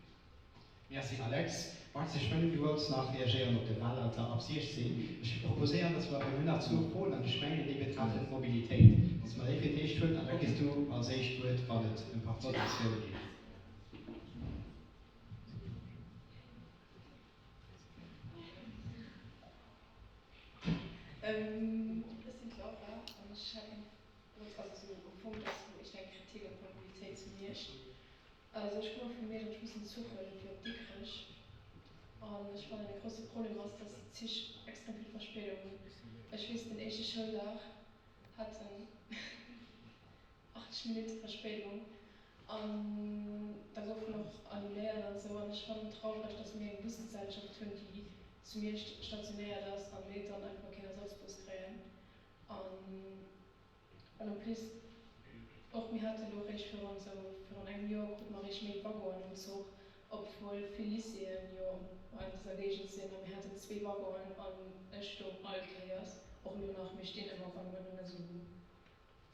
Merci Alex. Max, ech mengen du wollts nach reagéieren op de Wahlalter ab 16. Ech proposéieren, dass mer, mir hunn nach zwou Froen an ech mengen déi betreffen d'Mobilitéit, dass mer déi fir d'éischt huelen an da kriss du als éischt d'Wuert wann et ëm Participatioun geet. Ech sinn d'Laura an ech hat eng, also sou am Fong ass et éischter eng Kritik un der Mobilitéit zu Miersch. Also ech komme vu Miersch an ech muss den Zuch huelen fir op Dikrech an ech fannen e grousse Problem ass, dass déi Zich extrem vill Verspéidung hunn. Ech weess den éischte Schouldag haten 80 Minutte Verspéidung an da goufen och annuléiert an esou an ech fannen traureg, dass mir eng Busgesellschaft hunn déi zu Miersch stationéiert ass an mir dann einfach keen Ersatzbus kréien an An en plus, och mir hate lo réischt virun esou virun engem Joer krute mer réischt méi Waggonen am Zuch, obwuel vill Lycéeën jo an dëser Géigend sinn a mir haten zwee Waggonen an ech stoung all Kéiers, och elo nach, mir stinn ëmmer wa mer nëmme esou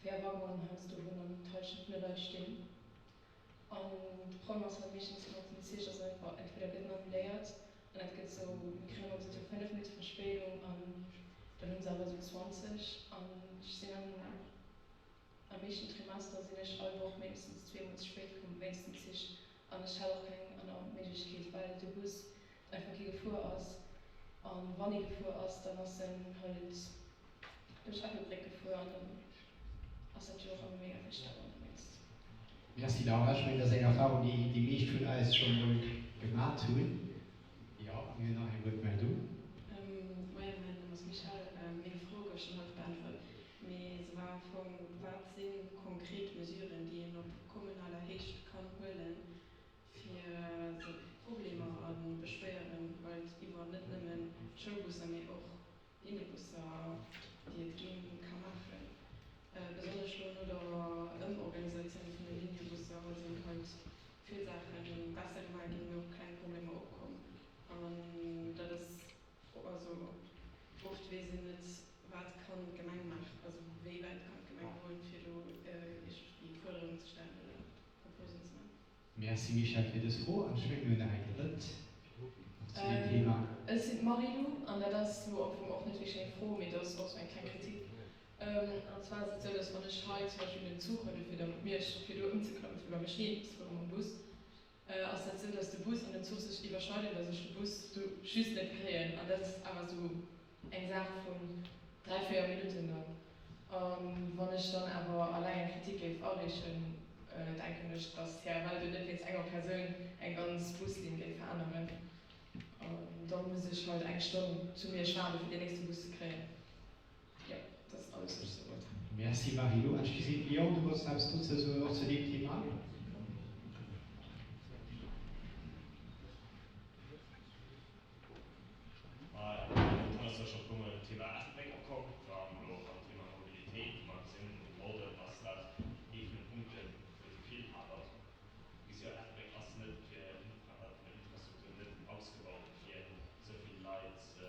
4 Waggonen heiansdo hunn an d'Hallschent vun de Leit stinn. An de Problem ass halt meeschtens mat den Zich ass einfach, entweder gëtt en annuléiert an et gëtt sou, mir kréien ëmmer gesot, jo 5 Minutte Verspéidung an dann hunn se awer sou 20 an ech sinn am am éischten Trimester sinn ech all Woch mindestens zweemol ze spéit komm wéinst den Zich an ech hat och keng aner Méiglechkeet well de Bus einfach kee gefuer ass an wann ee gefuer ass, dann ass en halt duerch Ettelbréck gefuer an dann ass dat jo och ëmmer mega vill Stau an dowéinst. Merci Laura, ech mengen dat ass eng Erfahrung déi déi meescht vun eis scho mol gemat hunn. Jo, mir hunn nach eng Wuertmeldung. Moien, mäin Numm ass Michèle. Meng Fro gouf schonn hallef beäntwert, mee se war am Fong, Wat si konkret Mesuren, déi een op kommunaler Héicht kann huelen, fir esou Problemer a Beschwéieren halt iwwer net nëmmen d'Schoulbusser, mee och Linnebusser, déi et ginn, ka maachen. Besonnesch elo no der Ëmorganisatioun vun de Liniebusser sinn halt vill Saache besser gemaach ginn, mee och kleng Problemer opkomm. An dat ass, also oft weess een net, wat kann d'Gemeng maachen, also wéi wäit kann d'Gemeng goen, fir do iergendwéi Fuerderungen ze stellen oder Proposen ze maachen. Merci Michèle fir dës Fro. An ech mengen mir hunn nach eng drëtt nach zu deem Thema. Ech sinn d'Marie-Lou an dat ass elo am Fong och net wierklech eng Fro, mee dat ass och sou eng kleng Kritik. An zwar ass et sou, dass wann ech hei zum Beispill den Zuch huelen, fir dann op Miersch, fir do ëmzeklammen, fir bei mech heem ze fuere mam Bus, ass dat sou, dass de Bus an den Zuch sech iwwerschneiden, dass ech de Bus do just net kréien. An dat ass awer sou eng Saach vun 3, 4 Minutten dann. A wann ech dann awer alleng eng Kritik géif areechen, denken ech, datt d'CFL do net wéinst enger Persoun eng ganz Buslinn géif veränneren. An da muss ech halt eng Stonn zu Miersch waarde fir deen nächste Bus ze kréien. Jo, dat ass alles wat ech soe wollt. Merci Marie-Lou. An ech gesinn, Léon, du wollts nach eppes dozou soen, och zu deem Thema? Momentan ass jo scho puer mol d'Thema Ettelbréck opkomm, dann elo beim Thema Mobilitéit, wou mer gesinn hunn, um Norden ass dat ee vun de Punkten, wou et vill hapert. Mir gesi jo, Ettelbréck ass net fir vun der Infrastruktur net ausgebaut fir esou vill Leit ze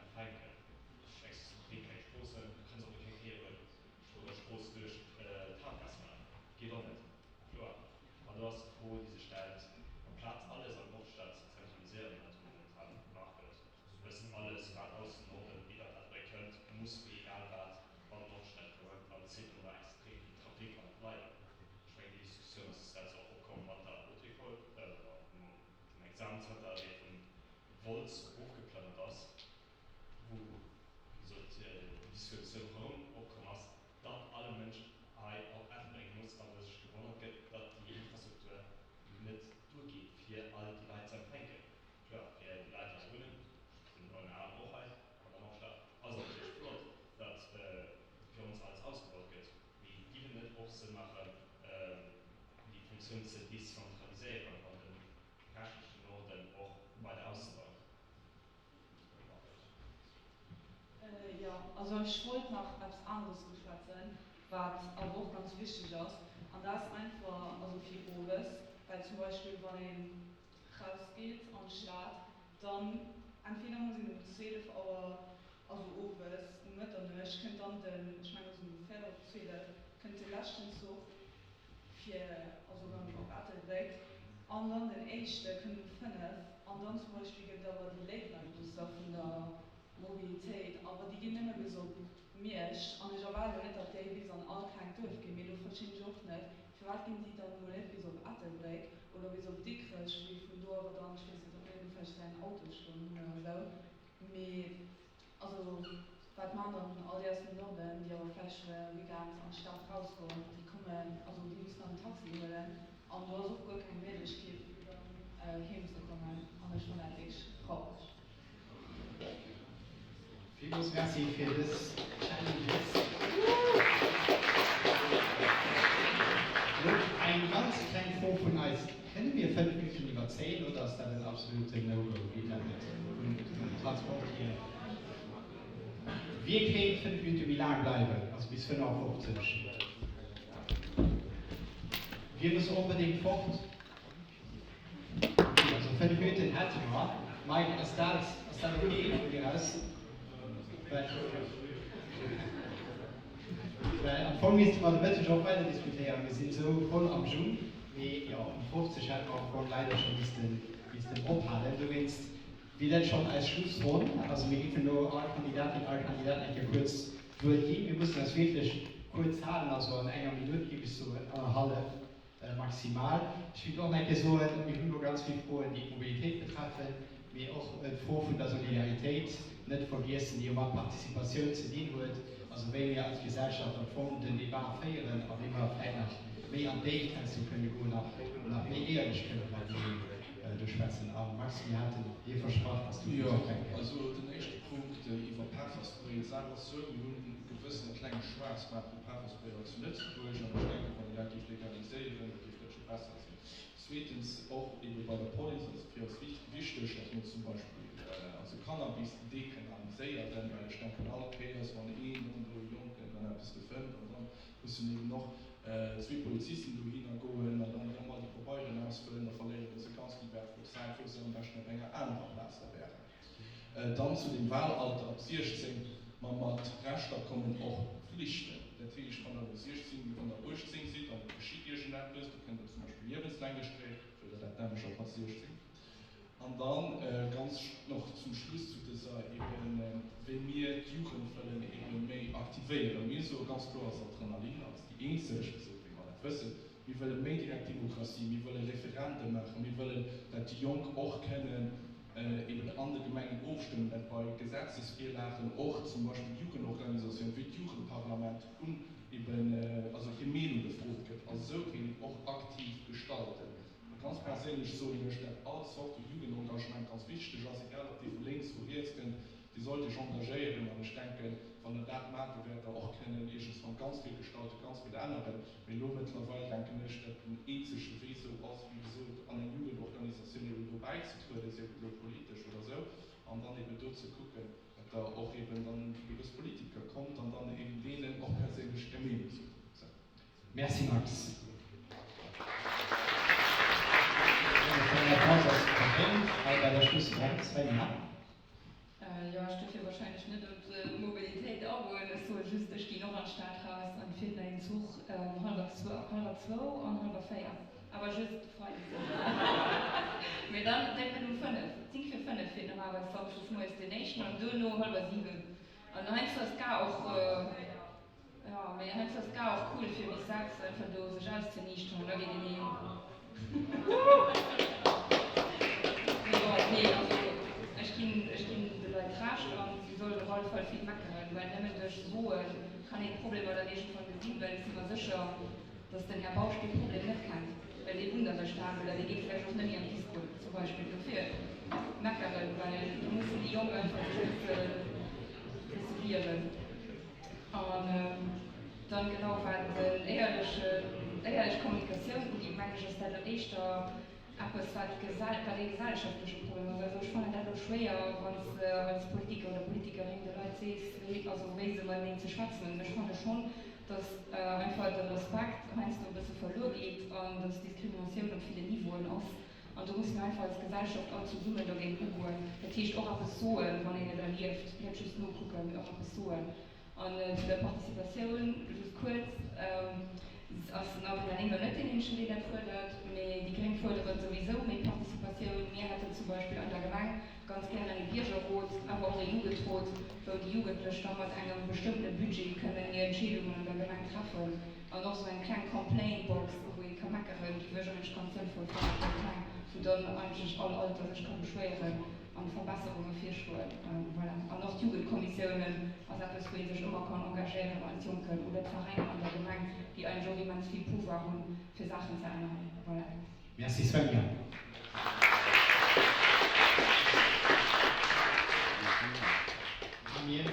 empfänken. Et existéieren keng Stroossen, du kënns och net keng Kéieren oder Strooss duerch d'Haaptgaass maachen, geet och net, kloer. An do ass d'Fro, déi sech stellt, amplaz alles an d'Nordstad ze zentraliséieren, wat jo momentan gemaach gëtt, e bëssen alles, wat aus dem Norden iwwer Ettelbréck kënnt, muss fir egal wat an d'Nordstad kommen an et zitt ëmmer extrem vill Trafic an d'Leit. Ech mengen, déi Diskussioun ass dës och opkomm mat der Haute École, mam dem Examenzenter, dee vun Wolz erofgeplënnert ass, wou, wéi gesot, déi Diskussioun erëm opkomm ass, datt all Mënsch hei op Ettelbréck muss a wou sech gewonnert gëtt, datt déi Infrastruktur net duergeet, fir all déi Leit ze empfänken. Kloer, fir déi Leit, déi hei wunnen, ech sinn ënner anerem och hei an der Nordstad, ass et natierlech flott, datt fir ons alles ausgebaut gëtt, mee giff et net och Sënn maachen, déi Funktioun ze dezentraliséieren an de reschtlechen Norden och weider auszebauen? Also ech wollt nach eppes aneres uschwätzen, wat awer och ganz wichteg ass, an dat ass einfach, also fir owes, well zum Beispill wann een rausgeet an d'Stad, dann entweder muss een um 12 Auer, also owes um Mëtternuecht kënnt dann den, ech mengen ass um véierel op 12, kënnt de leschten Zuch fir, also erëm op Ettelbréck, an dann den éischte kënnt um 5, an dann zum Beispill gëtt et awer déi Late-Night-Busser vun der Mobilitéit, awer déi ginn nëmme bis op Miersch, an ech erwaarden net, datt déi bis an all klengt Duerf ginn, mee do verstinn ech och net, firwat ginn déi dann emol net bis op Ettelbréck oder bis op Dikrech, wou ee vun do awer dann, ech weess net, ob mir do vläicht säin Auto stoen hunn oder esou, mee also wat maachen dann all déi aus dem Norden, déi awer vläicht weekends an d'Stad rausgoen, déi kommen, also déi mussen dann en Taxi huelen an do ass och guer keng Méiglechkeet fir dann heem ze kommen an ech fannen dat wierklech traureg. Villmools Merci fir dës Challenges. Lo eng ganz kleng Fro vun eis, Kënne mir 5 Minutten iwwerzéien oder ass dat en absoluten No-Go? Geet dat net vum Transport hier? Wie kéint 5 Minutte méi laang bleiwen, also bis 55? Wie muss onbedéngt fort? Ok, also 5 Minutten hätte mer. Mike, ass dat, ass dat ok vun dir aus? Well, well am Fong misste mer de Mëtteg och weider diskutéieren, mir sinn esou voll am Jus, mee jo, um 50 hätte mer am Fong leider scho missten, missten ophalen. Dowéinst wier dat schonn eis Schlussronn. Also mir géifen elo all Kandidatin, all Kandidat eng Kéier kuerz d'Wuert ginn. Mir mussen eis wierklech kuerz halen, also an enger Minutt, géif ech soen, annerhallef. Maximal. Ech wéilt och nach eng Kéier soen, mir hunn elo ganz vill Froen, déi d'Mobilitéit betreffen, mee och d'Fro vun der Solidaritéit net vergiessen, déi jo mat Participatioun ze dinn huet, also wéi mir als Gesellschaft am Fong den Débat féieren a wéi mer vläicht nach méi an d'Déift heiansdo kënne goen, nach nach méi éierlech kënne mateneen do schwätzen. A Max, mir haten dir versprach, dass du Jo, kuerz ufänke. also den éischte Punkt iwwer Pefferspray, d'Saach ass esou, mir hunn e gewëssene klenge Schwaarzmaart u Pefferspray hei zu Lëtzebuerg an ech denken, wann een dat géif legaliséieren, da géif dat scho besser sinn. Zweetens, och ebe bei der Police ass et fir eis wichteg, datt mir zum Beispill also Cannabis dekriminaliséieren, well ech denken, all Kéiers wann een dann do e Jonken dann eppes do fënnt an dann mussen eben och zwee Polizisten dohinner goen an dann erëm all déi Pabeieren ausfëllen, da verléiere se ganz vill wäertvoll Zäit, wou se am beschten op enger anerer Plaz da wären. Dann zu dem Wahlalter ab 16, Ma mat Rechter kommen och Flichten. Dat heescht, wann der elo 16, wann der 18 sidd an et geschitt iergendeppes, da kënnt der zum Beispill liewenslänglech kréien, wëll der dat nämlech och mat 16. An dann ganz noch zum Schluss zu dëser eben, wéi mir d'Jugend wëllen eben méi aktivéieren. Mir soe ganz kloer, ass Adrenalin als déi eenzeg, esou wéi mer dat wëssen. Mir wëlle méi direkt Demokratie, mir wëlle Referende maachen, mir wëllen, dat déi Jonk och kënnen eben an de Gemengen ofstëmmen, dat bei Gesetzesvirlagen och zum Beispill Jugendorganisatiounen wéi d'Jugendparlament un eben, also hir Meenung gefrot gëtt. A sou kéint een och aktiv gestalten. Ganz perséinlech soen ech, dat all Sorte Jugendengagement ganz wichteg ass, egal ob dee vu lénks, vu riets kënnt, Dir sollt Iech engagéieren an ech denken, wann Der dat maacht, da wäert Der och kënnen iergendswann ganz vill gestalten, ganz vill änneren. Mee elo mëttlerweil denken ech, dat den eenzege Wee esou ass, wéi gesot, an eng Jugendorganisatioun eben do bäizetrueden, sief et elo politesch oder esou, an dann eben do ze kucken, dat Der och eben dann un déi gewëss Politiker kommt an dann eben deenen och perséinlech Är Meenung sot. Sou. Merci Max. Eng Réponse ass verdéngt hei bei der Schlussronn. Svenja. Jo, ech duerf jo wahrscheinlech net op d'Mobilitéit agoen. Ech soe just, ech ginn och an d'Stad raus an et fiert nach een Zuch um hallwer zwou an hallwer véier, awer just freides. Mee dann denkt net um fënnef, zéng vir fënnef fiert normalerweis samschdes moies den éischten an duerno hallwer siwen. An heiansdo ass d'Gare och. Jo, mee heiansdo ass d'Gare och cool fir bis 6 einfach do sech auszeniichteren an da geet een heem. Mee bon, nee, also ech ginn, ech ginn de Leit Recht an si sollen op alle Fall vill meckeren, well nëmmen duerch Soe kann een d'Problemer dann iergendwann gesinn, well ech si mer sécher, dass den Här Bausch dee Problem net kennt, well dee wunnt an der Stad oder dee geet vläicht och net méi an d'Disco zum Beispill. Dofir meckeren, well do mussen déi Jonk einfach sech e bësse, bësse wieren. An dann genau wat den éierlechen, éierlech Kommunikatioun ugeet, mengen ech, ass dat elo éischter eppes, wat wat ee gesellschaftleche Problem ass. Also ech fannen dat elo. schwéier, wann s de als Politiker oder Politikerin de Leit sees, wéi, also wéi se mateneen ze schwätzen hunn. Ech fanne schonn, dass einfach de Respekt heiansdo e bësse verluer geet an dass Diskriminatioun op ville Niveauen ass. An do musse mir einfach als Gesellschaft all zesummen dogéint ugoen. Dat heescht och eppes soen, wann een et erlieft, net just nokucken, mee och eppes soen. An zu der Participatioun just kuerz, ass den Alvin Alinga net deen eenzegen, deen dat fuerdert, mee déi Gréng fuerderen souwisou méi Participatioun. Mir hätten zum Beispill an der Gemeng ganz gären ee Biergerrot, awer och ee Jugendrot, wou déi Jugendlech da mat engem bestëmmtene Budget kënnen hir Entscheedungen an der Gemeng treffen. An och esou eng kleng Complaint Box, wou ee ka meckeren, géif ech eigentlech ganz sënnvoll fannen, esou kleng, wou dann eigentlech all Alter sech ka beschwéieren. An Verbesserunge virschloen. Voilà. An och d'Jugendkommissiounen ass eppes, wou ee sech ëmmer kann engagéieren als Jonken, oder d'Veräiner an der Gemeng, déi eigentlech och immens vill Pouvoir hunn, fir Saachen ze änneren. Voilà. Merci Svenja. Amir,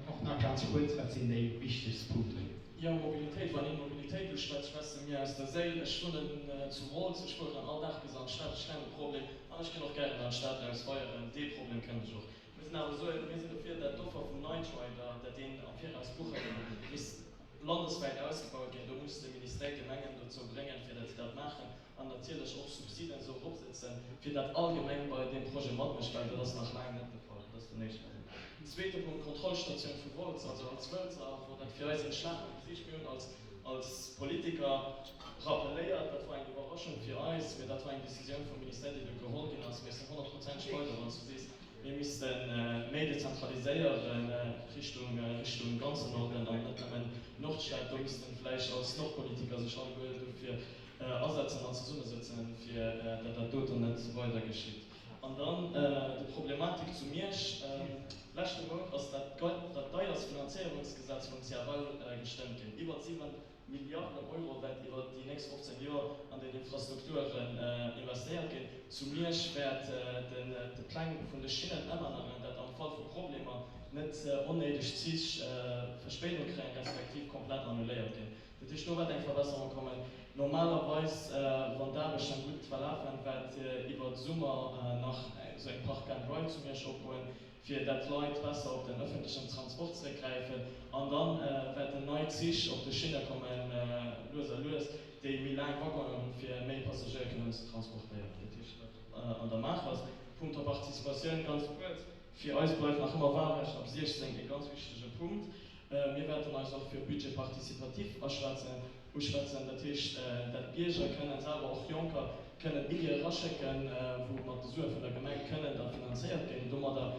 och nach ganz kuerz, wat sinn déi wichtegst Punkten? Jo, Mobilitéit, wann een Mobilitéit uschwätzt, schwätzt e mir aus der Séil. Ech wunnen zu Wolz, ech fueren all Dag bis an d'Stad, ech kennen de Problem an ech ginn och gären an d'Stad eraus feieren, dee Problem kennen ech och. Mir sinn awer esou, mir sinn dofir, dat d'Offer vum Night Rider, dat een am Viraus buche kann, misst landeswäit ausgebaut ginn. Do muss de Ministère d'Gemengen dozou bréngen, fir dat si dat maachen an natierlech och Subsiden esou eropsetzen, fir dat all Gemeng bei deem Projet matmécht, well dat ass nach laang net de Fall. Dat ass den éischte Punkt. Zweete Punkt, d'Kontrollstatioun vu Wolz. Also als Wëlzer wor dat fir eis en Schlag am Gesiicht. Mir hunn als, als Politiker rappeléiert, dat wor eng Iwwerraschung fir eis, mä dat wor eng Décisioun vum Ministère, déi do geholl ginn ass. Mir sinn honnertprozenteg bei der, wann s du sees, mir misste méi dezentraliséieren Richtung, Richtung ganzen Norden an net nëmmen Nordstad. Do missten vläicht als Nordpolitiker sech alleguer dofir asetzen an zesummesëtzen, fir dat dat doten net weider geschitt. An dann déi Problematik zu Miersch. Leschte Mount ass dat dat deierst Finanzéierungsgesetz vum CFL gestëmmt ginn. Iwwer 7 Milliarden Euro wäert iwwer déi nächst 15 Joer an den Infrastrukturen investéiert ginn. Zu Miersch wäert den de Pläng vun de Schinnen ëmänneren, dat am Fall vu Problemer net onnéideg Zich Verspéidung kréien, respektiv komplett annuléiert ginn. Dat heescht, do wäert eng Verbesserung kommen. Normalerweis, wann d'Aarbechten gutt verlafen, wäert iwwer de Summer nach esou eng Park and Ride zu Miersch opgoen, fir dat d'Leit besser op den ëffentlechen Transport zeréckgräifen. An da wäerten nei Zich op de Schinne kommen, lues a lues, déi méi laang Waggonen hunn, fir méi Passagéier kënnen ze transportéieren. Dat heescht, wat an der Maach ass. Punkto Participatioun ganz kuerz, Fir eis bleift nach ëmmer Wahlrecht ab 16 e ganz wichtege Punkt. Mir wäerten eis och fir Budget participatif aschwätzen, uschwätzen. Dat heescht, dat d'Bierger kënnen selwer, och Jonker, kënnen Iddie eraschécken, wou mat de Sue vun der Gemeng kënnen da finanzéiert ginn. Domadder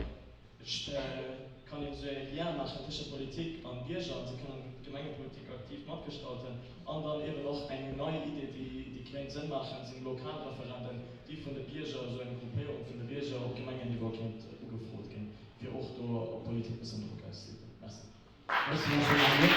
kann een esou e Lien maachen tëschent Politik an Bierger an se kënnen d'Gemengepolitik aktiv matgestalten. An dann eeben och eng nei Idee, déi kéint Sënn maachen, sinn Lokalreferenden, déi vun de Bierger, esou eng Gruppéierung vun de Bierger op Gemengenniveau kéint ugefrot ginn. Fir och do op d'Politik bëssen Drock auszeüben. Merci. Merci, Merci Mario.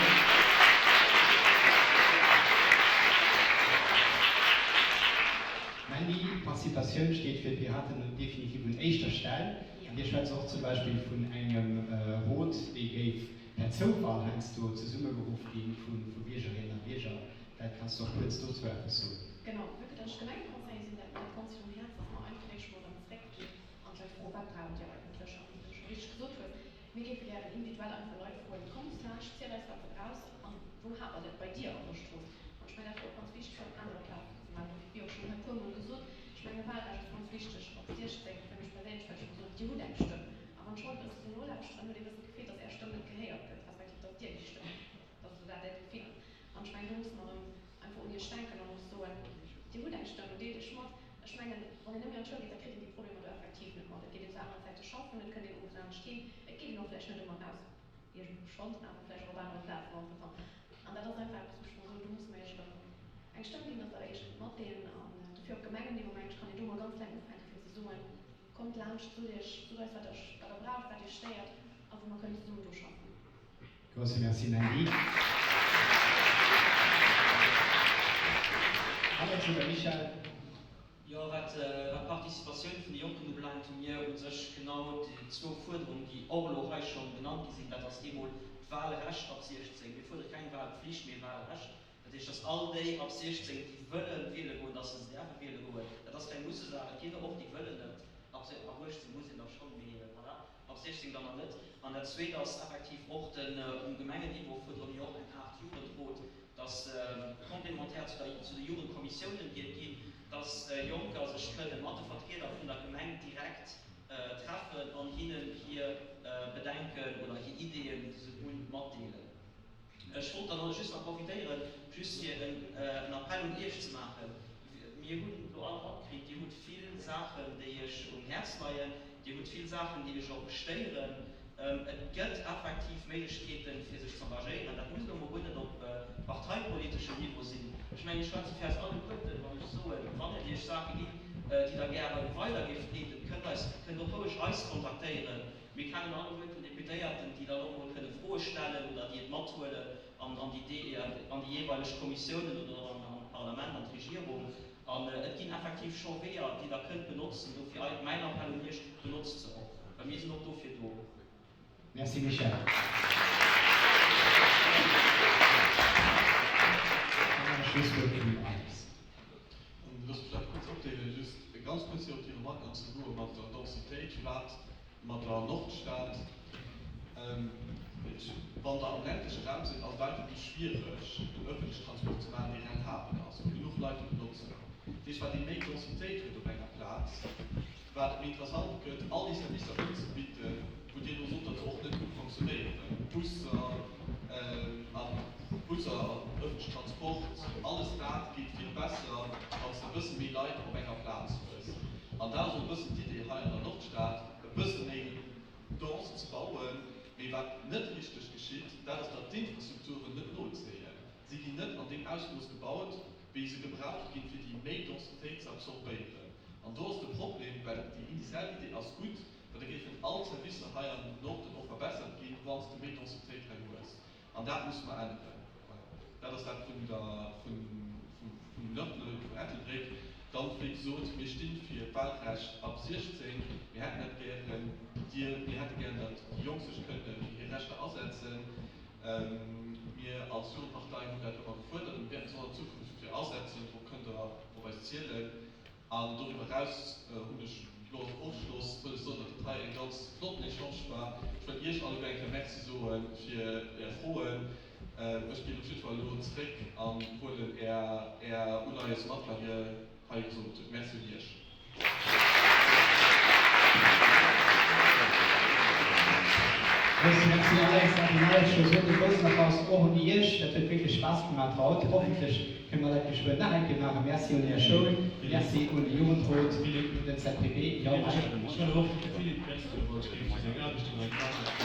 Mandy, Participatioun steet fir d'Piraten definitiv un éischter Stell. An Dir schwätzt och zum Beispill vun engem Rot, dee géif per Zoufall heiansdo zesummegeruff gi vu Biergerinnen a Bierger. Vläicht kanns de och kuerz dozou eppes soen. Genau, vue que datt ech Gemengeconseiller sinn, dat mer dat Ganzt um Häerz, datt mer einfach éischt mol erëm zréckginn An d'Leit froen, Wat braucht Dir eigentlech? An wéi de scho richteg gesot huet, mir géife gären individuell einfach Leit froen, Kommt laanscht, ziel eis, wat s de brauchs an wou hapert et bei dir op der Strooss? An ech mengen, dat wier och ganz wichteg, fir op anere Plazen ze maachen. Dofir, wéi och schonn hei e puermol gesot, ech menge Wahlrecht ass ganz wichteg op 16, fir mech perséinlech, well ech ëmmer soen, Dir hutt eng Stëmm. A wann ech haut e bësse sou nolauschteren, huet ee e bëssen d'Gefill, dass Är Stëmm net gehéiert gëtt, respektiv dass Dir déi Stëmm, dass esou dat Äert Gefill ass. An ech mengen, do musse mer erëm einfach un Iech denken an och soen, Dir hutt eng Stëmm, deelt Iech mat. Ech mengen, wann een net méi an d'Schoul geet, da kritt een déi Problemer do effektiv net mat. Et geet een zu aneren Zäite schaffen, et kënnt een owes anescht heem, et geet een och vläicht net ëmmer raus, iergendwou schonn, awer vläicht och op anere Plazen entretemps. An dat ass einfach eppes, wou ech mer soen, do musse mer Iech erëm eng Stëmm ginn, dass Der Iech kënnt matdeelen. An dofir op Gemengenniveau, mengen ech, kann een do mol ganz kleng ufänken, fir ze soen, Kommt laanscht, sot Iech, sot eis, wat Iech, wat Der braucht, wat Iech stéiert a wou mer kënnen zesummen dru schaffen. Grosse Merci Mandy. Alex oder Michel? Jo, wat d'Participatioun vun de Jonken ubelaangt, hu mir u sech genau déi zwou Fuerderungen, déi och elo hei scho genannt gi sinn. Dat ass eemol d'Wahlrecht ab 16. Mir fuerdere keng Wahlpflicht, mee e Wahlrecht. Dat heescht, dass all déi ab 16, déi wëlle wiele goen, dass se se däerfe wiele goen. Dat ass keng Mussesaach. Et ginn der och, déi wëllen net. Ab 18 muss een da schonn, mee. 16 dann nach net. An dat Zweet ass effektiv och den, um Gemengenniveau fuerdere mir och eng Aart Jugendrot, dass complémentaire zu der, zu de Jugendkommissiounen, déi et ginn, dass Jonker sech kënne mat de Vertrieder vun der Gemeng direkt treffen an hinnen hir Bedenken oder hir Ideeën, déi se hunn, matdeelen. Ech wollt dann just nach profitéieren, just fir en Appell un Iech ze maachen. Mir hunn elo all matkritt, Dir hutt vill Saachen, déi Iech um Häerz leien, Dir hutt vill Saachen, déi Iech och stéieren. Et gëtt effektiv Méiglechkeeten, fir sech z'engagéieren. Dat muss elo mol guer net op parteipoliteschem Niveau sinn. Ech mengen, ech schwätze fir eis alleguerten, wann ech soen, wann et Iech Saache ginn, déi Der gäre weider géift leeden, kënnt eis, kënnt och roueg eis kontaktéieren. Mir kennen alleguerten Deputéierten, déi dann och mol kënne Froe stellen oder déi et mathuelen an déi an déi jeeweileg Kommissiounen oder och an d'Parlament, an d'Regierung. An et ginn effektiv scho Weeër, déi Der kënnt benotzen. Dofir mäin Appell un Iech, Benotzt se och, well mir sinn och dofir do. Merci Michèle. Dann nach e Schlusswuert vum Alex. An looss mech dat kuerz opdeelen, just ganz kuerz fir op déi Remark anzegoen mat der Densitéit, firwat mat der Nordstad. Wann der am ländleche Raum sidd, ass et einfach méi schwiereg en öffentlechen Transport ze maachen, dee rentabel ass, wou genuch Leit e benotzen. Dat heescht, wat ee méi Densitéit huet op enger Plaz, wat et méi interessant gëtt, all déi Servicer unzebidden, wou Dir elo sot, datt se och net gutt fonctionnéieren, Busser an Busser an öffentlechen Transport, alles dat geet vill besser, wann s de e bësse méi Leit op enger Plaz hues. An dat ass och e bëssen d'Idee hei an der Nordstad, e bësse méi dense ze bauen. Mee wat net richteg geschitt, dat ass, datt d'Infrastrukturen net nozéien. Si ginn net an deem Ausmooss gebaut, wéi se gebraucht ginn, fir déi méi Densitéit ze absorbéieren. An do ass de Problem, well déi initial Idee ass gutt, well da géifen all d'Servicer hei am Norden och verbessert ginn, wann s de méi Densitéit hei hues. An dat musse mer änneren. Voilà. Dat ass dat vun der, vun, vum Nördle, vun Ettelbréck. Dann, wéi gesot, mir sti fir d'Wahlrecht ab 16. Mir hätten dat gären. Dir, mir hätte gären, datt déi Jonk sech kënne fir hir Rechter asetzen. Mir als Jugendpartei hunn dat ëmmer gefuerdert a mir wäerten eis och an Zukunft dofir asetzen. Do kënnt Der op eis zielen. An doriwwer eraus hunn ech elo als Ofschloss wëll ech soen, datt dat hei eng ganz flotten Echange war. Ech wëll Iech alleguer eng Kéier Merci soe fir Är Froen. Ech ginn op jiddwer Fall elo zréck an huelen Är Uleies mat, wat Dir hei gesot hutt. Merci un Iech. Grousse Merci Alex an un Alex scho sot e groussen Applaus och un Iech. Dat huet wierklech Spaass gemaat haut. Hoffentlech kënne mer dat geschwënn nach eng Kéier maachen. Merci un Är Schoul, Merci un de Jugendrot, un den ZPB. Jo, Mike? Ech wëll och dem Philippe Merci soen, well ech géif fir seng Aarbecht, déi en hei gemaach huet.